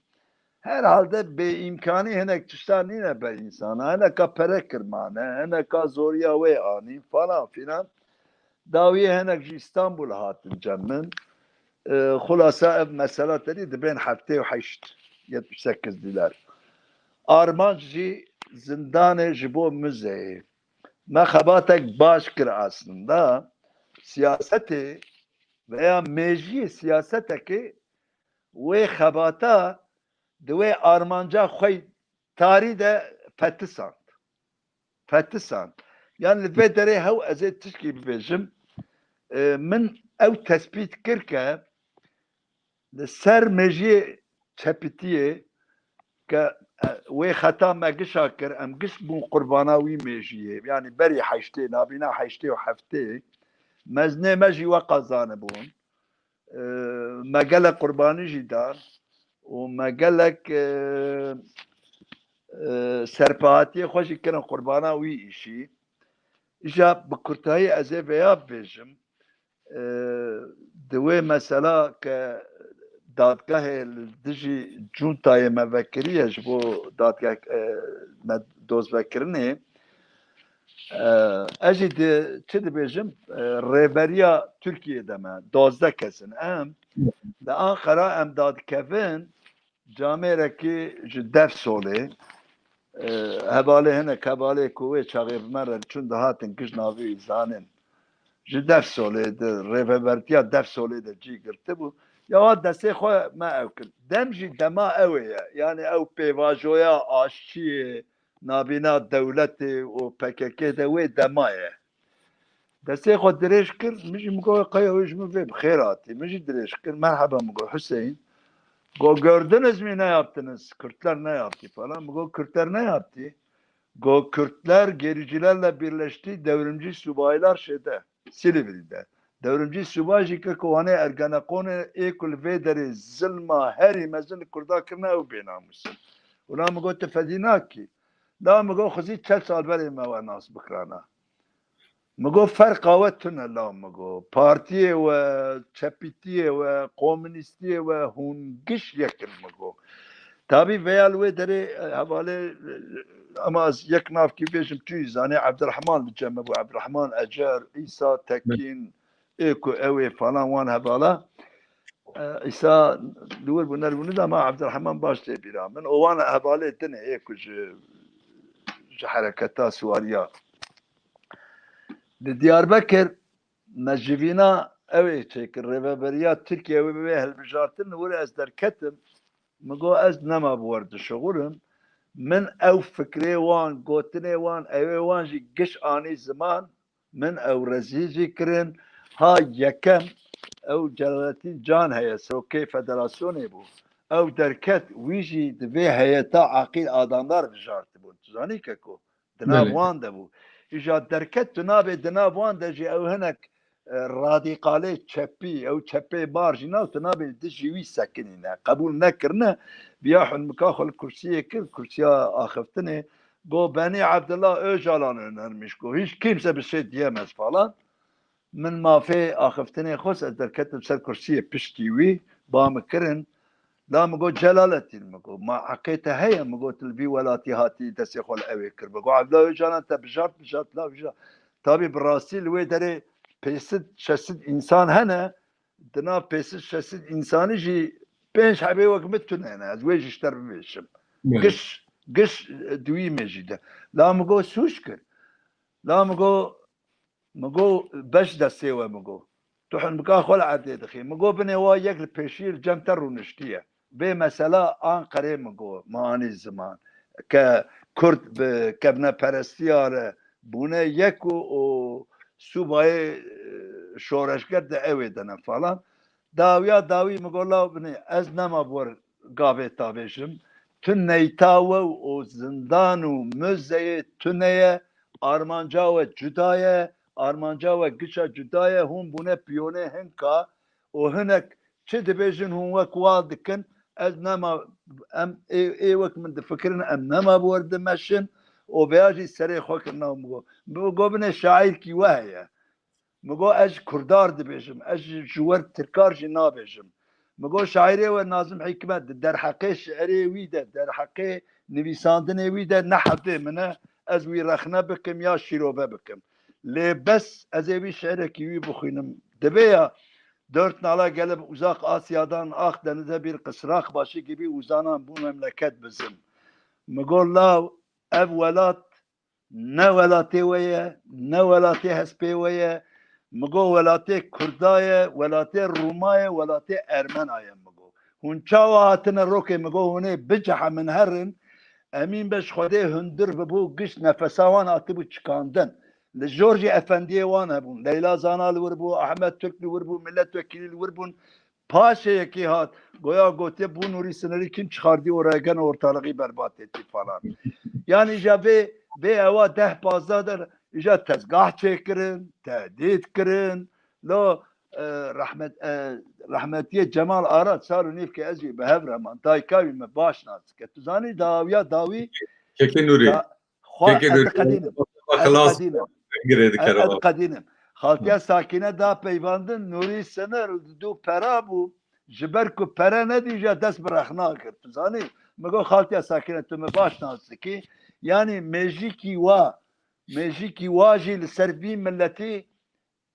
Herhalde bêîmkanî hinek tiştan nîne ber însan. Hineka pere kirmane, hineka zoriya wê anîn falan filan. Dawiyê hinek ji Îstanbul hatin cem min. E, xulasa ev mesela te dî dibên heftê û heşt, yetmiş sekiz dilar. Armanc jî zindanê ji bo muzeyê. Me xebatek baş kir aslında. Siyasetê veya mêjiyê siyasetekê wê xebata di wê armanca xwe tarî de fetisand. Fetisand. Yani li vê derê hew ez ê tişkî bibêjim. E, min ew tespît kir ke li ser mêjiyê çepitiyê ke, e, wê xeta me gişa kir, em giş bûn qurbana wî mêjiyê. Yani berî heştê, nabîna heştê û heftê, mezinê me jî weqa zanibûn. E, me gelek qurbanî jî dan û me gelek, e, e, serpehatiyê xwe jî kirin qurbana wî îşî. Îja bi kurtayî ez ê vêya bibêjim. E, di wê mesela ke dadgehê li dijî cuntayê me vekiriye ji bo dadgeh, e, me dozvekirinê, e, ez jî di, çi dibêjim, e, rêveriya Tirkiyê de me dozdeh kes in. Em li Anqara em dadikevin, camêrekî ji Defsolê, e, hevalê hinek hevalê ku wê çaxê bi me re çûn dihatin giş navê wî zanin. Ji Defsolê, di rêvebertiya Defsolê de cî girtibû. Ya wa destê xwe me ew kir. Dem jî dema ew ê ye. Yani ew pêvajoya aşçiyê, nabîna dewletê û P K K de wê dema ye. Destê xwe dirêj kir, min jî min got, "Qey ew ji min vê bi xêr hatî." Min jî dirêj kir, "Merheba," min got, "Hüseyin." Got, "Gördünüz mü ne yaptınız? Kürtler ne yaptı?" falan. Min got, "Kürtler ne yaptı?" Got, "Kürtler gericilerle birleşti, devrimci subaylar şeyde, Silivri'de." Devrimci subay jî ke ku wanê Ergenekonê ê ku li vê derê zilma herî mezin li Kurda kirine ew bênamûs in. Wila min got, "Tu fedî nakî." La min got, "Xwezî çel sal berê me we nas bikirana." Min got, "Ferqa we tune la," min got. "Partiyê we, çepîtiyê we, komunîstiyê we, hûn giş yek in," min got. Tabî veya li wê derê, e, hevalê, e, Ama ez yek navkî bêjim, tu yî zanî, Evdirehman li cem me bû. Evdirehman, Ecer, Îsa, Tekîn, ê ku ew ê falan wan hevala. E, Îsa li wir bû, ne li wir nida, ma Evdirehman baş tê bîra min. O wan hevalê din ê ku ji, ji hereketa siwariya. Li Diyarbekir me civîna ew ê çêkir, rêveberiya Tirkiye wê bibê hilbijartin, li wir ez derketim. Min got, ez nema bi wer dişixulim. Min ew fikrê wan, gotinê wan, ewê wan jî giş anî ziman, min ew rezîl jî kirin. Ha yekem, ew Celalettin Can heye, serokê federasyonê bû. Ew derket, wî jî di vê heyeta Aqîl Adamdar bijartibûn. Tu zanî keko? Di nav Belê. wan de bû. Îja derket, tu nabê di nav wan de jî ew hinek, e, radîqalê çepî, ew çepê bar jî nav, tu nabê li dijî wî sekinîne. Qebûl nekirine, viya hunmika xwe li kursiyê kir, kursiya axiftinê. Got, Benî Evdila Ocalan önermiş, got, hiç kimse bir şey diyemez falan. Min mafê axiftinê xwest, ez derketim ser kursiyê piştî wî, ba min kirin. La min got, Celalettin, min got, ma heqê te heye? Min got, tu li vî welatî hatî, destê xwe li ewê kir. Min got, Evdila Ocalan te bijart, bijart, la bijart. Tabî bi rastî li wê derê pênc sed şeş sed însan hene, di nav pênc sed şeş sed însanî jî pênc hebê wek min tune ne, ez wê jî ji te re bibêjim. Belê. Giş, giş, e, di wî mêjî de. La min got, sûc kir. La min got, min got, beş destê we, min got. Tu hunmika xwe li erdê dixî. Min got, binê wa yek li pêşî li cem te rûniştiye. Vê mesela Anqerê, min got, me anî ziman. Ke Kurd bi kevneperestiya re bûne yek û, û sûbayê, e, şoreşger de ew ê de ne falan. Dawiya dawî min got, law binê, ez nema bi wer gavê te bêjim. Tu neyta we û zindan û muzeyê tune ye, armanca we cuda ye, armanca we giça cuda ye, hûn bûne piyonê hinka û hinek çi dibêjin hûn wek wa dikin, ez nema, em ê, ê wek min difikirin, em nema bi wer dimeşin û veya jî serê xwe kirina û min got. Min got, binê şaîrkî we heye. Min got, ez ji kurdar dibêjim, ez ji, ji wer tirkar jî nabêjim. Min got, şaîrê we Nazim Hikmet di derheqê şiirê wî de, derheqê nivîsandinê wî de ne hedê min e, ez wî rexne bikim ya şîrove bikim. Lê bes ez ê wî şiirekî wî bixwînim. Divê ya, Dört nala gelip uzak Asya'dan, ah denize bir kısrak başı gibi uzanan bu memleket bizim. Mi got, law, ev welat ne welatê we ye, ne welatê hespê we ye. Mi got, welatê Kurda ye, welatê Rûma ye, welatê Ermena ye, mi got. Hûn çawa hatine rokê, mi got, hûn ê bicehemin herin. Emîn be ji Xwedê hundir bibû, giş nefesa wan hatibû çikandin. Li jor jî efendiyê wan hebûn. Leyla Zana li wir bû, Ahmet Türk li wir bû, milletvekîlî li wir bûn. Paşê yekî hat, goya gotiye, bu Nûrî Sinirî kim çixardî oraya, gene ortalığı berbat etti falan. Yani îja vê, vê ewa deh pazdeh der, îja tezgah çêkirin, tehdît kirin. Lo, e, rehmet, e, rehmetiyê Cemal Ara, çar û nîv ke ez jî bi hev re man, dayika wî me baş nas dike. Tu zanî dawiya dawî Kekê Nûrî. Da-, xwe Kekê ez Nûrî. diqedînim. Ez Xilas diqedînim. Girê Ez, dikere ez baba. diqedînim. Xaltiya Sakîne da peyvandin, Nûrî Sinir du pera bû. Ji ber ku pere nedî, jî dest bi rexna kir. Tu zanî, mi got, Xaltiya Sakîne, tu mi baş nas dikî. Yanî mêjîkî wa, mêjîkî wa jî li ser vî milletî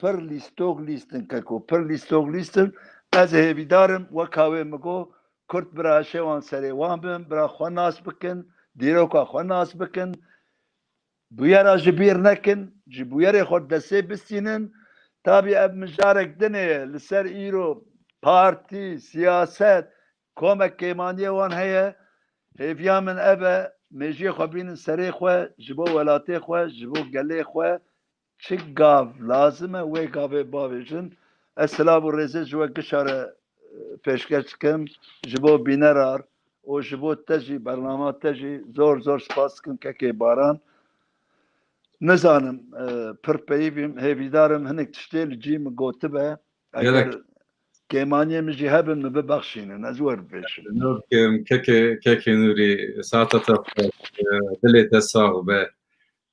pir lîstok lîstin keko, pir lîstok lîstin. Ez hêvîdar im, weka wê mi got, Kurd bira hişê wan serê wan bin, bira xwe nas bikin, dîroka xwe nas bikin, bûyera ji bîr nekin, ji bûyerê xwe destê bistînin. Tabî ev mijarek din e, li ser îro partî, siyaset, komek kêmaniyê wan heye. Hêviya min ev e, mêjiyê xwe bînin serê xwe, ji bo welatê xwe, ji bo gelê xwe, çi gav lazim e, wê gavê bavêjin. Ez silav û rêzê ji we gişa re, e, pêşkeş dikim, ji bo bînerar û ji bo te jî, bernama te jî zor zor spas dikim kekê Baran. Nizanim, e, pir peyivîm, hêvîdar im hinek tiştê li cî min gotibe. Eger Gelek. kêmaniyê min jî hebin, min bibexşînin, ez wer bibêjim. Nûr kim, kekê, kekê Nûrî, saeta te xweş, e, dilê te sax be.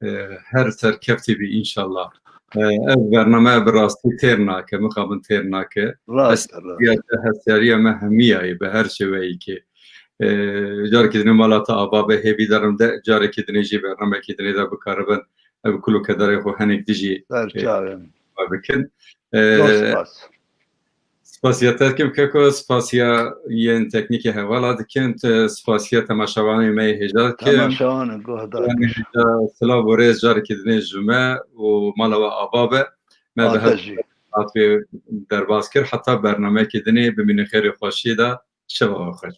E, her serkeftî bî înşallah. E, ev bername bi rastî têr nake, mixabin têr nake. Rast, rast. Hestiyariya, hestiyariya me hemiyayê bi her şêweyekê. E, carekî dinê mala te ava be, hêvîdar im de carekî dinê jî bernamekî dinê de bikaribin ev kul û kederê xwe hinek dijî, e, bikin. E, Zor spas. Spasiya te dikim keko, spasiya yên teknîkê hevala dikin, te spasiya temaşevanê me yê hêja dikim. Temaşevanê guhdar. Yanî hêja silav û rêz carekî dinê ji me û mala we ava be. Me bi Ate hev jî. Hat wê derbas kir. Heta bernameyekê dinê bimînin xêrê xweşiyê de. Şeva we xweş.